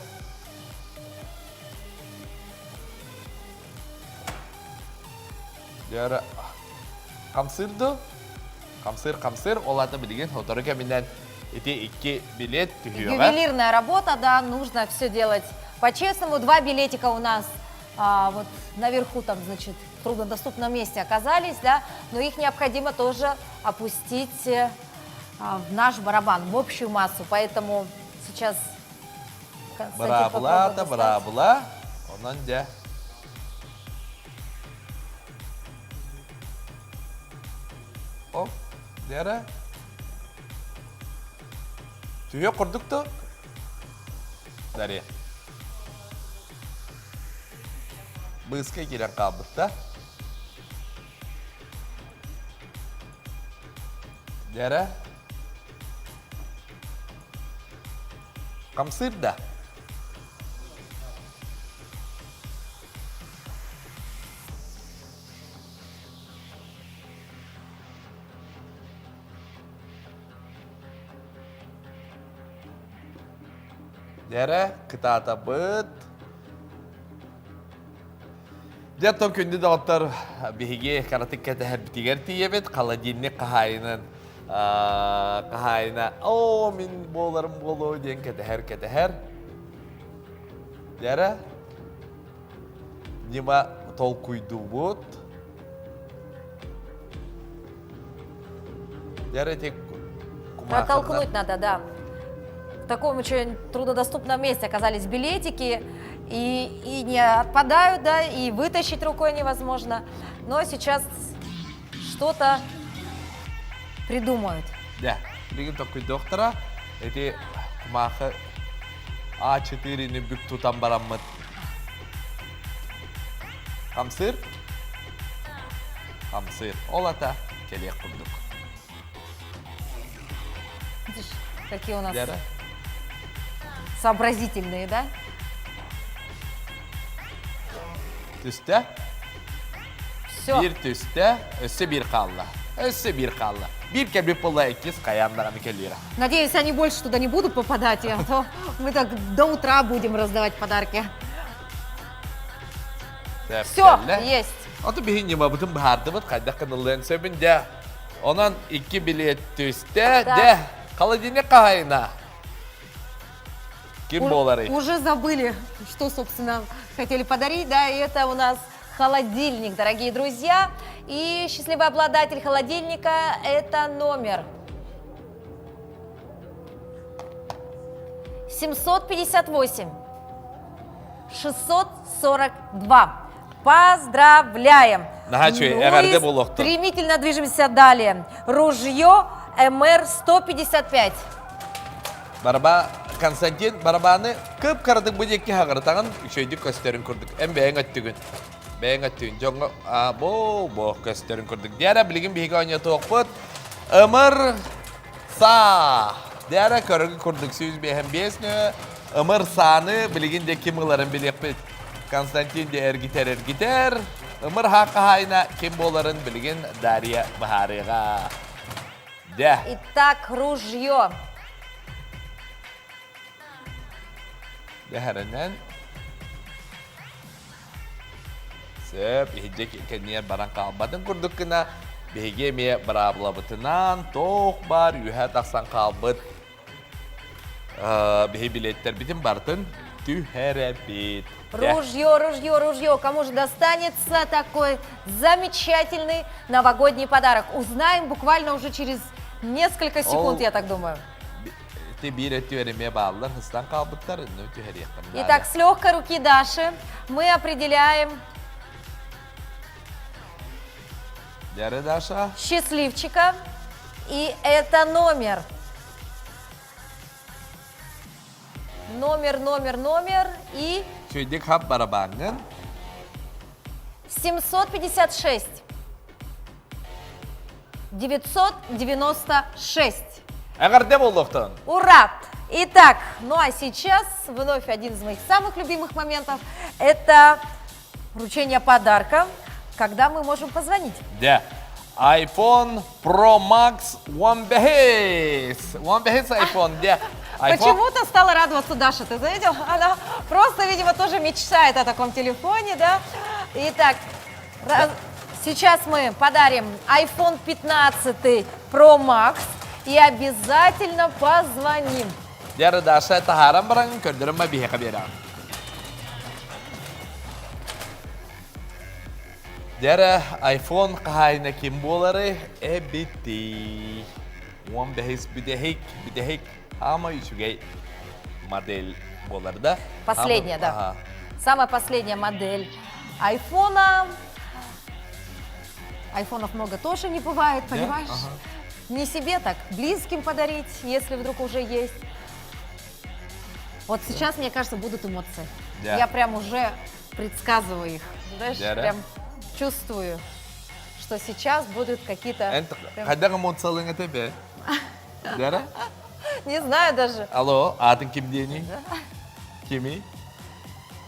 Дьэрэ. Хамсыыр дуу? Хамсыыр, хамсыыр. Ол аата билигин сотору кэминэн ити икки билет түһүөҕэ. Ювелирная работа, да, нужно все делать по-честному. Два билетика у нас а, вот наверху там, значит, в труднодоступном месте оказались, да, но их необходимо тоже опустить э, а, в наш барабан, в общую массу. Поэтому сейчас Константин Быраабыла попробует да достать. быраабыла. Онон дьэ. О, дьэрэ. Түһүө курдук да? Дарья. Быыска киирэн хаалбыт да? Дьэрэ. Хамсыыр да? Дьэрэ, кытаатабыт. Дьэ, оттон күндү доҕоттор, биһиги кыратык кэтэһэрбитигэр тиийэбит. Холодильник хаһаайынын хаһаайына «Оо, мин буоларым буолуо» диэн кэтэһэр-кэтэһэр. Дьэрэ, ньыма толкуйдуубут. Дьэрэ ити Протолкнуть надо, да. В таком очень труднодоступном месте оказались билетики, и, и не отпадают, да, и вытащить рукой невозможно. Но сейчас что-то придумают. Да, билигин толкуйдуохтара. Эти кумаахы А4-ни бүк тутан бараммыт. Хамсыыр? Хамсыыр. Ол ата кэлиэх курдук. Видишь, какие у нас Лера? сообразительные, да? Түстэ? Все. Биир түстэ, өссө биир хаалла. Өссө биир хаалла. Биир кэлбит буолла иккис хайаан даҕаны кэлиэрэ. Надеюсь, они больше туда не будут попадать, а то мы так до утра будем раздавать подарки. Все, есть. Ото биһи ньымабытын быһаардыбыт, хайдах гыныллыан сөбүн дьэ. Онон икки билиэт түстэ, дьэ, холодильник хаһайына. Ким буоларый? Уже забыли, что, собственно, хотели подарить, да, и это у нас холодильник, дорогие друзья. И счастливый обладатель холодильника – это номер 758 642. Поздравляем! Наһаа үчүгэй, Ну эҕэрдэ и буолуохтун. Стремительно движемся далее. Ружье МР-155. Бараба Константин барабаны кып-кыратык бу диэки хаҕырытаҕын үчүгэйдик көстөрүн курдук. Эн бэйэҥ өттүгүн. Бэйэҥ өттүгүн. Дьоҥҥо а, бу бу көстөрүн курдук. Диара билигин биһиги оонньотуохпут. Ымыр Саа! Диара көрөргө курдук 155 нөҥө ымыр сааны билигин де ким ыларын билиэхпит. Константин де эргитэр эргитэр. Ымыр хаах хаһаайына ким буоларын билигин Дарья быһаарыаҕа. Дэ. Итак, ружье. Дэһэринэн Сөп, иһирдьэ кэннигэр баран хаалбатын курдук гына биһиги эмиэ быраабылабытынан туох баар үөһэ тахсан хаалбыт. Биһи билеттэрбитин бартын түһэрэбит. Ружье, ружье, ружье. Кому же достанется такой замечательный новогодний подарок? Узнаем буквально уже через несколько секунд, я так думаю. Ти биир өттүгэр эмиэ бааллар, хыстан хаалбыттар, инну түһэриэхтэрин Итак, с легкой руки Даши мы определяем Дяры, Даша. Счастливчика. И это номер. Номер, номер, номер и... Сүйдик хап барабанын. 756. 996. Эҕэрдэ буолуохтун! Ура! Итак, ну а сейчас вновь один из моих самых любимых моментов. Это вручение подарка, когда мы можем позвонить. Да. iPhone Pro Max One Base. One Base iPhone, да. iPhone... Почему-то стала радоваться Даша, ты заметил? Она просто, видимо, тоже мечтает о таком телефоне, да? Итак, раз... сейчас мы подарим iPhone 15 Pro Max и обязательно позвоним. Дьэ, Даша таһааран баран көрдөрөн биһиэхэ биэрэҕин. Дьэ, iPhone хаһаайына ким буолары эбитий? Уон бэһис бүтэһик, бүтэһик хаамай үчүгэй модель буолар да? Последняя, да. Ага. Самая последняя модель айфона. Айфонов много тоже не бывает, понимаешь? Ага. Не себе так, близким подарить, если вдруг уже есть. Вот сейчас, мне кажется, будут эмоции. Да. Я прям уже предсказываю их. Знаешь, да, прям чувствую, что сейчас будут какие-то... Прям... Хайдах эмоцияларың тебе? Дара? Не знаю даже. Алло, аатыҥ ким диэний? Кимий?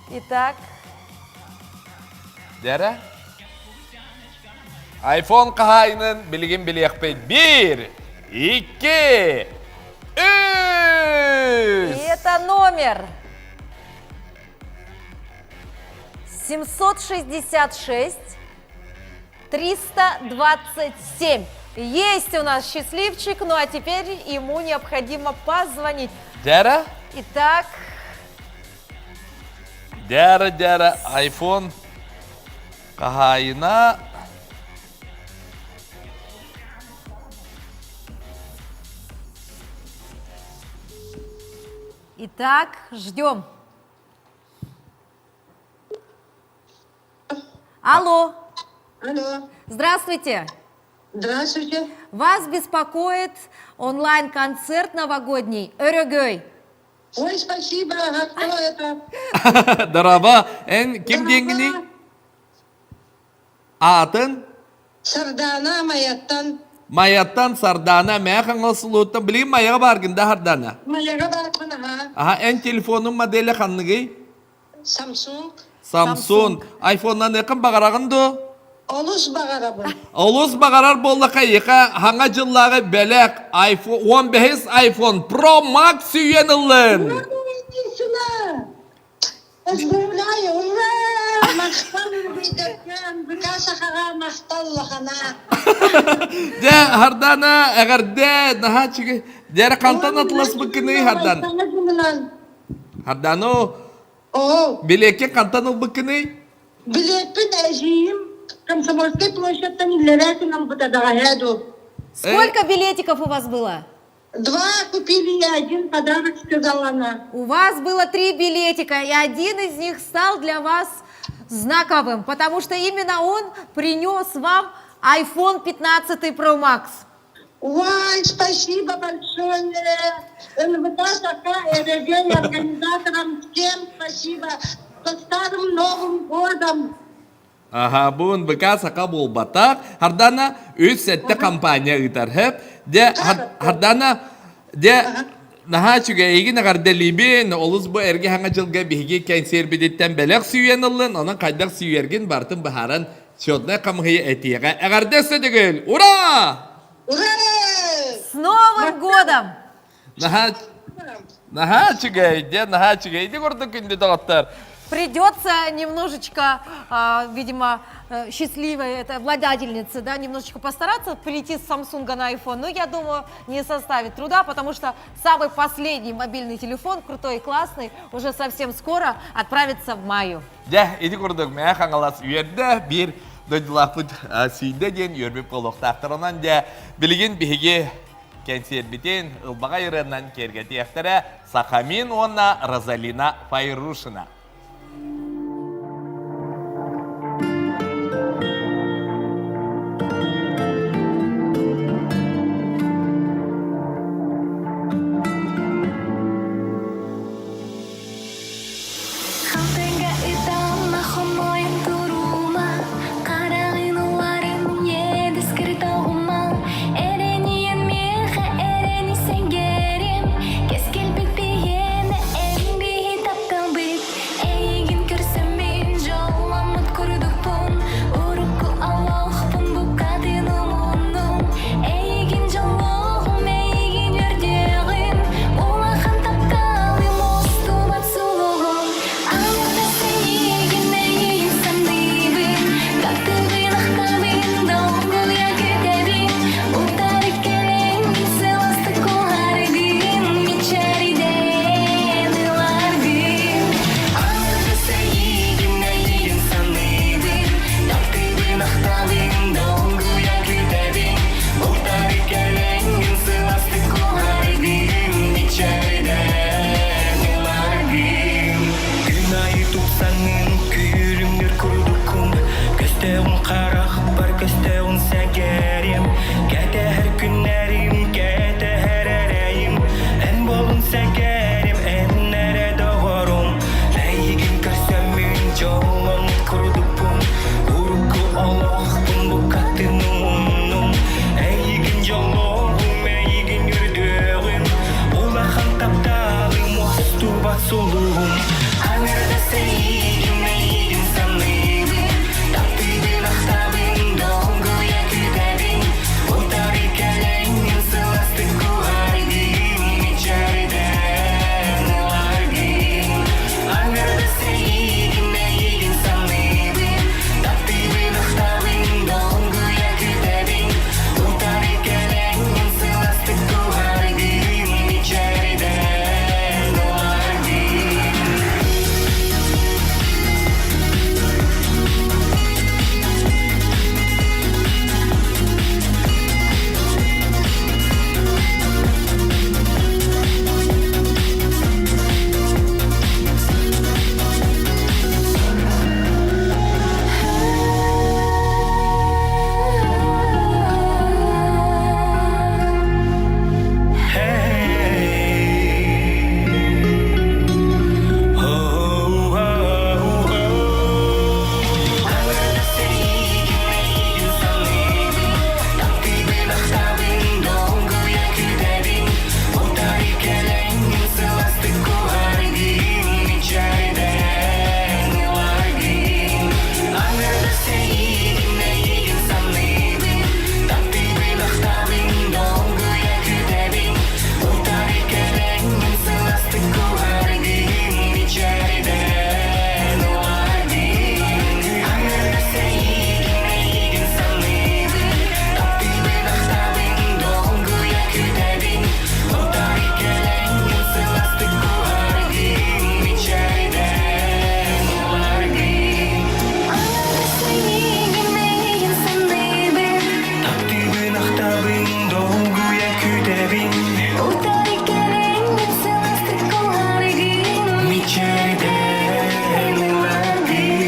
Итак. Дара? Айфон хаһаайынын билигин билиэхпит. Биир, икки, үс! И это номер 766 327. Есть у нас счастливчик, ну а теперь ему необходимо позвонить. Дьэ? Итак. Дьэ, дьэ, iPhone хаһаайына Итак, ждем. Алло. Алло. Здравствуйте. Здравствуйте. Вас беспокоит онлайн-концерт новогодний «Өрөгөй». Ой, спасибо. А кто это? Дорообо, эн ким диэҥҥиний? Аатыҥ? Сардана Майаттан. Майаттан Сардана, Мэйэ Хаҥалас улууһуттан. Билигин Майаҕа бааргын да, Сардана? Майаҕа баарбын, аха. Аха, эн телефонуҥ модели ханныгый? Samsung. Samsung. Айфоннан якын баҕараҕын дуо? Олус баҕарабын. Олус баҕарар буоллаха эйиэхэ хаҥа дьыллааҕы бэлэх iPhone 15 iPhone Pro Max сүүйэн ыллын. Поздравляю, ура! Махтал Бүкә Бүкә сахаҕа махтал улахана. Дьэ, Хардана, эҕэрдэ, наһаа үчүгэй. Дьэ, хантан атыласпыккыный, Хардан? Хардану, Оо. билиэккин хантан ылбыккыный? Билиэппин эдьиийим Комсомольскай площадьтан иллэрээ күн ылбыта даҕаһаа дуу. Сколько билетиков у вас было? Два купили я, один подарок сказала она. У вас было три билетика, и один из них стал для вас знаковым, потому что именно он принес вам iPhone 15 Pro Max. Ой, спасибо большое. НВК Саха, РГ, организаторам всем спасибо. Со старым Новым годом! Аха, бу НБК сака буолбатах. Хардана үс сэттэ компания ыытар. Хэп. Дьэ, Хардана, дьэ, наһаа үчүгэй эйигин эҕэрдэлиибин. Олус бу эргэ хаҥа дьылга биһиги кэнсиэрбититтэн бэлэх сүүйэн ыллын. Онон хайдах сүүйэргин барытын быһааран счетнай хамыһыйа этиэҕэ. Эҕэрдэ өссө төгүл! Ура! Ура! С Новым годом! Наһаа наһаа үчүгэй, дьэ, наһаа үчүгэй. Ити курдук күндү доҕоттор. Придется немножечко, видимо, счастливой этой владательнице, да, немножечко постараться перейти с Samsung на iPhone, но я думаю, не составит труда, потому что самый последний мобильный телефон, крутой и классный, уже совсем скоро отправится в маю. Дьэ, ити курдук Мэҥэ Хаҥалас үөрдэ, биир дойдулаахпыт сүүйдэ диэн үөрбүт буолуохтаахтар. Онон дьэ, билигин биһиги кэнсиэрбитин ылбаҕай ырыанан киэргэтиэхтэрэ Сахамин уонна Розалина Файрушина. Халтыҥҥа ытаама, хомойон турума, хараҕын уларын иэдэскэр тоҕума, эрэниэн миэхэ эрэни сэҥээрим, кэскилбит биһиэнэ эн биһи тапталбыт, эйигин көрсөммүн дьолломмут курдукпун, урукку олохпун букатын умуннум, эйигин дьоллоҕум, эйигин үөрдүөҕүм, улахан тапталым устубат сулуһум. Аҥардас эйигин эйигин саныыбын, таптыыбын, ахтабын, долгуйа күүтэбин, утары кэлэҥҥин сылаастык куоһаргын, мичээрдэн ыларгын. Аҥардас эйигин эйигин саныыбын, таптыыбын, ахтабын, долгуйа күүтэбин, утары кэлэҥҥин сылаастык куоһаргын, мичээрдэн ыларгын. Күн аайы тупсаҥҥын күүрүмнүүр курдуккун Көстөөҕүн харахпар көстөөҕүн сэҥээрим Кэтэһэр күннэрим кэтэһэр эрэйим Эн буолун сэҥээрим эн эрэ доҕорум Эйигин көрсөммүн дьолломмут курдукпун Урукку олохпун букатын умуннум Эйигин дьоллоҕум эйигин үрдүөҕүм Улахан тапталым уостубат сулуһум Аҥардас эйигин эйигин саныыбын, таптыыбын, ахтабын, долгуйа күүтэбин, утары кэлэҥҥин сылаастык куһаргын, мичээрдэн ыларгын. Аҥардас эйигин эйигин саныыбын, таптыыбын, ахтабын, долгуйа күүтэбин, утары кэлэҥҥин сылаастык куһаргын, мичээрдэн ыларгын. Hey, oh, oh, oh. Аҥардас эйигин эйигин саныыбын, таптыыбын, ахтабын, долгуйа күүтэбин, утары кэлэҥҥин сылаастык куһаргын, мичээрдэн ыларгын. Аҥардас эйигин эйигин саныыбын, таптыыбын, ахтабын, долгуйа күүтэбин, утары кэлэҥҥин сылаастык куһаргын, мичээрдэн ыларгын. Аҥардас эйигин эйигин саныыбын, таптыыбын, ахтабын, долгуйа күүтэбин, утары кэлэҥҥин сылаастык куһаргын, мичээрдэн ыларгын. Аҥардас эйигин эйигин саныыбын, Таптыыбын, ахтабын, долгуйа күүтэбин утары кэлэҥҥин сылаастык куһаргын, Мичээрдэн ыларгын.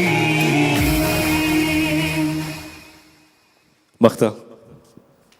Махтал.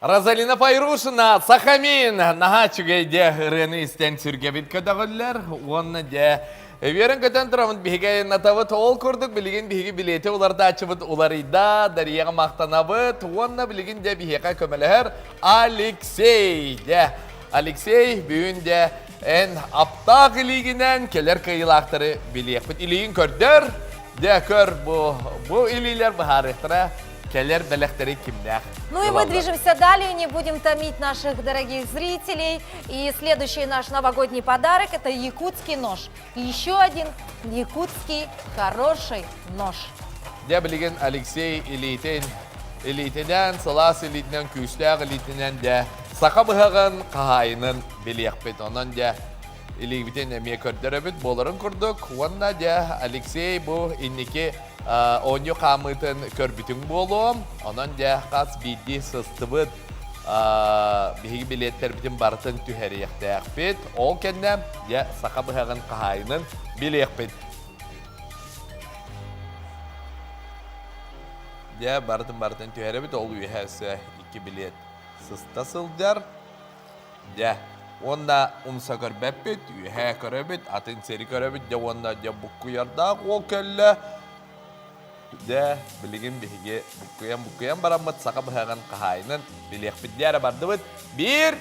Розалина Файрушина, Сахамин, наһаа үчүгэй дьэ ырыаны истэн сүргэбит көтөҕүллэр уонна дьэ үөрэн көтөн тураммыт биһиги айаннатабыт ол курдук билигин биһиги билиэти уларытааччыбыт уларыйда Дарияҕа махтанабыт уонна билигин дьэ биһиэхэ көмөлөһөр Алексей дьэ Алексей бүгүн дьэ эн аптаах илиигинэн кэлэр кыайыылаахтары билиэхпит илиигин көрдөр дьэ көр бу бу илиилэр быһаарыахтара. Кэлэр бэлэхтэри кимнээх Ну и мы движемся далее, не будем томить наших дорогих зрителей. И следующий наш новогодний подарок – это якутский нож. И еще один якутский хороший нож. Дьэ билигин Алексей илиитин илиитинэн, сылаас илиитинэн, күүстээх илиитинэн дьэ саха быһаҕын хаһаайынын билиэхпит. Онон дьэ илиибитин эмиэ көрдөрөбүт буоларын курдук. Уонна дьэ Алексей бу инники оонньуу хаамыытын көрбүтүҥ буолуо. Онон дьэ хас биирдии сыстыбыт биһиги билиэттэрбитин барытын түһэриэхтээхпит. Ол кэннэ дьэ саха быһаҕын хаһаайынын билиэхпит. Дьэ, барытын барытын түһэрэбит, ол үөһэ өссө икки билиэт сыста сылдьар. Дьэ, уонна умса көрбөппүт, үөһэ көрөбүт, атын сири көрөбүт, дьэ уонна дьэ буккуйардаах уол кэллэ. Дьэ, билигин биһиги буккуйан-буккуйан бараммыт саха быһаҕын хаһаайынын билиэхпит диэри бардыбыт. Биир,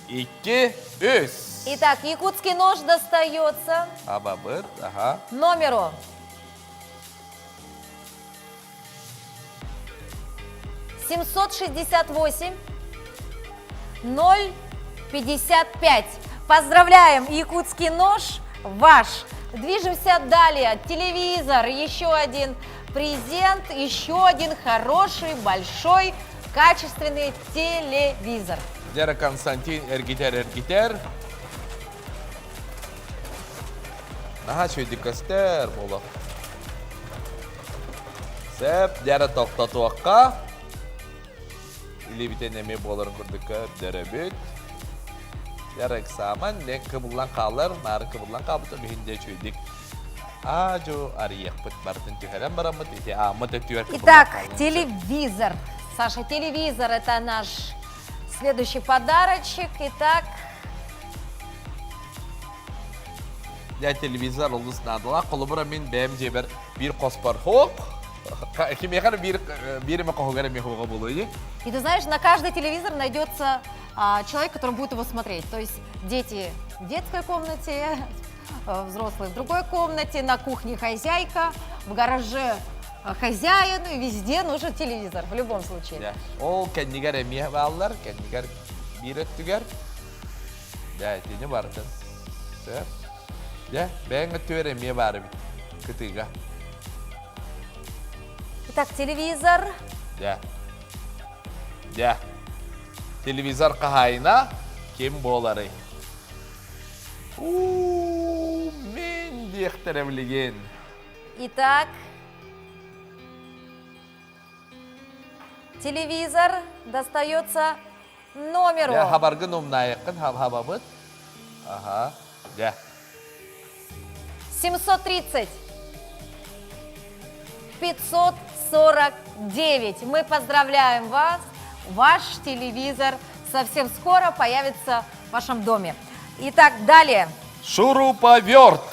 икки, үс. Итак, якутский нож достается Абабыт, ага. номеру 768 055. Поздравляем, якутский нож ваш. Движемся далее. Телевизор, еще один презент, еще один хороший, большой, качественный телевизор. Дьэ Константин эргитэр эргитэр. Наһаа үчүгэйдик көстөр буолуох. Сөп, дьэ тохтотуохха. Илиибитин эмиэ буоларын курдук көрдөрөбүт. Дьэ экзамен не кыбыллан хаалар, наары кыбыллан хаалбыт иһин дьэ үчүгэйдик аа-дьуу арыйыахпыт барытын түһэрэн бараммыт ити ааммыт өттүгэр Итак, телевизор. Саша, телевизор – это наш следующий подарочек. Итак, Дьэ телевизор олус наадалаах. Холобура мин бэйэм дьиэбэр биир хоспор хоп. Кимиэхэ эрэ биир биир эмэ хоһугар эмиэ хоһуга буолуо дии. И ты знаешь, на каждый телевизор найдется человек, который будет его смотреть. То есть дети в детской комнате, взрослые в другой комнате, на кухне хозяйка, в гараже хозяин, и везде нужен телевизор, в любом случае. Дьэ, ол кэннигэр эмиэ бааллар, кэннигэр биир өттүгэр. Дьэ, итини барытын. Сөп. Дьэ, бэйэҥ өттүгэр эмиэ баар эбит. Кытыыга. Итак, телевизор. Дьэ. Дьэ. Телевизор хаһаайына ким буоларый? У мин диэхтэрэ билигин. Итак, телевизор достается номеру. Дьэ, хабаргын умнаайыккын хабабыт. Ага, дьэ. 730. 549. Мы поздравляем вас. Ваш телевизор совсем скоро появится в вашем доме. Итак, далее. Шуруповерт.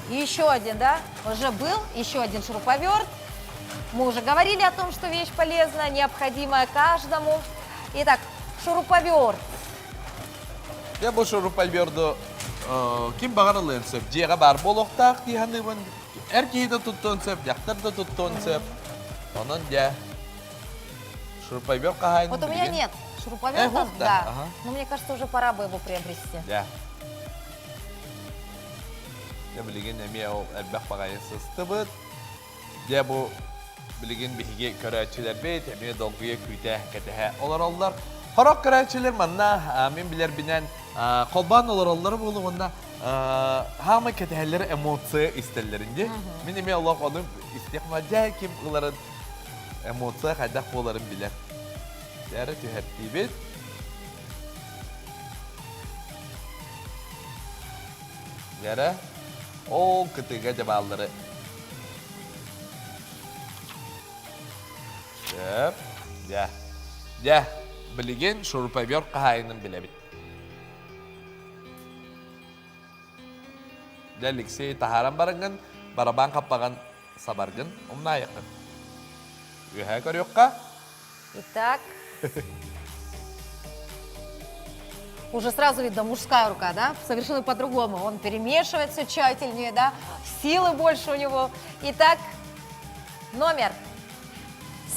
Еще один, да? Уже был еще один шуруповерт. Мы уже говорили о том, что вещь полезная, необходимая каждому. Итак, шуруповерт. Дьэ бу шуруповерду ким баҕар ылыан сөп. Дьиэҕэ баар буолуохтаах дии саныыбын. Эр киһи да туттуон сөп, дьахтар да туттуон сөп. Онон дьэ шуруповерт хаһаайын Вот у меня нет шуруповерта, да. Ага. Но мне кажется, уже пора бы его приобрести. Дьэ. Дьэ билигин эмиэ ол элбэх баҕайы сыстыбыт. Дьэ бу билигин биһиги көрөөччүлэрбит эмиэ долгуйа күүтэ кэтэһэ олороллор. Хорох көрөөччүлэр манна мин билэрбинэн холбоон олороллор буолу уонна хаамай кэтэһэллэр эмоция истэллэрин дии. Мин эмиэ олох ону истиэх дьэ ким ыларын эмоция хайдах буоларын билэр. Дьэ түһэртиибит. Дьэ ол кытыыга дьабааллары Сөп. Дьэ. Дьэ, билигин шуруповерт хаһаайынын билэбит. Дьэ, Алексей, таһааран бараҥҥын, барабан хаппаҕын сабаргын умнаайаххын. Үөһээ көрүөххэ. Итак, уже сразу видно мужская рука, да? Совершенно по-другому. Он перемешивает все тщательнее, да? Силы больше у него. Итак, номер.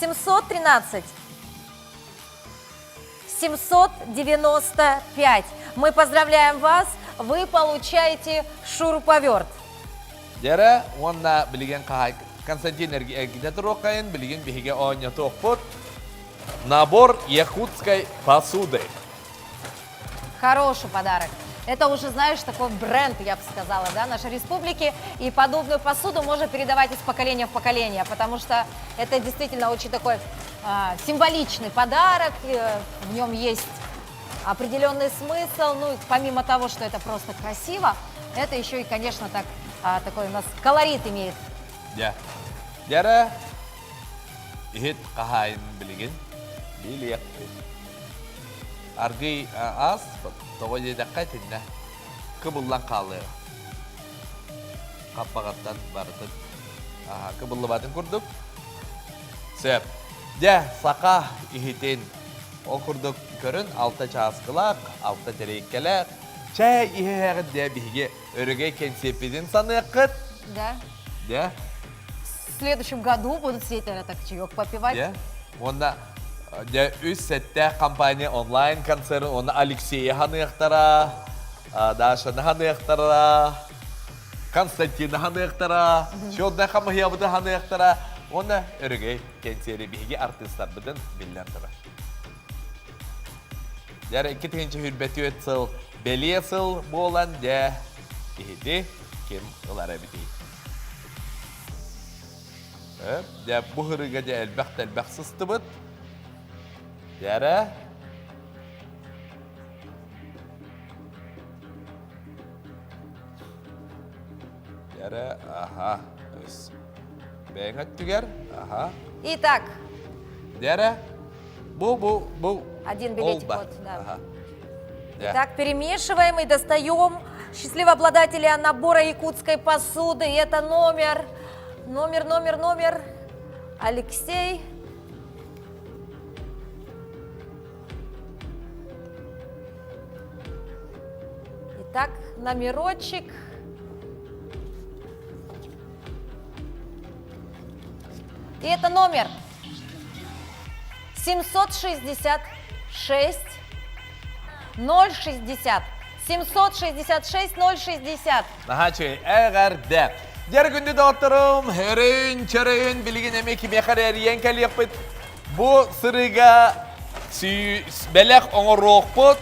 713 795. Мы поздравляем вас, вы получаете шуруповерт. Дьэрэ уонна билигин хаһай Константин эргитэ туруоххайын билигин биһиги оонньотуохпут. Набор якутской посуды. Хороший подарок. Это уже, знаешь, такой бренд, я бы сказала, да, нашей республики. И подобную посуду можно передавать из поколения в поколение, потому что это действительно очень такой а, символичный подарок. Э, в нем есть определенный смысл. Ну, помимо того, что это просто красиво, это еще и, конечно, так, а, такой у нас колорит имеет. Дьэ. Дьэрэ иһит хаһаайын билигин билиэхпит. Аргый аас, тоҕо диэтэххэ итиннэ кыбыллан хаалыаҕа. Хаппаҕаттан барытын кыбыллыбатын курдук. Сөп. Дьэ, саха иһитин ол курдук көрүн алта чааскылаах, алта тэриэккэлээх чэй иһэҕит дьэ биһиги өрөгөй кэнсиэппитин саныаххыт. Да. Дьэ. В следующем году будут сидеть, наверное, так чаек попивать. Дьэ. Уонна дьэ үс сэттээх компания онлайн концерт уонна Алексея ханыахтара, Дашаны ханыахтара, Константины ханыахтара, Шелда хамыһыйабыты ханыахтара уонна өрөгөй кэнсиэри биһиги артыыстарбытын биллэн турар. Дьэ 2024 сыл бэлиэ сыл буолан дьэ иһити ким ылар эбитий? Дьэ бу һырыыга дьэ элбэх да элбэх сыстыбыт. Дьэрэ. Дьэрэ, аха. Бэйэҥ өттүгэр, аха. Итак. Дьэрэ. Бу, бу, бу. Один билетик вот, да. Ага. Итак, перемешиваем и достаем счастливого обладателя набора якутской посуды. Это номер, номер, номер, номер. Алексей. Итак, номерочек. И это номер 766 060. 766 060. Наһаа үчүгэй. Эҕэрдэ. Дьэр күндү доҕотторум, өрөйүн, чөрөйүн билигин эмиэ кимиэхэ эрэ эрийэн кэлиэхпит. Бу сырыыга бэлэх оҥоруохпут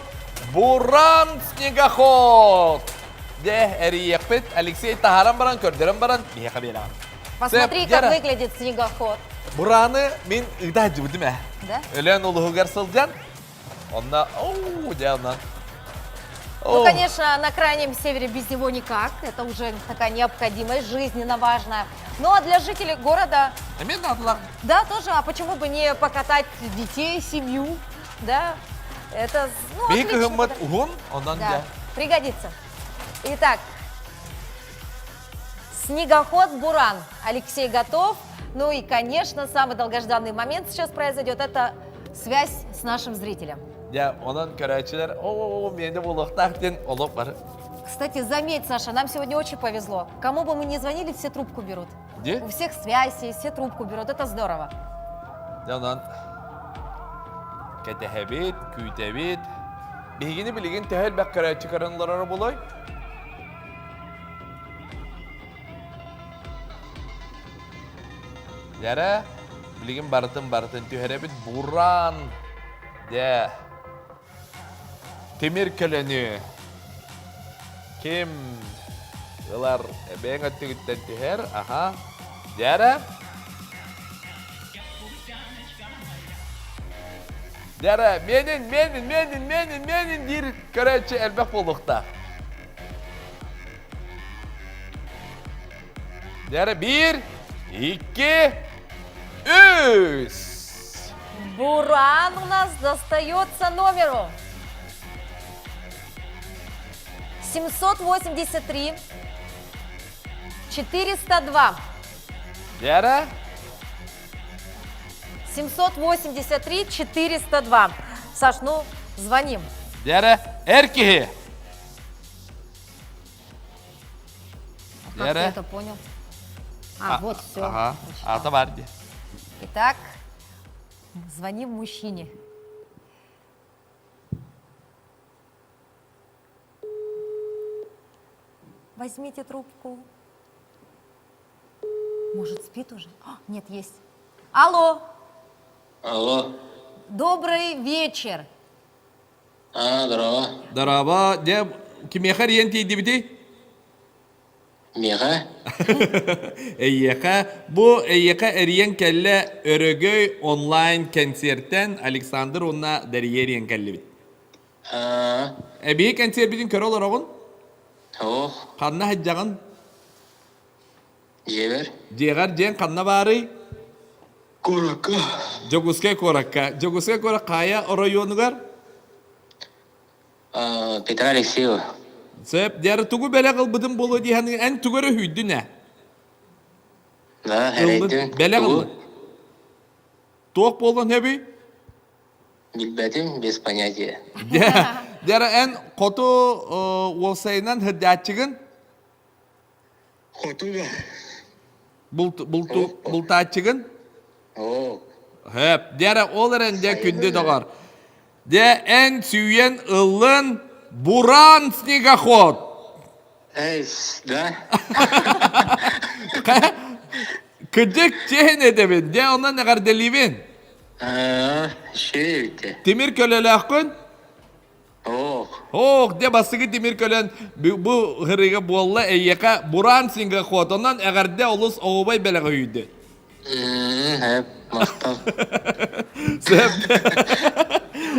Буран снегоход. Дьэ, эрийиэхпит. Алексей таһааран баран, көрдөрөн баран, биһиэхэ биэрэҕин. Посмотри, как выглядит снегоход. Бураны мин ыыта сылдьыбытым ээ. Да? Өлөөн улуһугар сылдьан, онно, оу, дьэ, онно. Ну, конечно, на крайнем севере без него никак. Это уже такая необходимость, жизненно важная. Ну, а для жителей города... Да, тоже. А почему бы не покатать детей, семью, да? Это, ну, отлично. уһун, онон да, пригодится. Итак, снегоход «Буран». Алексей готов. Ну и, конечно, самый долгожданный момент сейчас произойдет. Это связь с нашим зрителем. Дьэ, онон көрөөччүлэр, о, миэнэ буолуохтаах диэн олох бар. Кстати, заметь, Саша, нам сегодня очень повезло. Кому бы мы ни звонили, все трубку берут. Где? У всех связь есть, все трубку берут. Это здорово. Дьэ, онон кэтэһэбит, күүтэбит. Биһигини билигин төһө элбэх көрөөччү көрөн олороро буолуой? Дьэрэ, билигин барытын-барытын түһэрэбит. Буран, дьэ, тимир көлөнү ким ылар бэйэҥ өттүгүттэн түһэр, аха. Дьэрэ. Дьэрэ, менин, менин, менин, менин, менин диир көрөөччү элбэх буолуохтаах. Дьэрэ, биир, икки, үс. Буран у нас достается номеру 783 402. Дьэрэ. 783 402. Саш, ну, звоним. Дьэрэ, эр киһи. Как ты это понял? А, вот, все. Ага, ата бар дии. Итак, Звоним мужчине. Возьмите трубку. Может, спит уже? А, нет, есть. Алло. Алло. Добрый вечер. А, здорово. Здорово. Дьэ, кимиэхэ эрийэн тиийдибитий? Миэхэ? Эйиэхэ, бу эйиэхэ эрийэн кэллэ Өрөгөй онлайн кэнсиэртэн Александр уонна Дария эрийэн кэллибит. Эбии кэнсиэрбитин көрө олороҕун? Ох. Ханна сылдьаҕын? Дьиэбэр. Дьиэҕэр дьиэҥ ханна баарый? Куоракка. Дьокуускай куоракка. Дьокуускай куорат хайа оройуонугар? Петра Алексеева. Сөп. Дьэ, тугу бэлэх ылбытым буолуо дии саныыр. Эн тугу эрэ үһүйдүн ээ? Да, эрэйдим. Бэлэх ыллын. Туох буолуон сөбүй? Билбэтим, без понятия. Дьэ, эн хоту уолсайынан сылдьааччыгын? Хоту да. Бултааччыгын? Оо. Хөп. Дьэ, ол эрэн дьэ күндү доҕор. Дьэ, эн сүүйэн ыллын Буран снегоход. Эй, да? Кыдьык чээн этэбин. Дьэ, онон эҕэрдэлиибин. Үчүгэй эбит. Тимир көлөлөөххүн? Ох. Ох, дьэ бастакы тимир көлөн бу ырыга буолла эйиэхэ Буран снегоход. Онон эҕэрдэ олус оҕубай бэлэҕи үүйдү. Хэп, махтал.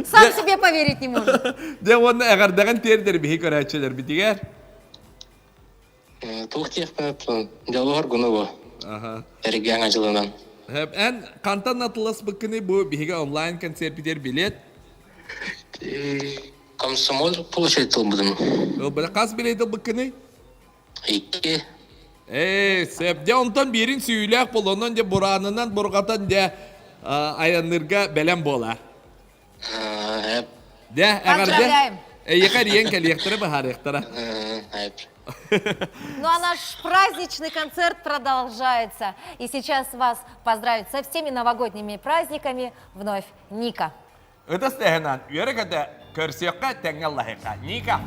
Сам себе поверить не может. Дьэ уонна эҕэрдэҕин тиэрдэр биһи көрөөччүлэрбитигэр. Туох диэхпин дьолуһар гуну бу. Эргиэн ажылынан. Эн хантан атыласпыккыный бу биһиги онлайн концерпитер билет? Комсомол площадь ылбытым. Хас билет ылбыккыный? Икки. Ээ, сөп. Дьэ, онтон биирин сүүйүүлээх буолуонан, дьэ, бураанынан бурҕатан, дьэ, айанныырга бэлэм буолар. Дьэ, эҕэрдэ. Эйиэхэ эрийэн кэлиэхтэрэ, быһаарыахтара. Ну а наш праздничный концерт продолжается. И сейчас вас поздравит со всеми новогодними праздниками вновь Ника. Ытыс тэһинэн үөрэ-көтө көрсүөххэ тэҥҥэ ыллаһыахха. Ника!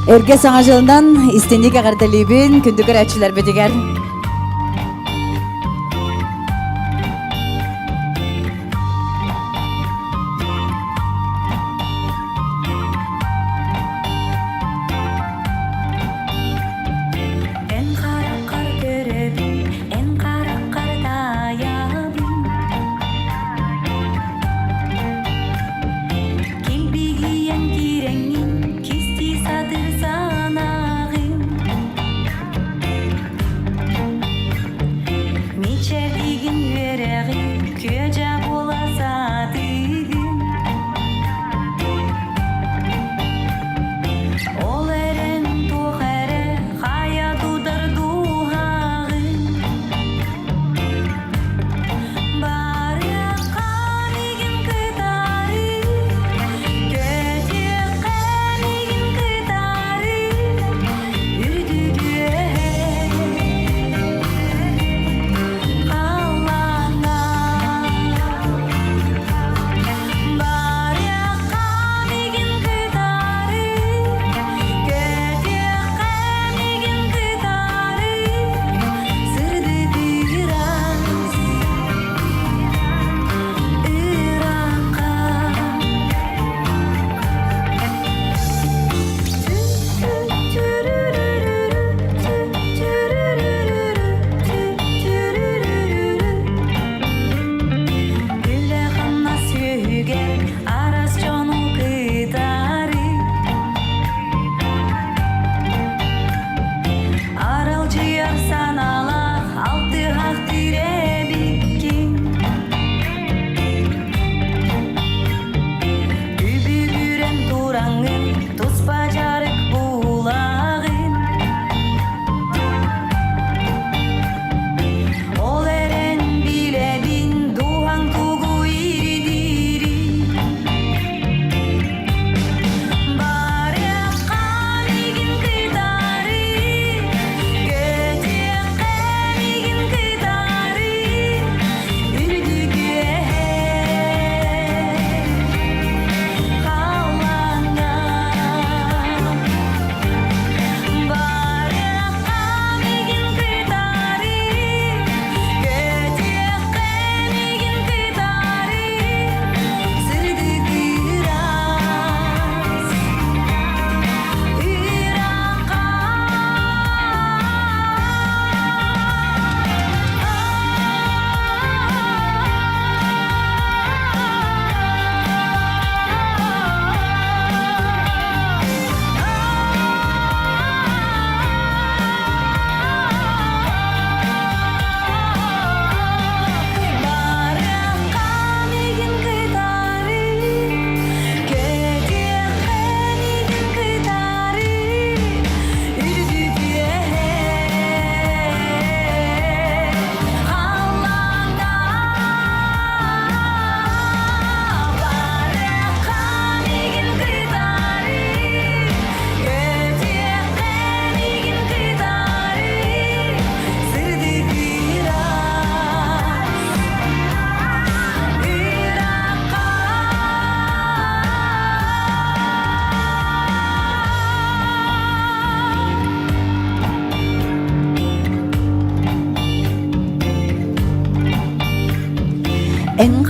Эргэ саҥа дьылынан истинник эҕэрдэлиибин күндү көрөөччүлэрбитигэр. Эн хараххар көрөбүн, эн хараххар таайабын. Килбигийэн киирэҥҥин, кистии сатыыр санааҕын.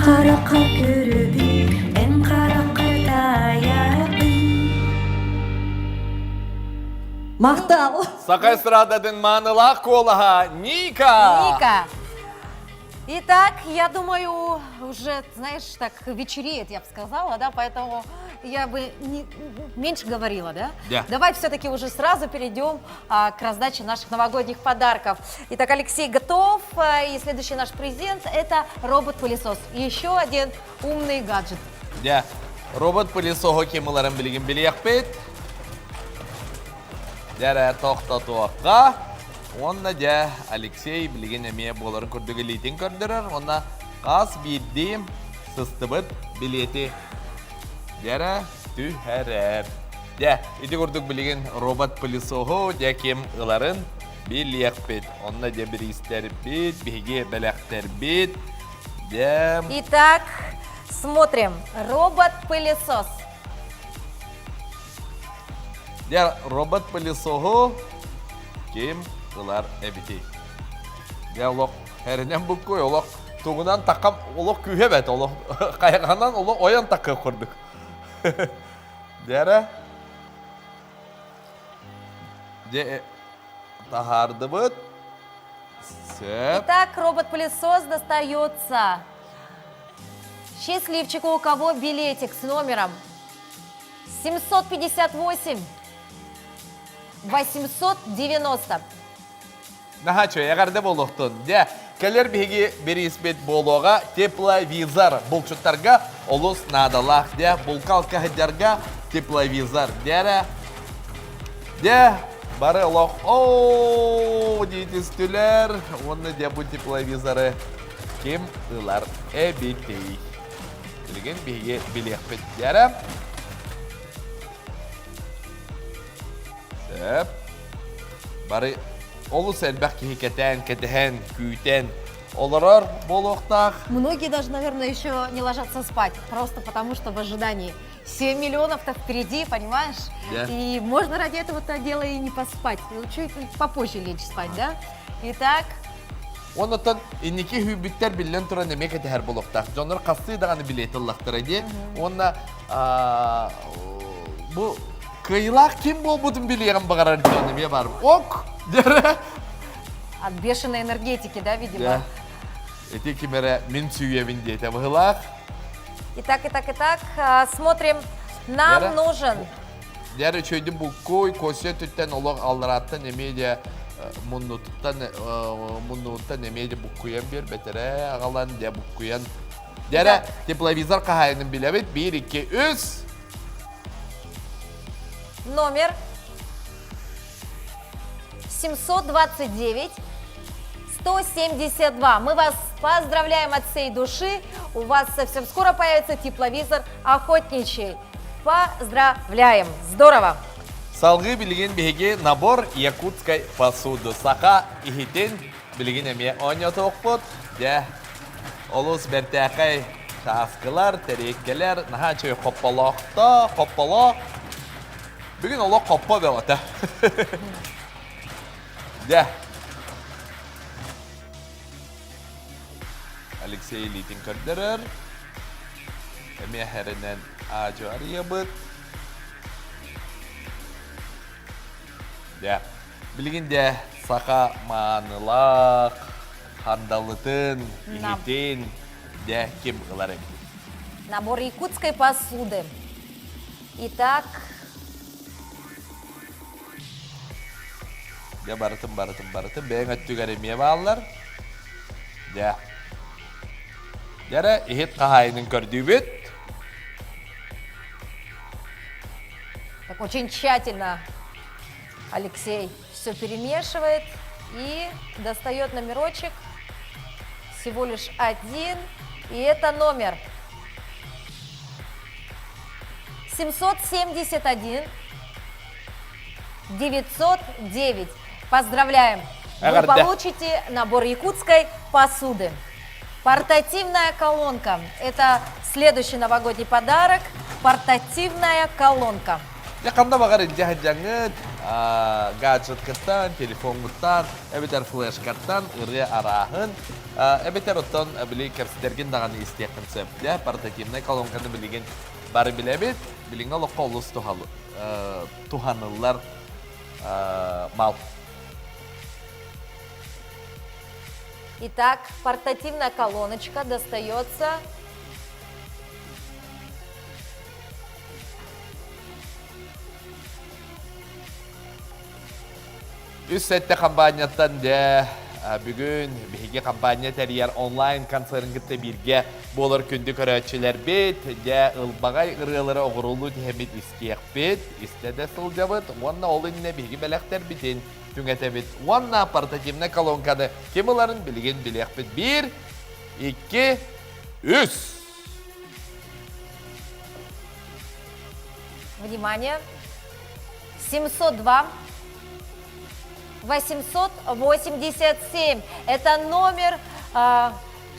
Харахха көрөбүн, эн хараххар таайабын. Махтал! Саха эстрадатын маанылаах куолаһа Ника! Ника! Итак, я думаю, уже, знаешь, так вечереет, я бы сказала, да, поэтому я бы не, меньше говорила, да? Да. Давай все-таки уже сразу перейдем а, к раздаче наших новогодних подарков. Итак, Алексей готов, а, и следующий наш презент – это робот-пылесос. Еще один умный гаджет. Дьэ, робот-пылесоһу ким ыларын билигин билиэхпит. Дьэ, тохтотуохха. Уонна дьэ, Алексей билигин эмиэ буоларын курдук илиитин көрдөрөр уонна хас биирдии сыстыбыт билиэти дьэрэ түһэрэр. Дьэ, ити курдук билигин робот-пылесоһу дьэ ким ыларын билиэхпит. Онно дьэ бириистэрбит, биһиги бэлэхтэрбит. Дьэ... Итак, смотрим. Робот-пылесос. Дьэ, робот-пылесоһу ким ылар эбитий? Дьэ, олох эринэн буккуй, олох тугунан такам, олох күүһэ бэт, олох хайҕанан олох ойон таккы курдук. Дьэ, дьэ, таһаардыбыт. Сөп. Итак, робот-пылесос достается счастливчику, у кого билетик с номером 758 890. Наһаа үчүгэй, эҕэрдэ буолуохтун. Дьэ, кэлэр биһиги бирииспит буолуоҕа тепловизор. Булчуттарга олус наадалаах. Дьэ, булка-алка сылдьарга тепловизор. Дьэ, дьэ, бары олох оо дии түстүлэр. Уонна дьэ бу тепловизоры ким ылар эбитий? Билигин биһиги билиэхпит. Дьэ, Сөп. Бары олус элбэх киһи кэтээн, кэтэһэн, күүтэн олорор буолуохтаах. Многие даже, наверное, еще не ложатся спать, просто потому что в ожидании. 7 миллионов-то впереди, понимаешь? Да. И можно ради этого-то дела и не поспать. Лучше попозже лечь спать, да? Итак, Оннуттан инники хүүбүттэр биллэн туран эмиэ кэтэһэр буолуохтаах. Дьоннор хастыы даҕаны билиэт ыллахтара дии. Уонна бу кыайыылаах ким буолбутун билиэҕин баҕарар дьон эмиэ баар. Ок! Дэрэ! От бешеной энергетики, да, видимо? Да. Ити ким эрэ мин сүүйэбин диэтэ быһылаах. Итак, итак, итак, смотрим. Нам нужен Дьэр үчүгэйдик буккуй, косе өттүттэн олох алларааттан эмиэ де муннутуттан муннуттан эмиэ де буккуйан биэрбэтэрэ аҕалан дьэ буккуйан Дьэрэ тепловизор хаһаайынын билэбит. Биир, икки, үс. Номер 729 172. Мы вас поздравляем от всей души. У вас совсем скоро появится тепловизор охотничий. Поздравляем! Здорово! Салгыы билигин биһиги набор якутской посуды саха иһитин билигин эмиэ оонньотуохпут. Дьэ, олус бэртээхэй чааскылар, тэриэккэлэр, наһаа үчүгэй хопполоохто, хопполоох. Бүгүн олох хоппо бөҕөтө. Дьэ. Алексей илиитин көрдөрөр. Эмиэ хэринэн аадьу арыйабыт. Дьэ, билигин дьэ саха маанылаах хандалытын, иһитин дьэ ким ылар эбит? Набор якутской посуды. Итак, Дьэ барытын барытын барытын бэйэҥ өттүгэр эмиэ бааллар. Дьэ. Дьэрэ иһит хаһаайынын көрдүүбүт. Так очень тщательно Алексей все перемешивает и достает номерочек. Всего лишь один. И это номер 771 909. Поздравляем! Вы получите набор якутской посуды. Портативная колонка. Это следующий новогодний подарок. Портативная колонка. Дьэ ханна баҕар илдьэ сылдьаҥҥыт, Гаджеткыттан, телефоҥҥуттан, эбэтэр флешкаттан ырыа арааһын, эбэтэр оттон били кэпсэтэргин даҕаны истиэххин сөп. Дьэ, портативнай колонканы билигин бары билэбит. Билиҥҥи олоххо олус туһаныллар мал. Итак, портативная колоночка достается Үс сэттэ хампаанньаттан дьэ бүгүн биһиги компания тэрийэр онлайн концерын кытта бииргэ буолар күндү көрөөччүлэрбит дьэ ылбаҕай ырыалары оҕурулуу түһэммит истиэхпит, истэ да сылдьабыт уонна ол иннинэ биһиги бэлэхтэрбитин түҥэтэбит уонна портативнай колонканы ким ыларын билигин билиэхпит. Биир, икки, үс! Внимание! 702 887. Это номер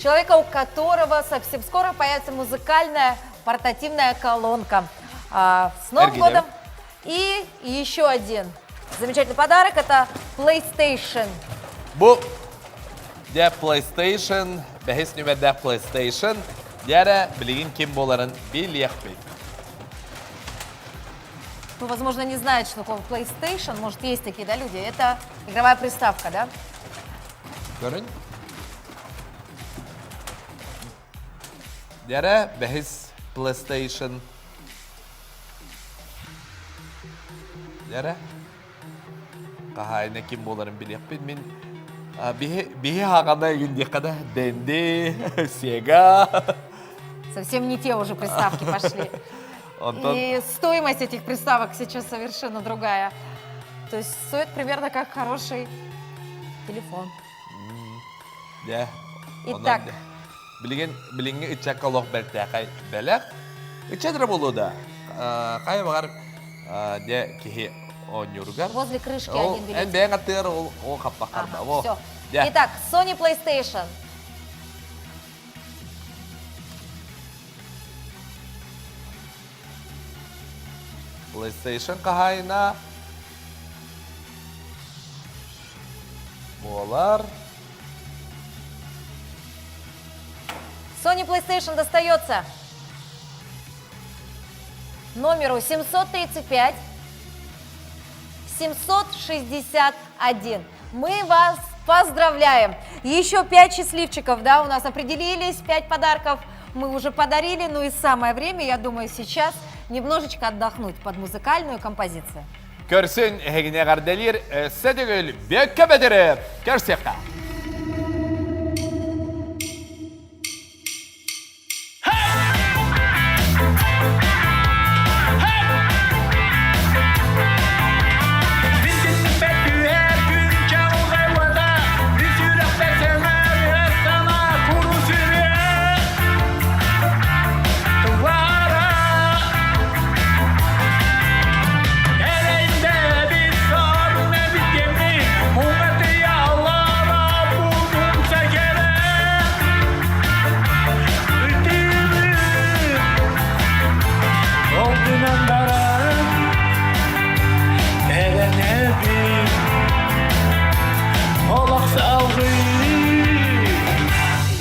человека, у которого совсем скоро появится музыкальная портативная колонка. С Новым годом! И еще один замечательный подарок – это PlayStation. Бу дьэ PlayStation, бэһис нүмердээх PlayStation, дьэ билигин ким буоларын билиэхпит. Ну, возможно, не знает, что такое PlayStation. Может, есть такие, да, люди? Это игровая приставка, да? Көрүн. Дьэ бэһис PlayStation Эрэ хаһаайына ким буоларын билиэхпит. Мин биһи биһи хаҕана игин диэххэ да Дэнди, Сега. Совсем не те уже приставки пошли. Онтон И стоимость этих приставок сейчас совершенно другая. То есть стоит примерно как хороший телефон. Дьэ, Итак. Билигин билиҥҥи ыччакка олох бэртээхэй бэлэх. Ыччат эрэ буолуо да, хайа баҕар дьэ киһи оонньууругар. Возле крышки один билет. Эн бэйэҥ аттыгар ол ол хаппаххарда. Все. Итак, Sony PlayStation. PlayStation хаһаайына буолар. Sony PlayStation достается номеру 735 761. Мы вас поздравляем! Еще пять счастливчиков, да, у нас определились, пять подарков мы уже подарили. Ну и самое время, я думаю, сейчас немножечко отдохнуть под музыкальную композицию. Көрсүн эһигини эҕэрдэлиир өссө төгүл Бүөккэ Бөтүрүп көрсүөххэ!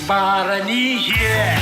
Барание!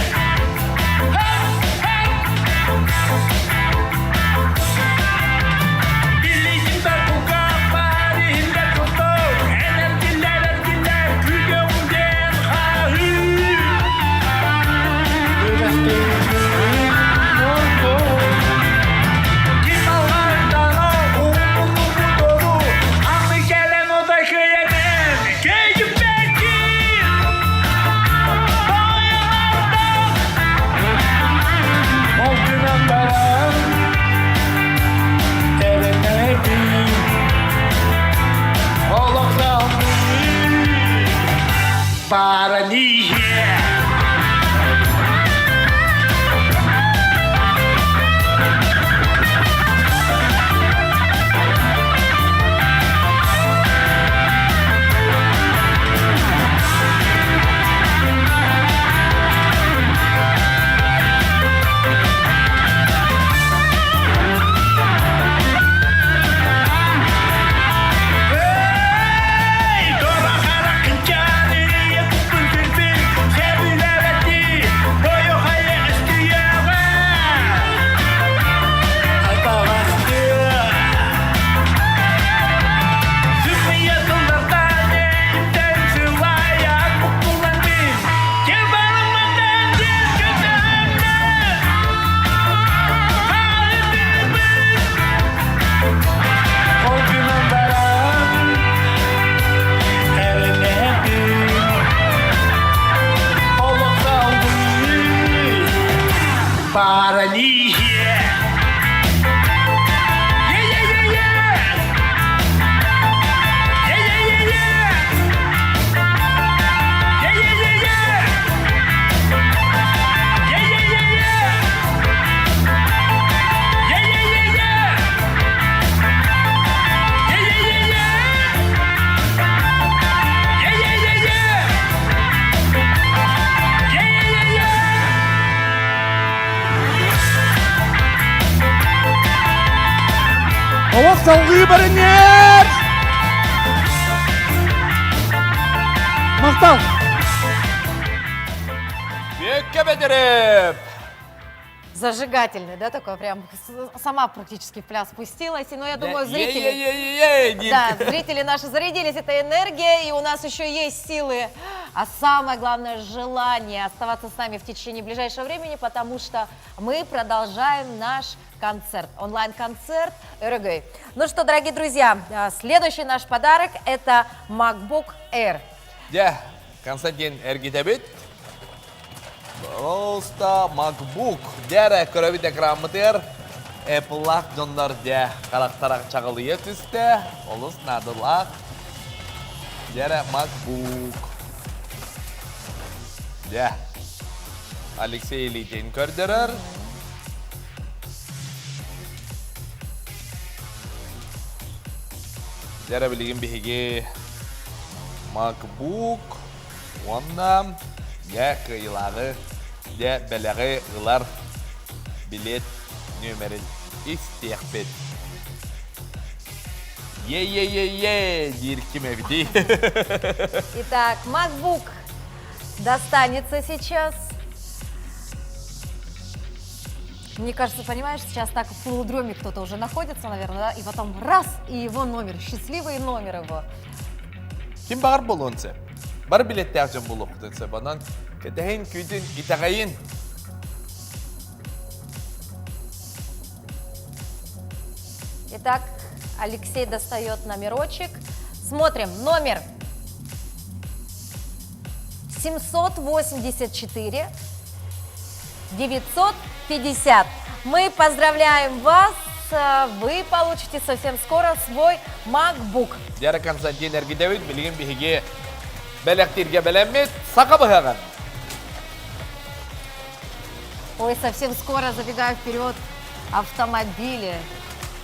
Олох салгыы барынньар! Махтал! Бүөккэ бэдэреп! Зажигательный, да, такой прям сама практически в пляс спустилась. Но я думаю, зрители... Да, зрители наши зарядились этой энергией, и у нас еще есть силы, а самое главное желание оставаться с нами в течение ближайшего времени, потому что мы продолжаем наш концерт, онлайн-концерт РГ. Ну что, дорогие друзья, а, следующий наш подарок – это MacBook Air. Дьэ, Константин эргитэбит. Просто MacBook. Дьэ көрөбүт экраммытыгар Apple-лаах дьоннор дьэ харахтара чаҕылыйа түстэ. Олус наадалаах. Дьэ MacBook. Дьэ. Алексей Илитин көрдөрөр. Дьэ билигин биһиги MacBook уонна дьэ кыайыылааҕы дьэ бэлэҕи ылар билет нүөмэрин истиэхпит. Е-е-е-е диир ким эбитий? Итак, MacBook достанется сейчас. Мне кажется, понимаешь, сейчас так в полудреме кто-то уже находится, наверное, да? И потом раз, и его номер, счастливый номер его. Ким баҕар буолуон сөп. Бар билеттээх дьон буолуохпутун сөп. Онон кэтэһин, күүтүн, итэҕэйин. Итак, Алексей достает номерочек. Смотрим, номер 784 950. Мы поздравляем вас. Вы получите совсем скоро свой MacBook. Дьэ Константин эргитэбит, билигин биһиги бэлэхтииргэ бэлэммит саха быһаҕын. Ой, совсем скоро, забегаю вперед, автомобили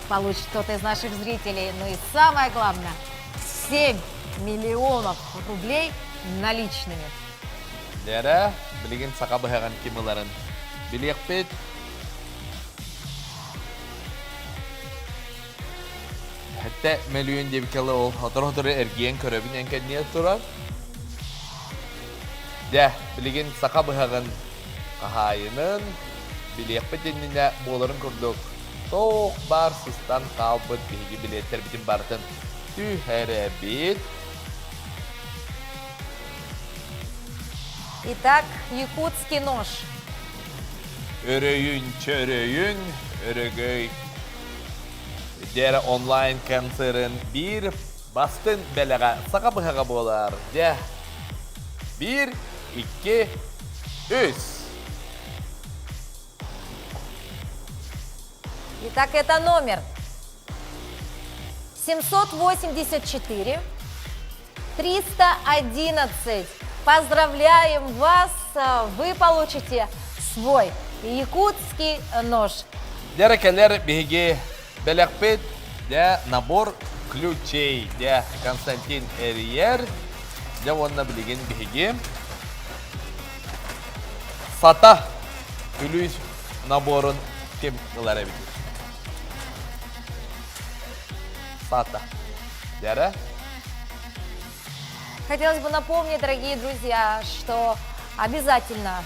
получит кто-то из наших зрителей. Ну и самое главное, 7 миллионов рублей наличными. Дьэ, билигин саха быһаҕын ким ыларын билиэхпит. Хэтте мөлүйүөн диэбиккэ ол сотору-сотору эргийэн көрөбүн эҥкэнниэ турар. Дьэ, билигин саха быһаҕын хаһаайынын билиэхпит иннинэ буоларын курдук туох баар сыстан хаалбыт биһиги билиэттэрбитин барытын түһэрэбит. Итак, якутский нож. Өрөйүн, чөрөйүн, өрөгөй. Дьэ онлайн концерын биир бастын бэлэҕэ саха быһаҕа буолар. Дьэ, биир, икки, үс. Итак, это номер 784 311. Поздравляем вас! Вы получите свой якутский нож. Дьэ кэлэр биһиги бэлэхпит дьэ набор ключей дьэ Константин эрийэр дьэ уонна билигин биһиги Сата күлүүс наборун ким ылар эбит? Сата. Дьэ Хотелось бы напомнить, дорогие друзья, что обязательно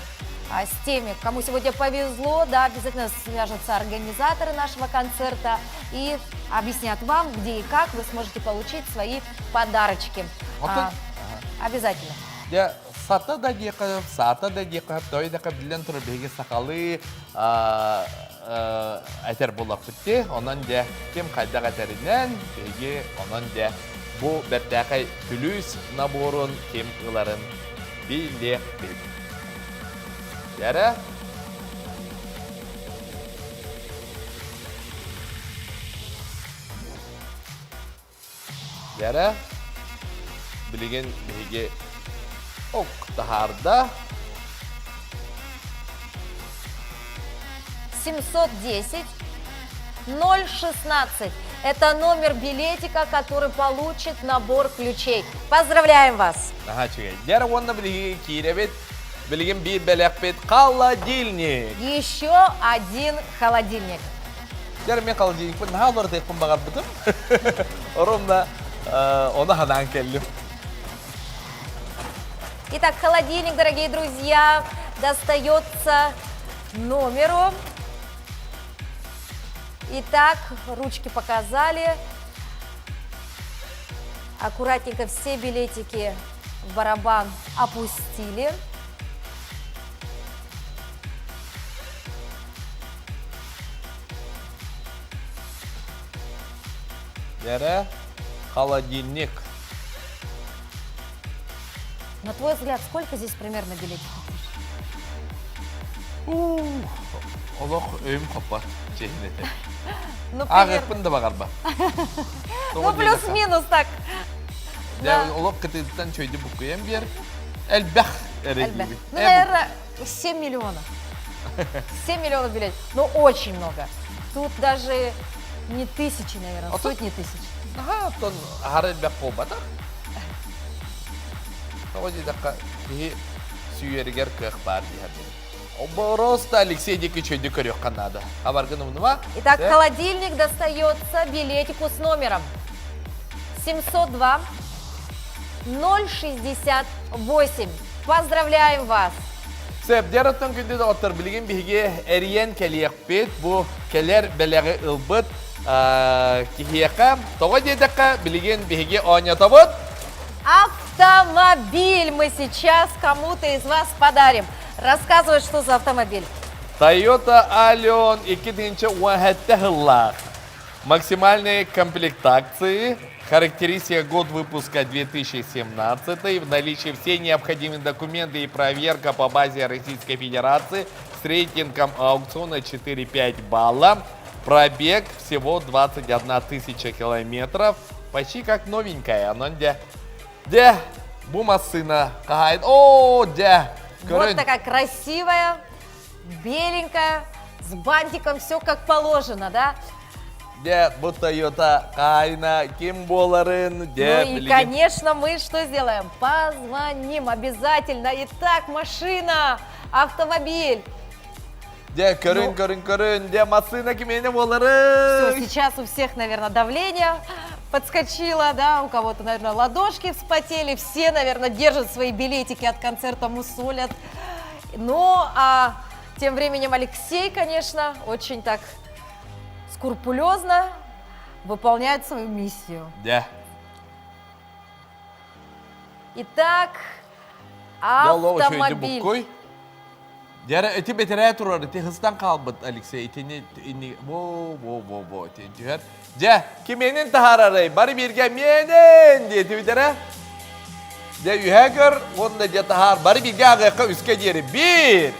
а, с теми, кому сегодня повезло, да, обязательно свяжутся организаторы нашего концерта и объяснят вам, где и как вы сможете получить свои подарочки. А, обязательно. Дьэ, сата да диэххэ, саата да диэххэ, той да биллэн турар биһиги сахалыы этэр буоллахпыт дии. Онон дьэ, ким хайдах этэринэн, биһиги онон дьэ бу бэртээхэй күлүүс наборун ким ыларын билиэхпит. Дьэрэ. Дьэрэ. Билигин биһиги ок таһаарда. 710 016. Это номер билетика, который получит набор ключей. Поздравляем вас! Наһаа үчүгэй. Дьэ уонна билиги киирэбит. Билигин биир бэлэхпит холодильник. Еще один холодильник. Дьэр мен холодильникпын наһаа уларытыахпын баҕарбытым. Оромна оны ханаан кэллим. Итак, холодильник, дорогие друзья, достается номеру. Итак, ручки показали. Аккуратненько все билетики в барабан опустили. Дьэрэ, холодильник. На твой взгляд, сколько здесь примерно билетиков? Олох өйүм хоппот, чиһинэтэ. Ну, Ааҕыахпын да баҕарба. Ну, плюс-минус так. Дьэ, олох кытыыттан чөйдү буккуйан биэр. Элбэх эрэ диибин. Ну, наверное, 7 миллионов. 7 миллионов билетов. Ну, очень много. Тут даже не тысячи, наверное, сотни тысяч. Аха, оттон аһара элбэх буолбатах. Тоҕо диэтэххэ, киһи сүүйэригэр кыах баар диэхэ Просто Алексей диэки чөйдү көрүөххэ наада. Хабаргын умнума. Итак, холодильник достается билетику с номером 702 068. Поздравляем вас! Сөп, дьарыттан күндү доҕоттор, билигин биһиги эрийэн кэлиэхпит, бу кэлэр бэлэҕи ылбыт киһиэхэ, тоҕо диэтэххэ, билигин биһиги оонньотобут. Автомобиль мы сейчас кому-то из вас подарим. Рассказывай, что за автомобиль. Toyota Allion 2017 сыллаах. Максимальные комплектации, характеристика год выпуска 2017, в наличии все необходимые документы и проверка по базе Российской Федерации с рейтингом аукциона 4,5 балла. Пробег всего 21 тысяча километров. Почти как новенькая. Онон дьэ. Дьэ, бу массыына хаһаайын. О, дьэ. Вот такая красивая, беленькая, с бантиком, все как положено, да? Дьэ, бу Toyota хаһаайына ким буоларын, дьэ, Ну и, конечно, мы что сделаем? Позвоним обязательно. Итак, машина, автомобиль. Дьэ, көрүн, көрүн, көрүн, дьэ, массыына кимиэнэ буоларын. Все, сейчас у всех, наверное, давление подскочило, да, у кого-то, наверное, ладошки вспотели, все, наверное, держат свои билетики от концерта, мусолят. Ну, а тем временем Алексей, конечно, очень так скрупулезно выполняет свою миссию. Да. Итак, автомобиль. Дьэ, ити бэтэрээ турар, ити хыстан хаалбыт Алексей, итини, ини, во, во, во, во, ити түһэр. Дьэ, кимиэнин таһаарарый, бары бииргэ миэнин диэтибитэрэ. Дьэ, үһэ көр, уонна дьэ таһаар, бары бииргэ ааҕыахха үскэ диэри. Биир,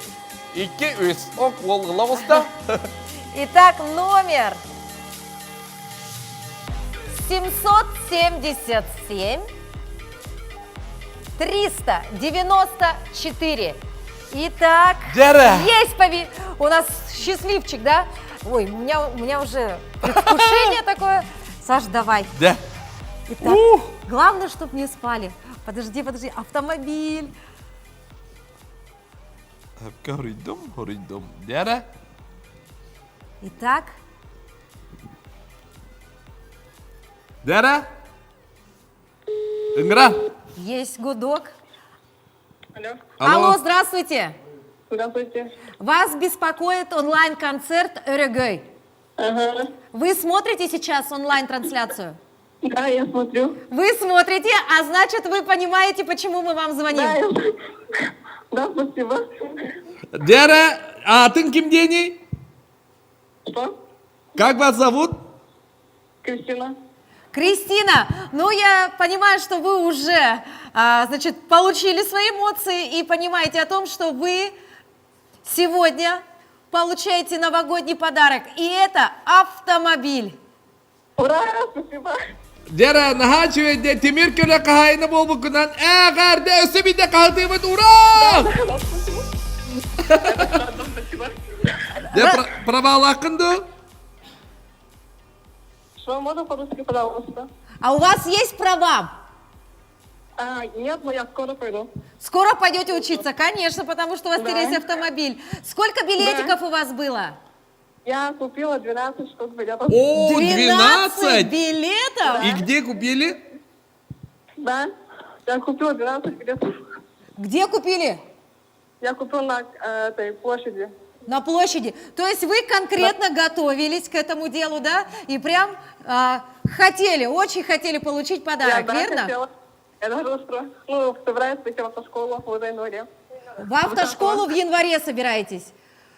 икки, үс. Ок, уол ыла оҕуста. Итак, номер 777 394. Итак, Дьэ. есть побе... У нас счастливчик, да? Ой, у меня уже предвкушение такое. Саш, давай. Да. Итак, главное, чтобы не спали. Подожди, подожди, автомобиль. Хоруйдум, хоруйдум. Дьэ. Итак. Дьэ. Ыҥыра. Есть гудок. Алло. Алло, здравствуйте. Здравствуйте. Вас беспокоит онлайн-концерт «Өрөгөй». Ага. Вы смотрите сейчас онлайн-трансляцию? Да, я смотрю. Вы смотрите, а значит, вы понимаете, почему мы вам звоним. Да, я... да спасибо. Дьэ, аатыҥ ким диэний? Что? Как вас зовут? Кристина. Кристина, ну я понимаю, что вы уже, значит, получили свои эмоции и понимаете о том, что вы сегодня получаете новогодний подарок. И это автомобиль. Ура, спасибо. Дьэ, наһаа үчүгэй тимир көлө хаһаайына буолбуккунан эҕэрдэ өссө биирдэ хаһыытыыбыт ура! Спасибо. Дьэ, правалааххын дуу? Что, можно по-русски, пожалуйста? А у вас есть права? А, нет, но я скоро пойду. Скоро пойдете учиться, конечно, потому что у вас Да. теперь есть автомобиль. Сколько билетиков у вас было? Я купила 12 штук билетов. О, 12! билетов? И где купили? Да, я купила 12 билетов. Где купили? Я купила на э, этой площади. На площади. То есть вы конкретно да. готовились к этому делу, да? И прям а, хотели, очень хотели получить подарок, я, да, верно? Хотела. Я даже ну, собираюсь пойти в автошколу в январе. В автошколу в январе собираетесь?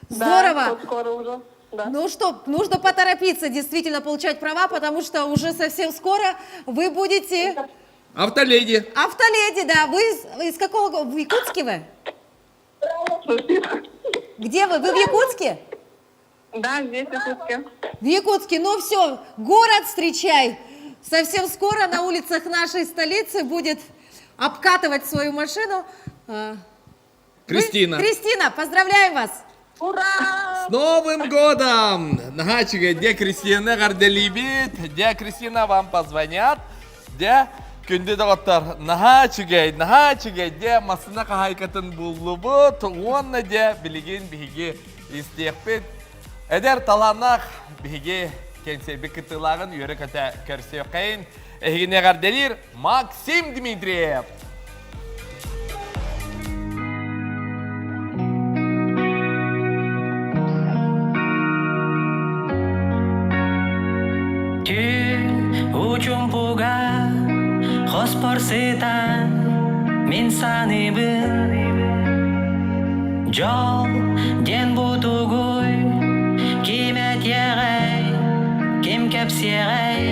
Да, Здорово. вот скоро уже. Да. Ну что, нужно поторопиться действительно получать права, потому что уже совсем скоро вы будете... Автоледи. Автоледи, да. Вы из, из какого... В Якутске вы? Где вы? Вы в Якутске? Да, здесь, в Якутске. В Якутске. Ну все, город встречай. Совсем скоро на улицах нашей столицы будет обкатывать свою машину. А, Кристина. Вы... Кристина, поздравляем вас! Ура! С Новым годом! Нагачига, где Кристина Горделибит, где Кристина вам позвонят, где күндү доҕоттор наһаа үчүгэй, наһаа үчүгэй, дьэ массыына хаһаайкатын буллубут, уонна дьэ билигин биһиги истиэхпит. Эдэр талааннаах биһиги кэнсиэрбит кыттыылааҕын үөрэ-көтө көрсүөххэйин. Эһигини эҕэрдэлиир Максим Дмитриев! Түүн учумпуга хоспор сытан мин саныыбын Дьол диэн бутугуй ким этиэҕэй ким кэпсиэҕэй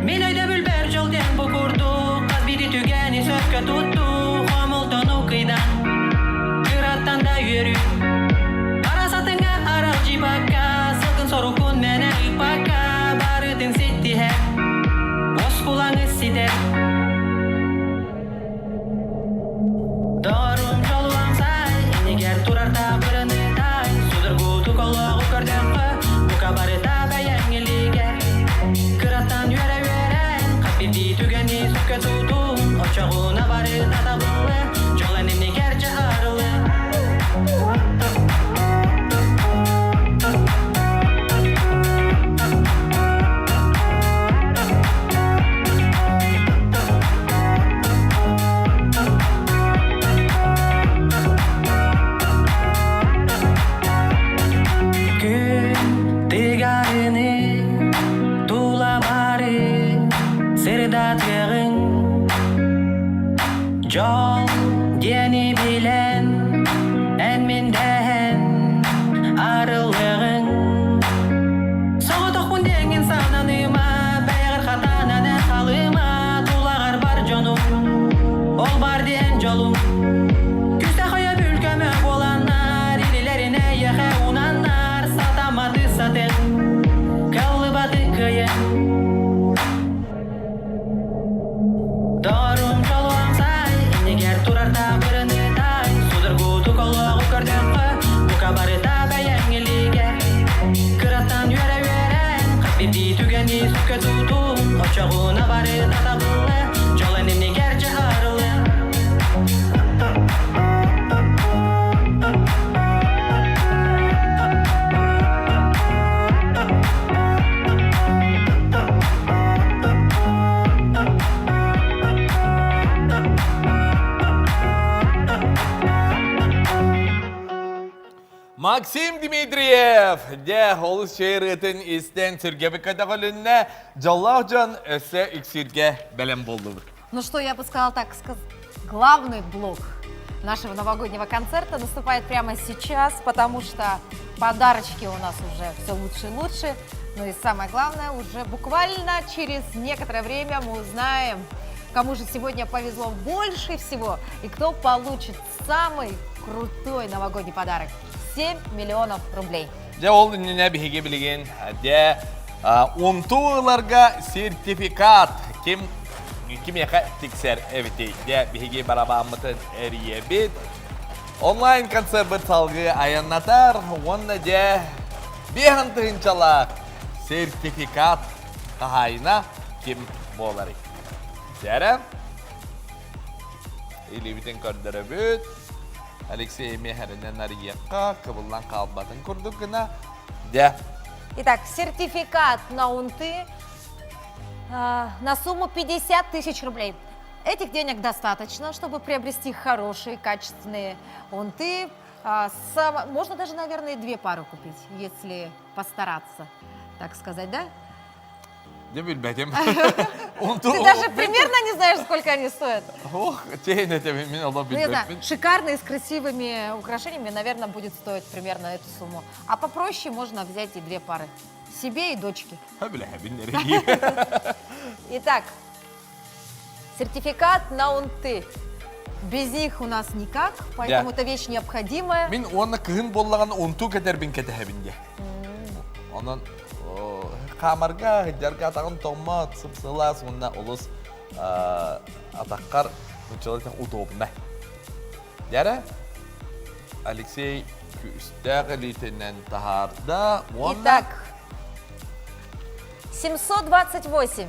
Мин өйдөбүлбэр дьол диэн бу курдук хас биирдии түгэни сөпкө туттуу хомолтону кыйдан кыраттан да үөрүү Арасатыҥа аралдьыйбакка сылгын сорукун мэнэ ыыппакка барытын ситтиһэр уоскулаҥы ситэр Доҕорум дьолуом сай, иннигэр турар таабырыны тай, судургутук олоҕу көрдөххө, бука барыта бэйэҥ илиигэр. Кыраттан үөрэ-үөрэн, хас биирдии түгэни сөпкө тутун, оччоҕуна барыта табыллы, дьол эн иннигэр дьэ арылы. Күн тыгарыны тула бары сырдатыаҕыҥ Дьол диэни билэн эн мин дэһэн арыллыаҕыҥ Соҕотохпун диэҥҥин сананыма бэйэҕэр хатанан эн халыма тулаҕар бар дьону ол бар диэн дьолум Күстэх өйөбүл көмө буоланнар илилэрин эйиэхэ уунаннар сатамматы сатыҥ кыллыбаты кыайан Доҕорум дьолуом сай, иннигэр турар таабырыны тай, судургутук олоҕу көрдөххө, бука барыта бэйэҥ илиигэр. Кыраттан үөрэ-үөрэн, хас биирдии түгэни сөпкө тутун, оччоҕуна барыта табыллы, дьол эн иннигэр дьэ арылы. Максим Дмитриев! Дьэ, олус чэй истэн сүргэбит көтөҕүлүннэ. Дьоллоох дьон өссө үксүүргэ бэлэм буоллубут. Ну что, я бы сказала так, главный блок нашего новогоднего концерта наступает прямо сейчас, потому что подарочки у нас уже все лучше и лучше. Ну и самое главное, уже буквально через некоторое время мы узнаем, кому же сегодня повезло больше всего и кто получит самый крутой новогодний подарок – 7 миллионов рублей. Дьэ ол иннинэ биһиги билигин дьэ унтуу ыларга сертификат ким кимиэхэ тиксэр эбитий? Дьэ биһиги барабааммытын эрийэбит. Онлайн концерпыт салгыы айаннатар уонна дьэ биэһэн тыһыынчалаах сертификат хаһаайына ким буоларый? Дьэрэ илиибитин көрдөрөбүт. Алексей эмиэ эрэнэн арыйыахха, кыбыллан хаалбатын курдук гына. Да. Итак, сертификат на унты на сумму 50 тысяч рублей. Этих денег достаточно, чтобы приобрести хорошие, качественные унты. Сам, можно даже, наверное, и две пары купить, если постараться, так сказать, да? Не билбэтим. Ты даже примерно не знаешь, сколько они стоят? Ох, тень это меня Ну, не знаю, шикарные, с красивыми украшениями, наверное, будет стоить примерно эту сумму. А попроще можно взять и две пары. Себе и дочке. Итак, сертификат на унты. Без них у нас никак, поэтому это вещь необходимая. Мин уонна кыһын буоллаҕына унтуу кэтэрбин кэтэһэбин дии. Онон хаамарга, сылдьарга атаҕын тоҥмот, сып-сылаас уонна олус атаххар нуччалыы удобно. Дьэрэ, Алексей күүстээх илиитинэн таһаарда уонна... Итак, 728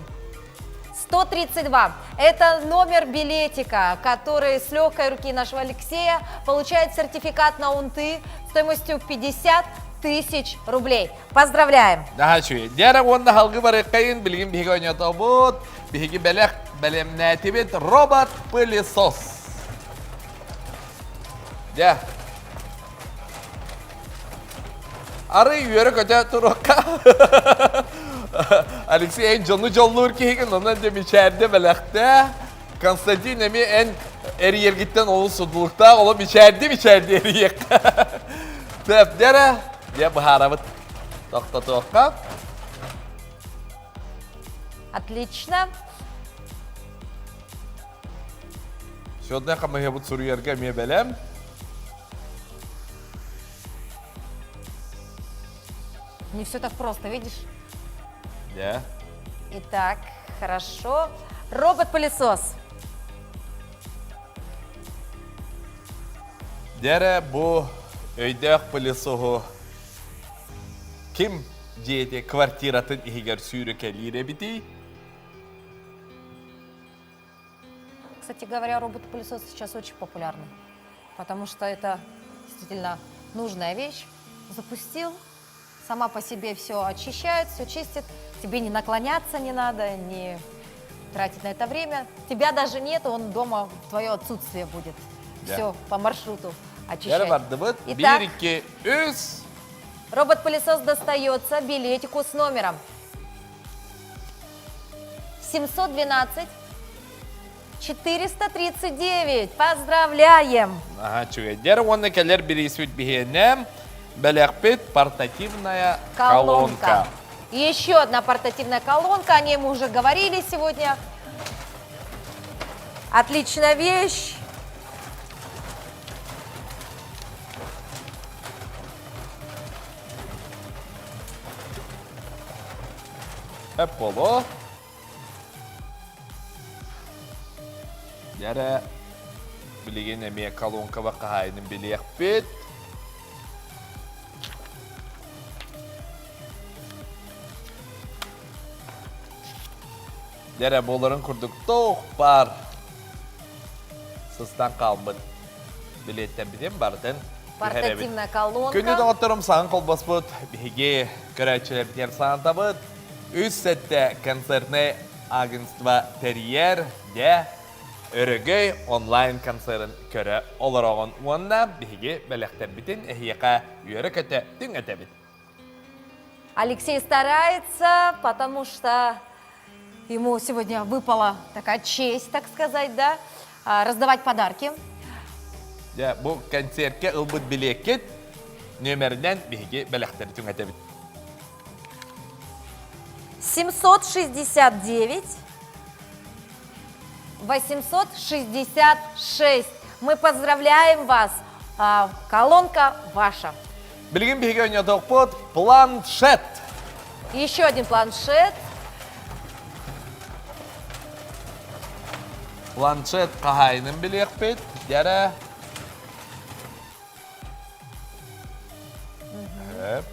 132. Это номер билетика, который с легкой руки нашего Алексея получает сертификат на унты стоимостью 50 тысяч рублей. Поздравляем! Наһаа үчүгэй. Дьэ уонна халгы барыаххайын билигин биһиги ойнотобут. Биһиги бэлэх бэлэмнээтибит робот-пылесос. Дьэ. Арый үөрэ-көтө туруохха. Алексей, эн дьону дьоллуур киһигин, онон дьэ мичээрдэ бэлэхтээ. Константин эмиэ эн эрийэргиттэн олус судулуктаах, оло мичээрди мичээрди эрийиэххэ. Сөп, дьэ эрэ, дьэ быһаарабыт. Тохтотуохха. Отлично. Сёдна хамыһыабыт суруйарга эмиэ бэлэм. Не все так просто, видишь? Да. Итак, хорошо. Робот-пылесос. Дьэ бу өйдөөх пылесоһу ким дьиэти квартиратын иһигэр сүүрэкэлиир эбитий? Кстати говоря, робот-пылесос сейчас очень популярны, потому что это действительно нужная вещь. Запустил, сама по себе все очищает, все чистит. Тебе не наклоняться не надо, не тратить на это время. Тебя даже нет, он дома в твое отсутствие будет. Да. Все по маршруту Дьэ очищать. бардыбыт. Итак. Биир, икки, үс. Робот-пылесос достается билетику с номером 712 439. Поздравляем! Ага, үчүгэйдэр уонна кэлэр бириисбит биһиэнэ бэлэхпит портативная Колонка. колонка. Еще одна портативная колонка, о ней мы уже говорили сегодня. Отличная вещь. Эп боло. Дьэ билигин эмиэ колонкаба хаһаайынын билиэхпит. Дьэ буоларын курдук туох баар сыстан хаалбыт билиэттэрбитин барытын Портативная колонка. Күндү доҕотторум саҥа холбоспут биһиги көрөөччүлэрбитигэр санатабыт. Үс сэттэ концертнай агентство тэрийэр дьэ Өрөгөй онлайн концерын көрө олороҕун уонна биһиги бэлэхтэрбитин эһиэхэ үөрэ-көтө түҥэтэбит. Алексей старается, потому что ему сегодня выпала такая честь, так сказать, да, раздавать подарки. Дьэ, бу концертке ылбыт билиэккит нүөмэринэн биһиги бэлэхтэри түҥэтэбит. 769 866. Мы поздравляем вас. Колонка ваша. Билигин биһиги ойнотохпут планшет. Еще один планшет. Планшет хаһаайынын билиэхпит. Дьэ Эп.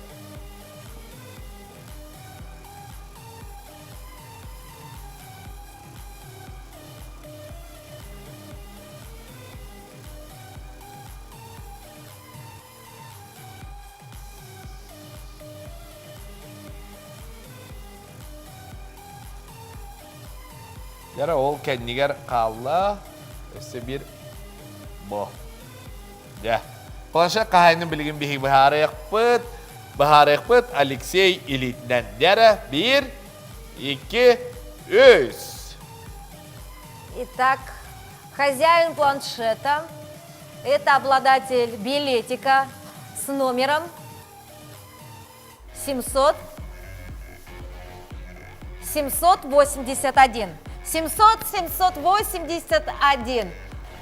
Дьэ ол кэннигэр хаалла. Өссө биир бу. Дьэ. Планшет хаһаайынын билигин биһиги быһаарыахпыт. Быһаарыахпыт Алексей илиитинэн. Дьэ биир, икки, үс. Итак, хозяин планшета – это обладатель билетика с номером 700 781. 700 781.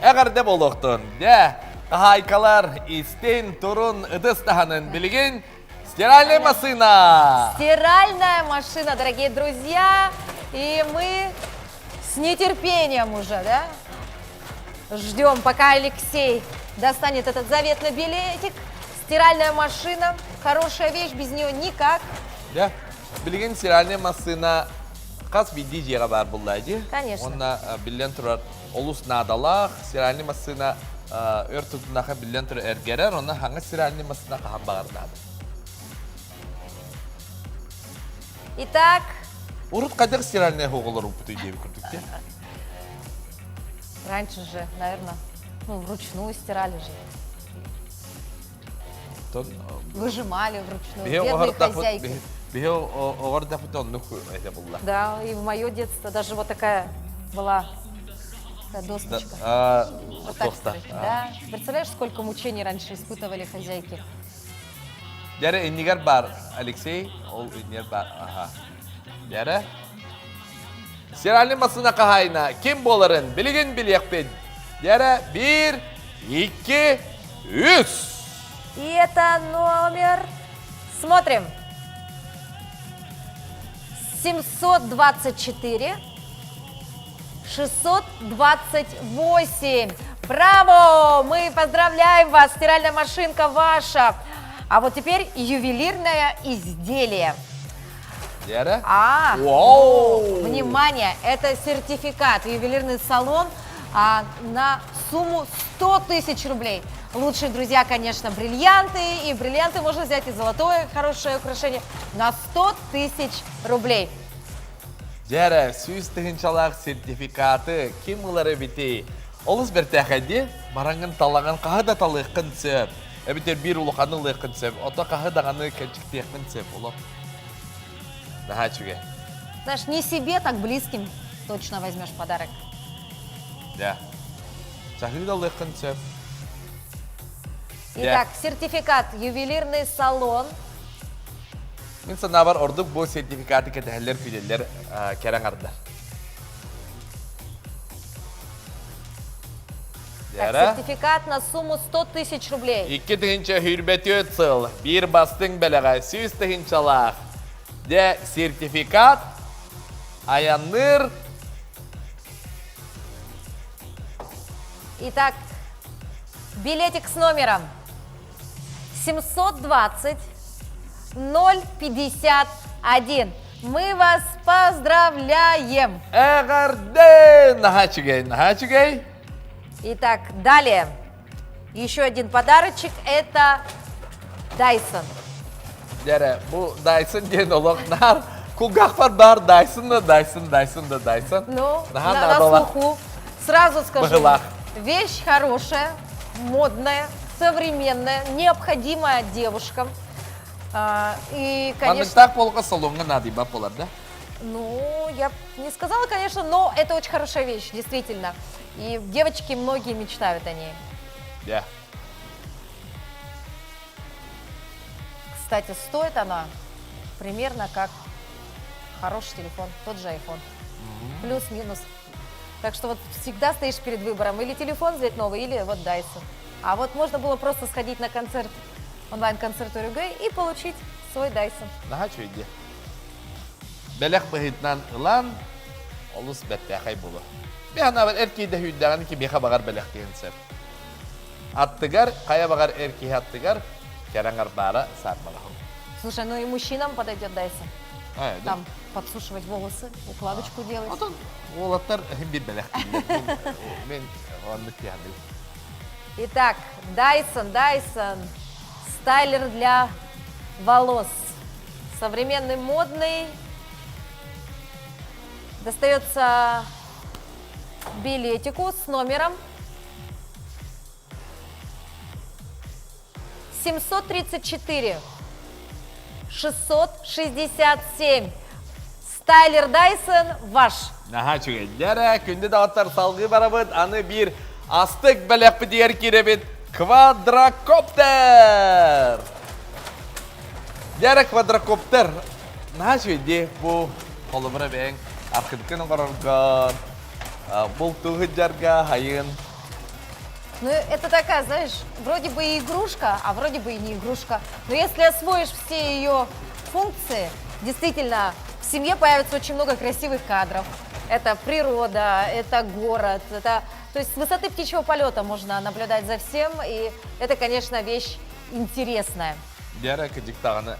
Эҕэрдэ буолуохтун. Дьэ, хаһаайкалар истин, турун, ытыс таһанын билигин стиральная машина! Стиральная машина, дорогие друзья. И мы с нетерпением уже, да? Ждем, пока Алексей достанет этот заветный билетик. Стиральная машина, хорошая вещь, без нее никак. Дьэ, билигин стиральная массыына хас биирдии дьиэҕэ баар буолла дии. Конечно. Уонна биллэн турар олус наадалаах стиральный массыына өр тутунаха биллэн турар эргэрэр, онно хаҥас стиральный массыына хаһан баҕар наада. Итак. Урут хайдах стиральная оҕолоруппутуй диэбит курдук дии. Раньше же, наверное, ну, вручную стирали же. Выжимали вручную, бедные хозяйки. Да, и в мое детство даже вот такая была такая досточка. Да, вот так да. Представляешь, сколько мучений раньше испытывали хозяйки? Дьэрэ иннигэр бар, Алексей, ол иннигэр бар, аха. Дьэрэ. Стиральный массыына хаһаайына ким буоларын билигин билиэхпит. Дьэрэ, биир, икки, үс. И это номер... Смотрим. 724 628. Браво! Мы поздравляем вас! Стиральная машинка ваша. А вот теперь ювелирное изделие. Лера? А, Вау! внимание, это сертификат. Ювелирный салон а, на сумму 100 тысяч рублей. Лучшие друзья, конечно, бриллианты. И бриллианты можно взять и золотое хорошее украшение на 100 тысяч рублей. Дьэ, сүүс тыһыынчалаах сертификаты ким ылар эбитий? Олус бэртээхэйди, бараҥҥын талаҕын хаһы да талыаххын сөп. Эбэтэр биир улаханы ылыаххын сөп, ото хаһы даҕаны кэнчиктиэххин сөп. Олох наһаа үчүгэй. Знаешь, не себе, так близким точно возьмешь подарок. Да. Чаһыы да ылыаххын сөп. Итак, сертификат ювелирный салон. Мин санаабар ордук бу сертификаты кэтэһэллэр күлэллэр кэрэ аҥардар. Так, сертификат на сумму 100 тысяч рублей. 2024 сыл биир бастыҥ бэлэҕэ 100 тыһыынчалаах. Дьэ, сертификат айанныыр Итак, билетик с номером 720 051. Мы вас поздравляем! Эҕэрдэ! Наһаа үчүгэй, наһаа үчүгэй! Итак, далее. Еще один подарочек – это Dyson. Дьэ, бу Dyson диэн олох наар кулгаахпар баар Dyson да Dyson, Dyson да Dyson. Ну, на, на слуху. Сразу скажу, вещь хорошая, модная, современная, необходимая девушкам. А, и, конечно... Манныктаах буолга салоҥҥа наадыйбат буолар да? Ну, я не сказала, конечно, но это очень хорошая вещь, действительно. И девочки многие мечтают о ней. Yeah. Кстати, стоит она примерно как хороший телефон, тот же iPhone. Mm-hmm. Плюс-минус. Так что вот всегда стоишь перед выбором, или телефон взять новый, или вот Dyson. А вот можно было просто сходить на концерт, онлайн-концерт Урюгэй и получить свой Dyson. Наһаа үчүгэй Бэлэх быһыытынан ылан, олус бэртээхэй буолуо. Мин санаабар эр киһи да сүүрдэҕинэ кимиэхэ баҕар бэлэхтиэн сөп. Аттыгар, хайа баҕар эр киһи аттыгар кэрэ аҥардаара саарбалаһым. Слушай, ну и мужчинам подойдет Dyson. А, да? Там подсушивать волосы, укладочку делать. Отон уолаттар иһин биир бэлэхтииллэр. Мин оннук тиһэбин. Итак, Dyson, Dyson, стайлер для волос. Современный, модный. Достается... билетику с номером 734 667. Стайлер Дайсон ваш. Наһаа үчүгэй. Дьэрэ, күндү даҕаттар салгыы барабыт. Аны биир астык бэлэхпитигэр киирэбит. Квадрокоптер! Дьэрэ, квадрокоптер. Наһаа үчүгэй дии. Бу холобура бэйэҥ архыткын оҥороргор, бултуу сылдьарга хайын. Ну, это такая, знаешь, вроде бы и игрушка, а вроде бы и не игрушка. Но если освоишь все ее функции, действительно, в семье появится очень много красивых кадров. Это природа, это город, это... То есть с высоты птичьего полета можно наблюдать за всем, и это, конечно, вещь интересная. Дьэрэ кырдьык даҕаны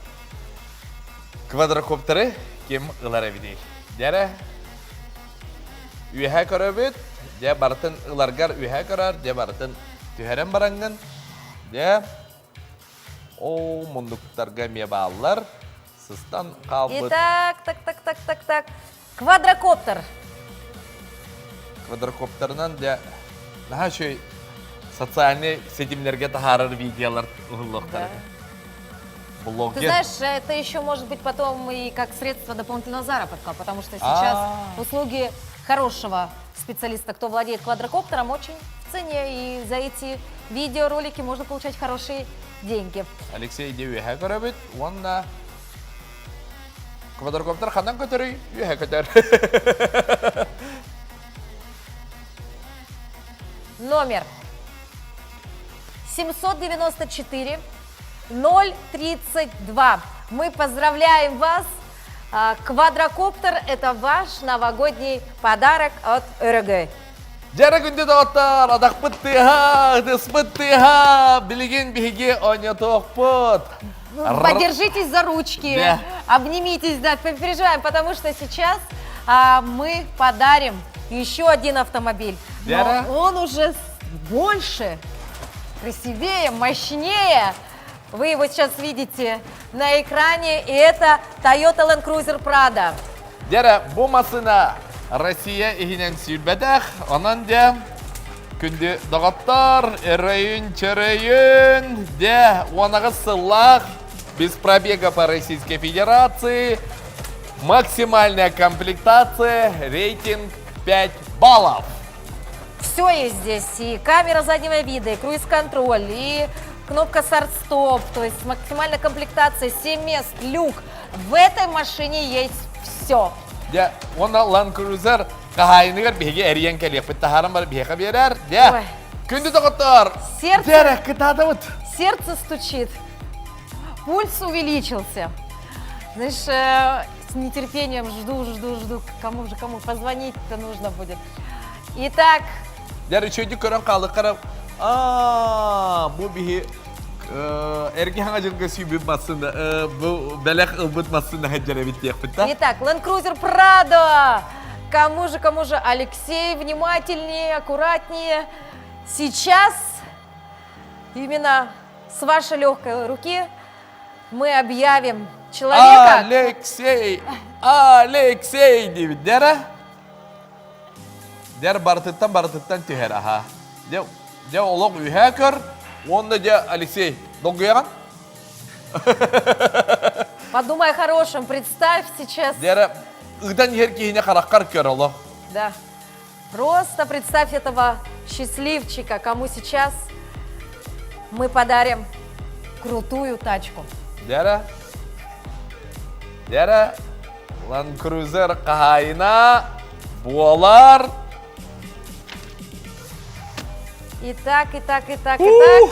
квадрокоптеры ким ылар эбитий? Дьэрэ үөһэ көрөбүт, дьэ барытын ыларгар үөһэ көрөр, дьэ барытын түһэрэн бараҥҥын, дьэ ол муннуктарга эмиэ бааллар, сыстан хаалбыт. Итак, так, так, так, так, так. Квадрокоптер. Квадрокоптерынан дьэ наһаа үчүгэй социальнай ситимнэргэ таһаарар видеолар уһуллуохтара. Блогер. Ты знаешь, это еще может быть потом и как средство дополнительного заработка, потому что сейчас А-а-а. услуги хорошего специалиста, кто владеет квадрокоптером, очень в цене, и за эти видеоролики можно получать хорошие деньги. Алексей үөһэ көрөбүт уонна квадрокоптер ханан көтөрүй? Үөһэ көтөр. Номер 794 032. Мы поздравляем вас. А, квадрокоптер – это ваш новогодний подарок от РГ. Дьэрэ күндү доҕоттор, адахпыт тыаһа, ытыспыт тыаһа, билигин биһиги оонньотуохпут. Подержитесь за ручки, да. обнимитесь, да, переживаем, потому что сейчас а, мы подарим еще один автомобиль. Но он уже больше, красивее, мощнее. Вы его сейчас видите на экране, и это Toyota Land Cruiser Prado. Дьэрэ, бу массыына Россия иһинэн сүүрбэтэх, онон дьэ күндү доҕоттор, өрөйүн чөрөйүн, дьэ, уонаҕыс сыллаах без пробега по Российской Федерации, максимальная комплектация, рейтинг 5 баллов. Все есть здесь, и камера заднего вида, и круиз-контроль, и кнопка старт-стоп, то есть максимальная комплектация, 7 мест, люк. В этой машине есть все. Дьэ, уонна Land Cruiser хаһаайыныгар биһиги эрийэн кэлиэхпит таһааран бар биһиэхэ биэрэр. Дьэ, күндү доҕоттор! Сердце, Дьэ, кытаатабыт! Сердце стучит. Пульс увеличился. Знаешь, э, с нетерпением жду, жду, жду, кому же кому позвонить-то нужно будет. Итак. Дьэ, үчүгэйдик көрөн хаалык Аа, бу биһи эрги хаҥа дьылга сүүбүт массыына, бу бэлэх ылбыт массыына сылдьар эбит диэхпит да? Итак, Land Cruiser Prado. Кому же, кому же, Алексей, внимательнее, аккуратнее. Сейчас именно с вашей легкой руки мы объявим человека... Алексей! Алексей диэбит, дьэ Дьэр барытыттан барытыттан түһэр аха. Дьэ, дьэ олох үһээ көр. Уонна дьэ Алексей, долгуйаҕын? Подумай о хорошем, представь сейчас. Дьэрэ, ыытан иһэр киһини хараххар көр олох. Да. Просто представь этого счастливчика, кому сейчас мы подарим крутую тачку. Дьэрэ, дьэрэ, Land Cruiser хаһаайына буолар. Итак, итак, итак, итак.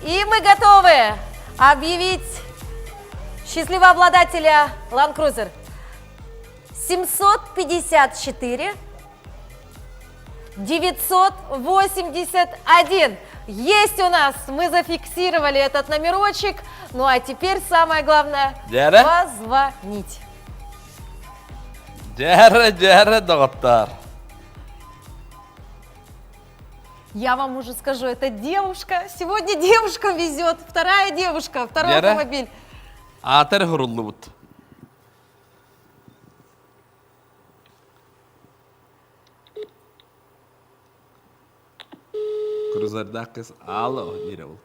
И мы готовы объявить счастливого обладателя Land Cruiser. 754 981. Есть у нас, мы зафиксировали этот номерочек. Ну а теперь самое главное Дьэрэ. позвонить. Дьэрэ, дьэрэ, доҕоттор. Я вам уже скажу, это девушка. Сегодня девушка везет. Вторая девушка, второй Дьэрэ. автомобиль. Аатар хуруллубут. Крузердаах кыз алло диир ол.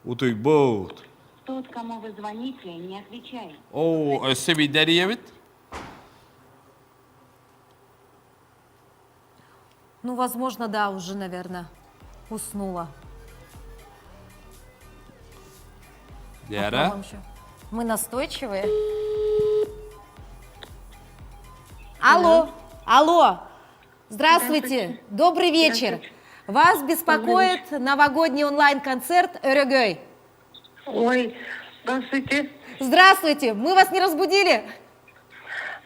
Утуйбут. Тот, кому вы звоните, не отвечает. Оо, өссө биирдэ эрийэбит. Ну, возможно, да, уже, наверное, уснула. Лера? Попробуем еще. Мы настойчивые. Алло, алло. Здравствуйте. Здравствуйте. Добрый вечер. Здравствуйте. Вас беспокоит новогодний онлайн-концерт «Өрөгөй». Ой, здравствуйте. Здравствуйте. Мы вас не разбудили?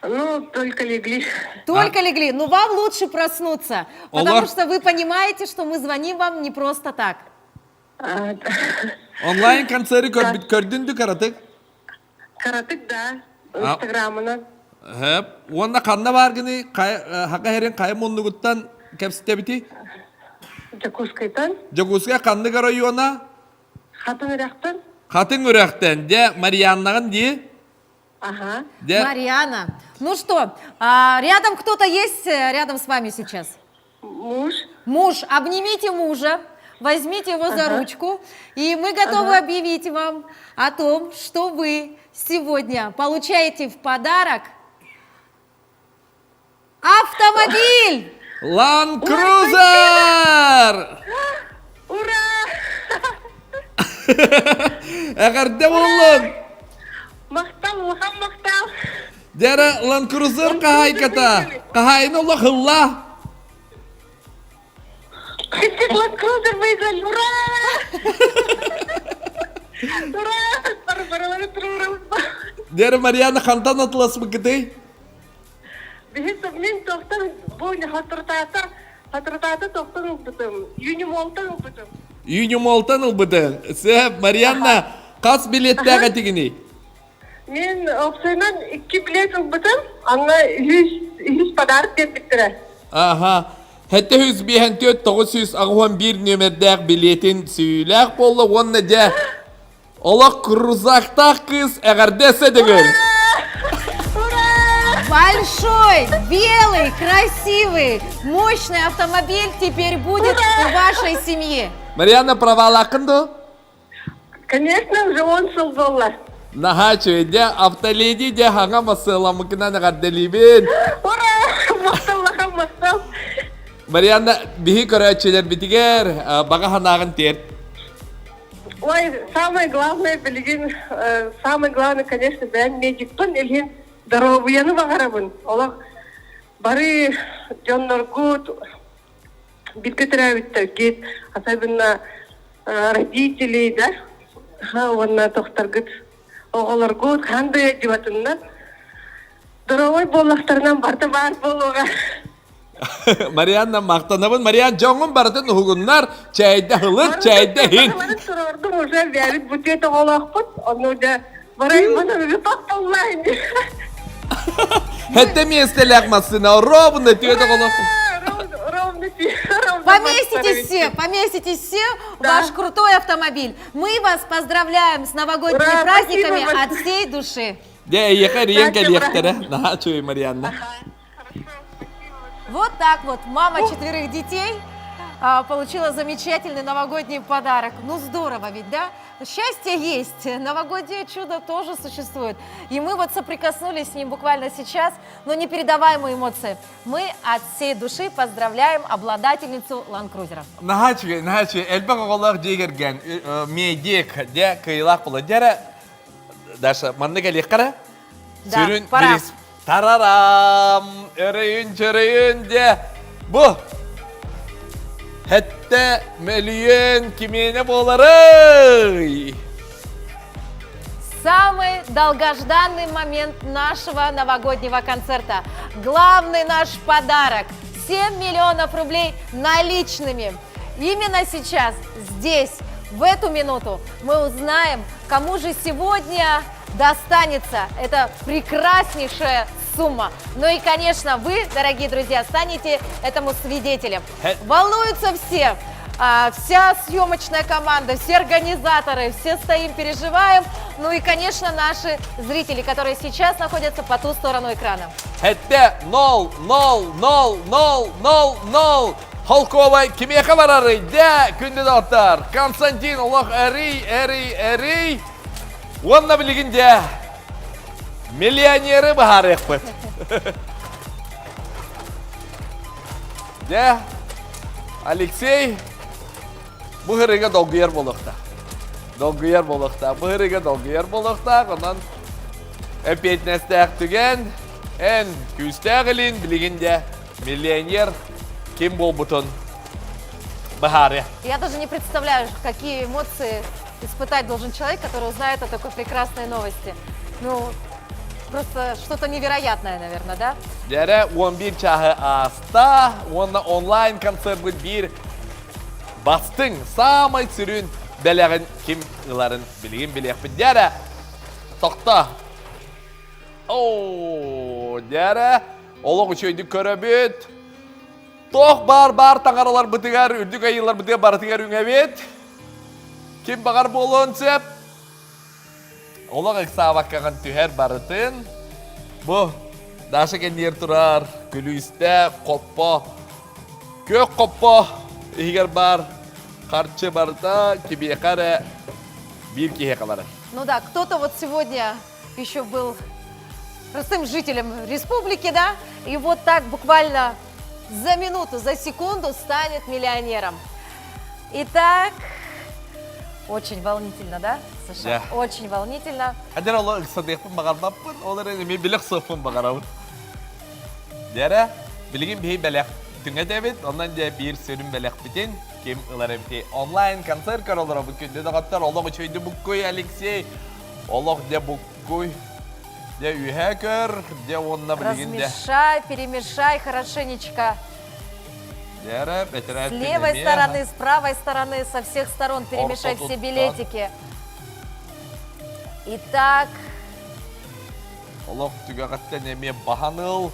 Ну, только легли. Только легли. Но вам лучше проснуться, потому Олар. что вы понимаете, что мы звоним вам не просто так. Онлайн концерты көрдүн каратык? Каратык, да. Инстаграмынан. Хөп. Уонна ханна бааргыный хака херин хайа муннугуттан кэпсэтэбитий? Дьокуускайтан. Дьокуускай ханнык оройуона? Хатыҥ Үрэхтэн. Хатыҥ Үрэхтэн. Дьэ, Марианнаҕын дии? Ага. Дьэ. Мариана. Ну что, а, рядом кто-то есть э, рядом с вами сейчас? Муж. Муж. Обнимите мужа, возьмите его за Ага. ручку, и мы готовы Ага. объявить вам о том, что вы сегодня получаете в подарок автомобиль! Land Cruiser! Ура! Эҕэрдэ буоллун! Махтал, улахан махтал! Дьэ Land Cruiser хаһаайката! Хаһаайына олох ылла! Хотите Land Cruiser выиграли! Ура! Ура! Дьэ Марьяна хантан атыласпыккытый? Биһи мин тохтон бу хатыртаата хатыртаата тохтон ылбытым. Юнимолтан ылбытым. Юнимолтан ылбытың. Сөп, Марианна, хас билеттээх этигиний? Мин опсуйунан икки билет ылбытым. Анна үһүс үһүс подарок биэрбиттэрэ. Аха. 754 981 нүөмэрдээх билиэтин сүүйүүлээх буолла уонна дьэ олох крузактаах кыыс эҕэрдэ эсэ Большой, белый, красивый, мощный автомобиль теперь будет у вашей семьи. Марианна правалааххын дуо? Конечно, уже уон сыл буолла. Наһаа үчүгэй дьэ автоледи дьэ хаҥа массыаламмыкынан эҕэрдэлиибин. Ура! Махтал, махтал. Марианна биһи көрөөччүлэрбитигэр баҕа санааҕын тиэрт. Ой, самое главное, билигин, самое главное, конечно, бэйэм медикпин, илин доруобуйаны баҕарабын. Олох бары дьонноргут бииргэ төрөөбүттэргит, особенно родителей, да, уонна тохторгут, оҕолоргут хаан да дьыбатыннар здоровой буоллахтарынан барыта баар буолуоҕа. Марианна махтанабын. Мариан дьоҥҥун барытын уһугуннар, чээйдэ ылыт, чээйдэ иһин. Барыларын туруордум уже бэйэбит бутет оҕолоохпут, ону дьэ барайбын тохтоллаа Хэттэ миэстэлээх массыына ровно түөт оҕолоохпут. Поместитесь все, поместитесь все в ваш крутой автомобиль. Мы вас поздравляем с новогодними Ура, праздниками спасибо от всей души. Дьэ, эйиэхэ эрийэн кэлиэхтэрэ. Наһаа үчүгэй, Марианна. Вот так вот мама четверых детей а, получила замечательный новогодний подарок. Ну здорово ведь, да? Счастье есть, новогоднее чудо тоже существует. И мы вот соприкоснулись с ним буквально сейчас, но непередаваемые эмоции. Мы от всей души поздравляем обладательницу Ланд-Крузера. Наһаа үчүгэй, наһаа үчүгэй. Элбэх оҕолоох дьиэ кэргэн, медик, дьэ, кыайыылаах буолла. Дьэ эрэ, Даша, манна кэлиэххэ эрэ. Да, Сүрүн пора. билис. Тарарам! Өрөйүн, чөрөйүн, дьэ. Бу Хэттэ мөлүйүөн кимиэнэ буоларый? Самый долгожданный момент нашего новогоднего концерта. Главный наш подарок – 7 миллионов рублей наличными. Именно сейчас, здесь, в эту минуту мы узнаем, кому же сегодня достанется эта прекраснейшая сумма. Ну и, конечно, вы, дорогие друзья, станете этому свидетелем. Волнуются все. А, вся съемочная команда, все организаторы, все стоим, переживаем. Ну и, конечно, наши зрители, которые сейчас находятся по ту сторону экрана. Хэттэ 0, 0, 0, 0, 0, 0. Холковай кимиэхэ барарый? Дэ, күндү доҕоттор. Константин олох эрий, эрий, эрий. Уонна билигин дьэ миллионеры быһаарыахпыт. Дьэ, Алексей бу ырыга долгуйар буолуохтаах. Долгуйар буолуохтаах. Бу ырыга долгуйар буолуохтаах. Онон эппиэтинэстээх түгэн, эн күүстээх илин билигин дьэ миллионер ким буолбутун быһаарыа. Я даже не представляю, какие эмоции испытать должен человек, который узнает о такой прекрасной новости. Ну, просто что-то невероятное, наверное, да? Дьэрэ 11 чаһы ааста уонна онлайн-концерт биир бастыҥ, саамай сүрүн бэлэҕин ким ыларын билигин билиэхпит. Дьэрэ, тохто. Оо, дьэрэ, олох үчүгэйдик көрөбүт. Туох баар баар таҥараларбытыгар, үрдүк айыыларбытыгар барытыгар үҥэбит. Ким баҕар буолуон сөп. Олох ыксаабаккаҕын түһэр барытын. Бу Даша кэнниэр турар күлүүстэ хоппо, күөх хоппо иһигэр баар харчы барыта кимиэхэ эрэ биир киһиэхэ барар. Ну да, кто-то вот сегодня еще был простым жителем республики, да, и вот так буквально за минуту, за секунду станет миллионером. Итак, очень волнительно, да, Саша? Да. Очень волнительно. Хадер ол ыксадыахпын баҕарбаппын, ол эрэн эмиэ билэх суохпун баҕарабын. Дьэрэ, билигин биһи бэлэх түҥэтэбит, онон дьэ биир сүрүн бэлэхпитин ким ылар эбитий? Онлайн-концерт көрө олоробут күндү доҕоттор, олох үчүгэйдик буккуй, Алексей. Олох дьэ буккуй. Дьэ үөһээ көр, дьэ уонна билигин дьэ. Размешай, перемешай хорошенечко. Дьэрэ, бэтэрээт С левой стороны, с правой стороны, со всех сторон перемешай все билетики. Итак. Олох түгэҕиттэн эмиэ баһан ыл.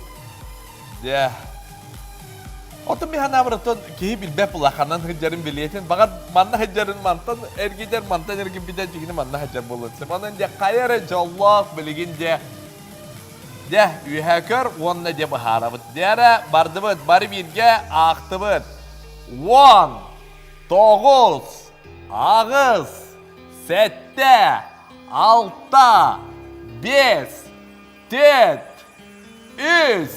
Дьэ. Отон мин санаабар киһи билбэт улаханан сылдьарын билиэтин, баҕар манна сылдьарын мантан эргитэр, мантан эргиппитэ дьигини манна сылдьар буолуон сөп. Онон дьэ хайа эрэ дьоллоох билигин дьэ дьэ үөһээ көр уонна дьэ быһаарабыт. Дьэ эрэ бардыбыт, бары бииргэ аахтыбыт. Уон, тоҕус, аҕыс, сэттэ, алта, биэс, Түөрт, үс,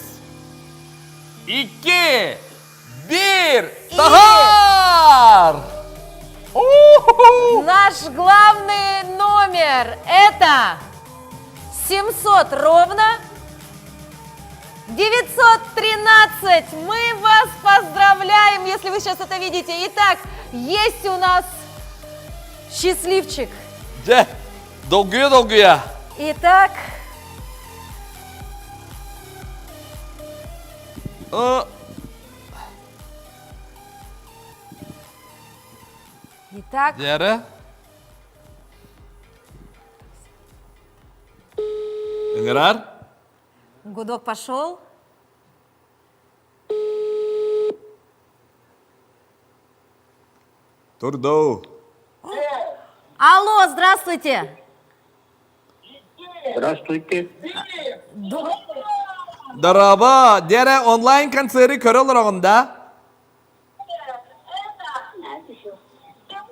икки, биир, таһаар! Наш главный номер это 700 ровно 913. Мы вас поздравляем, если вы сейчас это видите. Итак, есть у нас счастливчик. Дьэ, долгуйа-долгуйа. Итак. Итак. Дьэрэ. Ыҥырар. Гудок пошел. Турдоу. Алло, здравствуйте. Здравствуйте. Дорообо, Дьэрэ онлайн концеры көрө олороҕун да?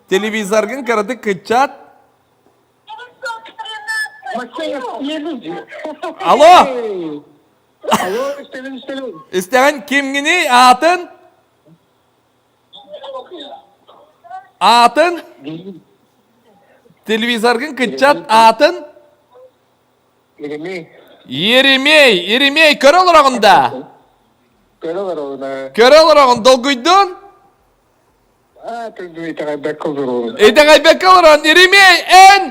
Телевизоргын кыратык кыччат. Алло! Алло, истэбин, истэбин. Истэҕин кимҥиний аатын? Аатын? Телевизоргын кыччат аатын? Еремей. Еремей, Еремей, көрө олороҕун да? Көрө олороҕун Көрө олороҕун, долгуйдун? Итэҕэйбэккэ олороҕун. Итэҕэйбэккэ олорон, Еремей, эн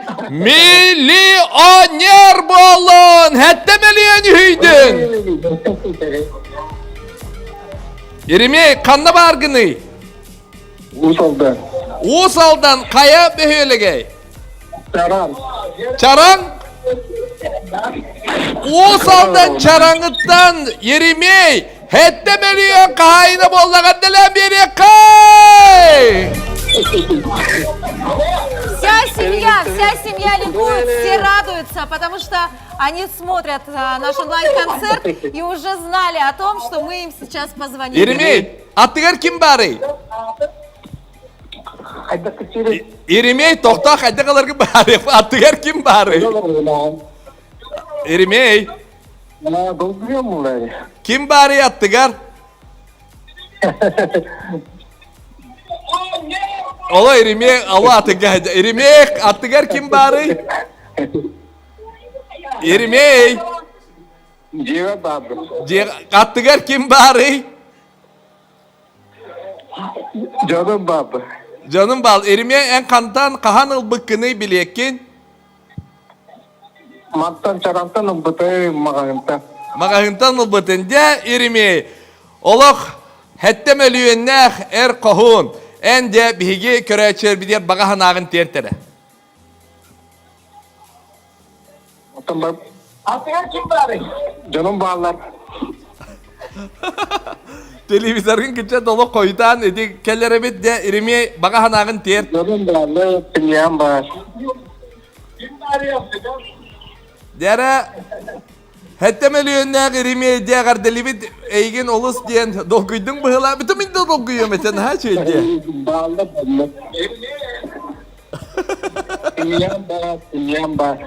миллионер буоллун! Хэттэ миллион үһүйдүн! Еремей, ханна бааргыный? Уус Алдан. Уус Алдан хайа бөһүөлэгэй? Чараҥ. Чараҥ? Уус Алдан Чараҥыттан Еремей! Хэтте мөлүйүөн хаһаайына буоллаҕар дэлээн биэриэххэй! Вся семья, вся семья ликует, все радуются, потому что они смотрят а, наш онлайн-концерт и уже знали о том, что мы им сейчас позвонили. Еремей, аттыгар ким баарый? Еремей, тохтоо хайдах ыларгы баарый? Аттыгар ким баарый? Еремей. Ким баарый аттыгар? Ола Еремей, ала аттыгар. Еремей, аттыгар ким баарый? Еремей! Дьиэҕэ баарбын. Дьиэҕэ аттыгар ким баарый? Дьонум баарбын. Дьонум баар. Еремей, эн хантан хаһан ылбыккыный билиэккин? Мантан Чарантан ылбытым маҕаһыынтан. Маҕаһыынтан ылбытын. Дьэ, Еремей, олох хэттэ мөлүйүөннээх эр хоһуун. Эн дьэ биһиги көрөөччүлэрбитигэр баҕа санааҕын тиэртэрэ. Оттон бар... Алтыгар ким баарый? Дьонум бааллар. Телевизоргын кычча толук хойутаан ити кэлэр эбит дэ Еремей баҕа санааҕын тиэрт. Дьонум бааллар, семьям баар. Дьэрэ Хэттэ мөлүйүөннээх Еремей дьэ эҕэрдэлибит эйигин олус диэн долгуйдуҥ быһыылаах. Бүтүн мин да долгуйуом этэ наһаа үчүгэй диэ. Бааллар бааллар. Семьям баар, семьям баар.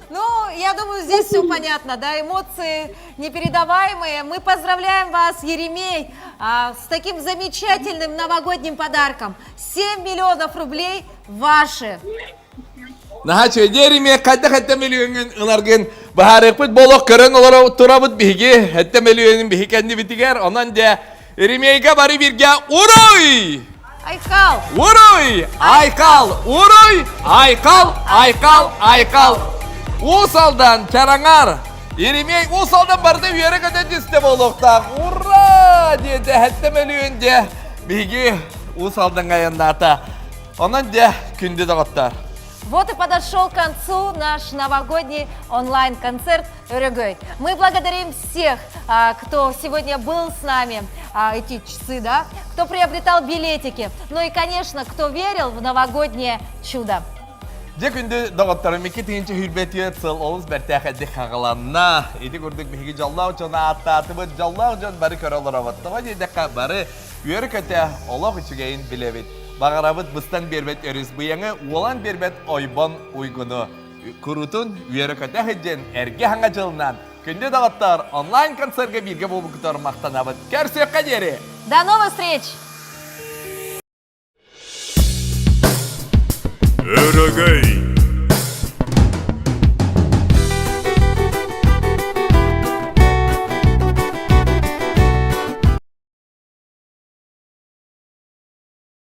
Ну, я думаю, здесь все понятно, да, эмоции непередаваемые. Мы поздравляем вас, Еремей, а, с таким замечательным новогодним подарком. 7 миллионов рублей ваши. Наһаа үчүгэй. Дьэ, хайдах эттэ мөлүйүөҥҥүн ыларгын быһаарыахпыт буолуох көрөн олоро турабыт биһиги эттэ мөлүйүөнүн биһи кэннибитигэр. Онон дьэ, Еремейга бары бииргэ уруй! Айхал! Уруй! Айхал! Уруй! Айхал! Айхал! Айхал! Уус Алдан чараҥар Еремей Уус Алдан барыта үөрэ-көтө түстэ буолуохтаах. Ура! диэтэ сэттэ мөлүйүөн дьэ биһиги Уус Алдаҥҥа айаннаата. Онон дьэ, күндү доҕоттор. Вот и подошел к концу наш новогодний онлайн-концерт «Өрөгөй». Мы благодарим всех, а, кто сегодня был с нами а, эти часы, да, кто приобретал билетики, ну и, конечно, кто верил в новогоднее чудо. Дьэ күндү доҕотторум, 2024 сыл олус бэртээхэйдик хаҕаланна. Ити курдук биһиги дьоллоох дьону ааттаатыбыт, дьоллоох дьон бары көрө олоробут. Тоҕо диэтэххэ, бары үөрэ-көтө олох үчүгэйин билэбит. Баҕарабыт быстан биэрбэт өрүс быйаҥы, уолан биэрбэт ойбон уйгуну. Курутун үөрэ-көтө сылдьын эргэ хаҥа дьылынан күндү доҕоттор онлайн-концерга бииргэ буолбуккутугар махтанабыт. Көрсүөххэ диэри! До новых встреч! Өрөгөй!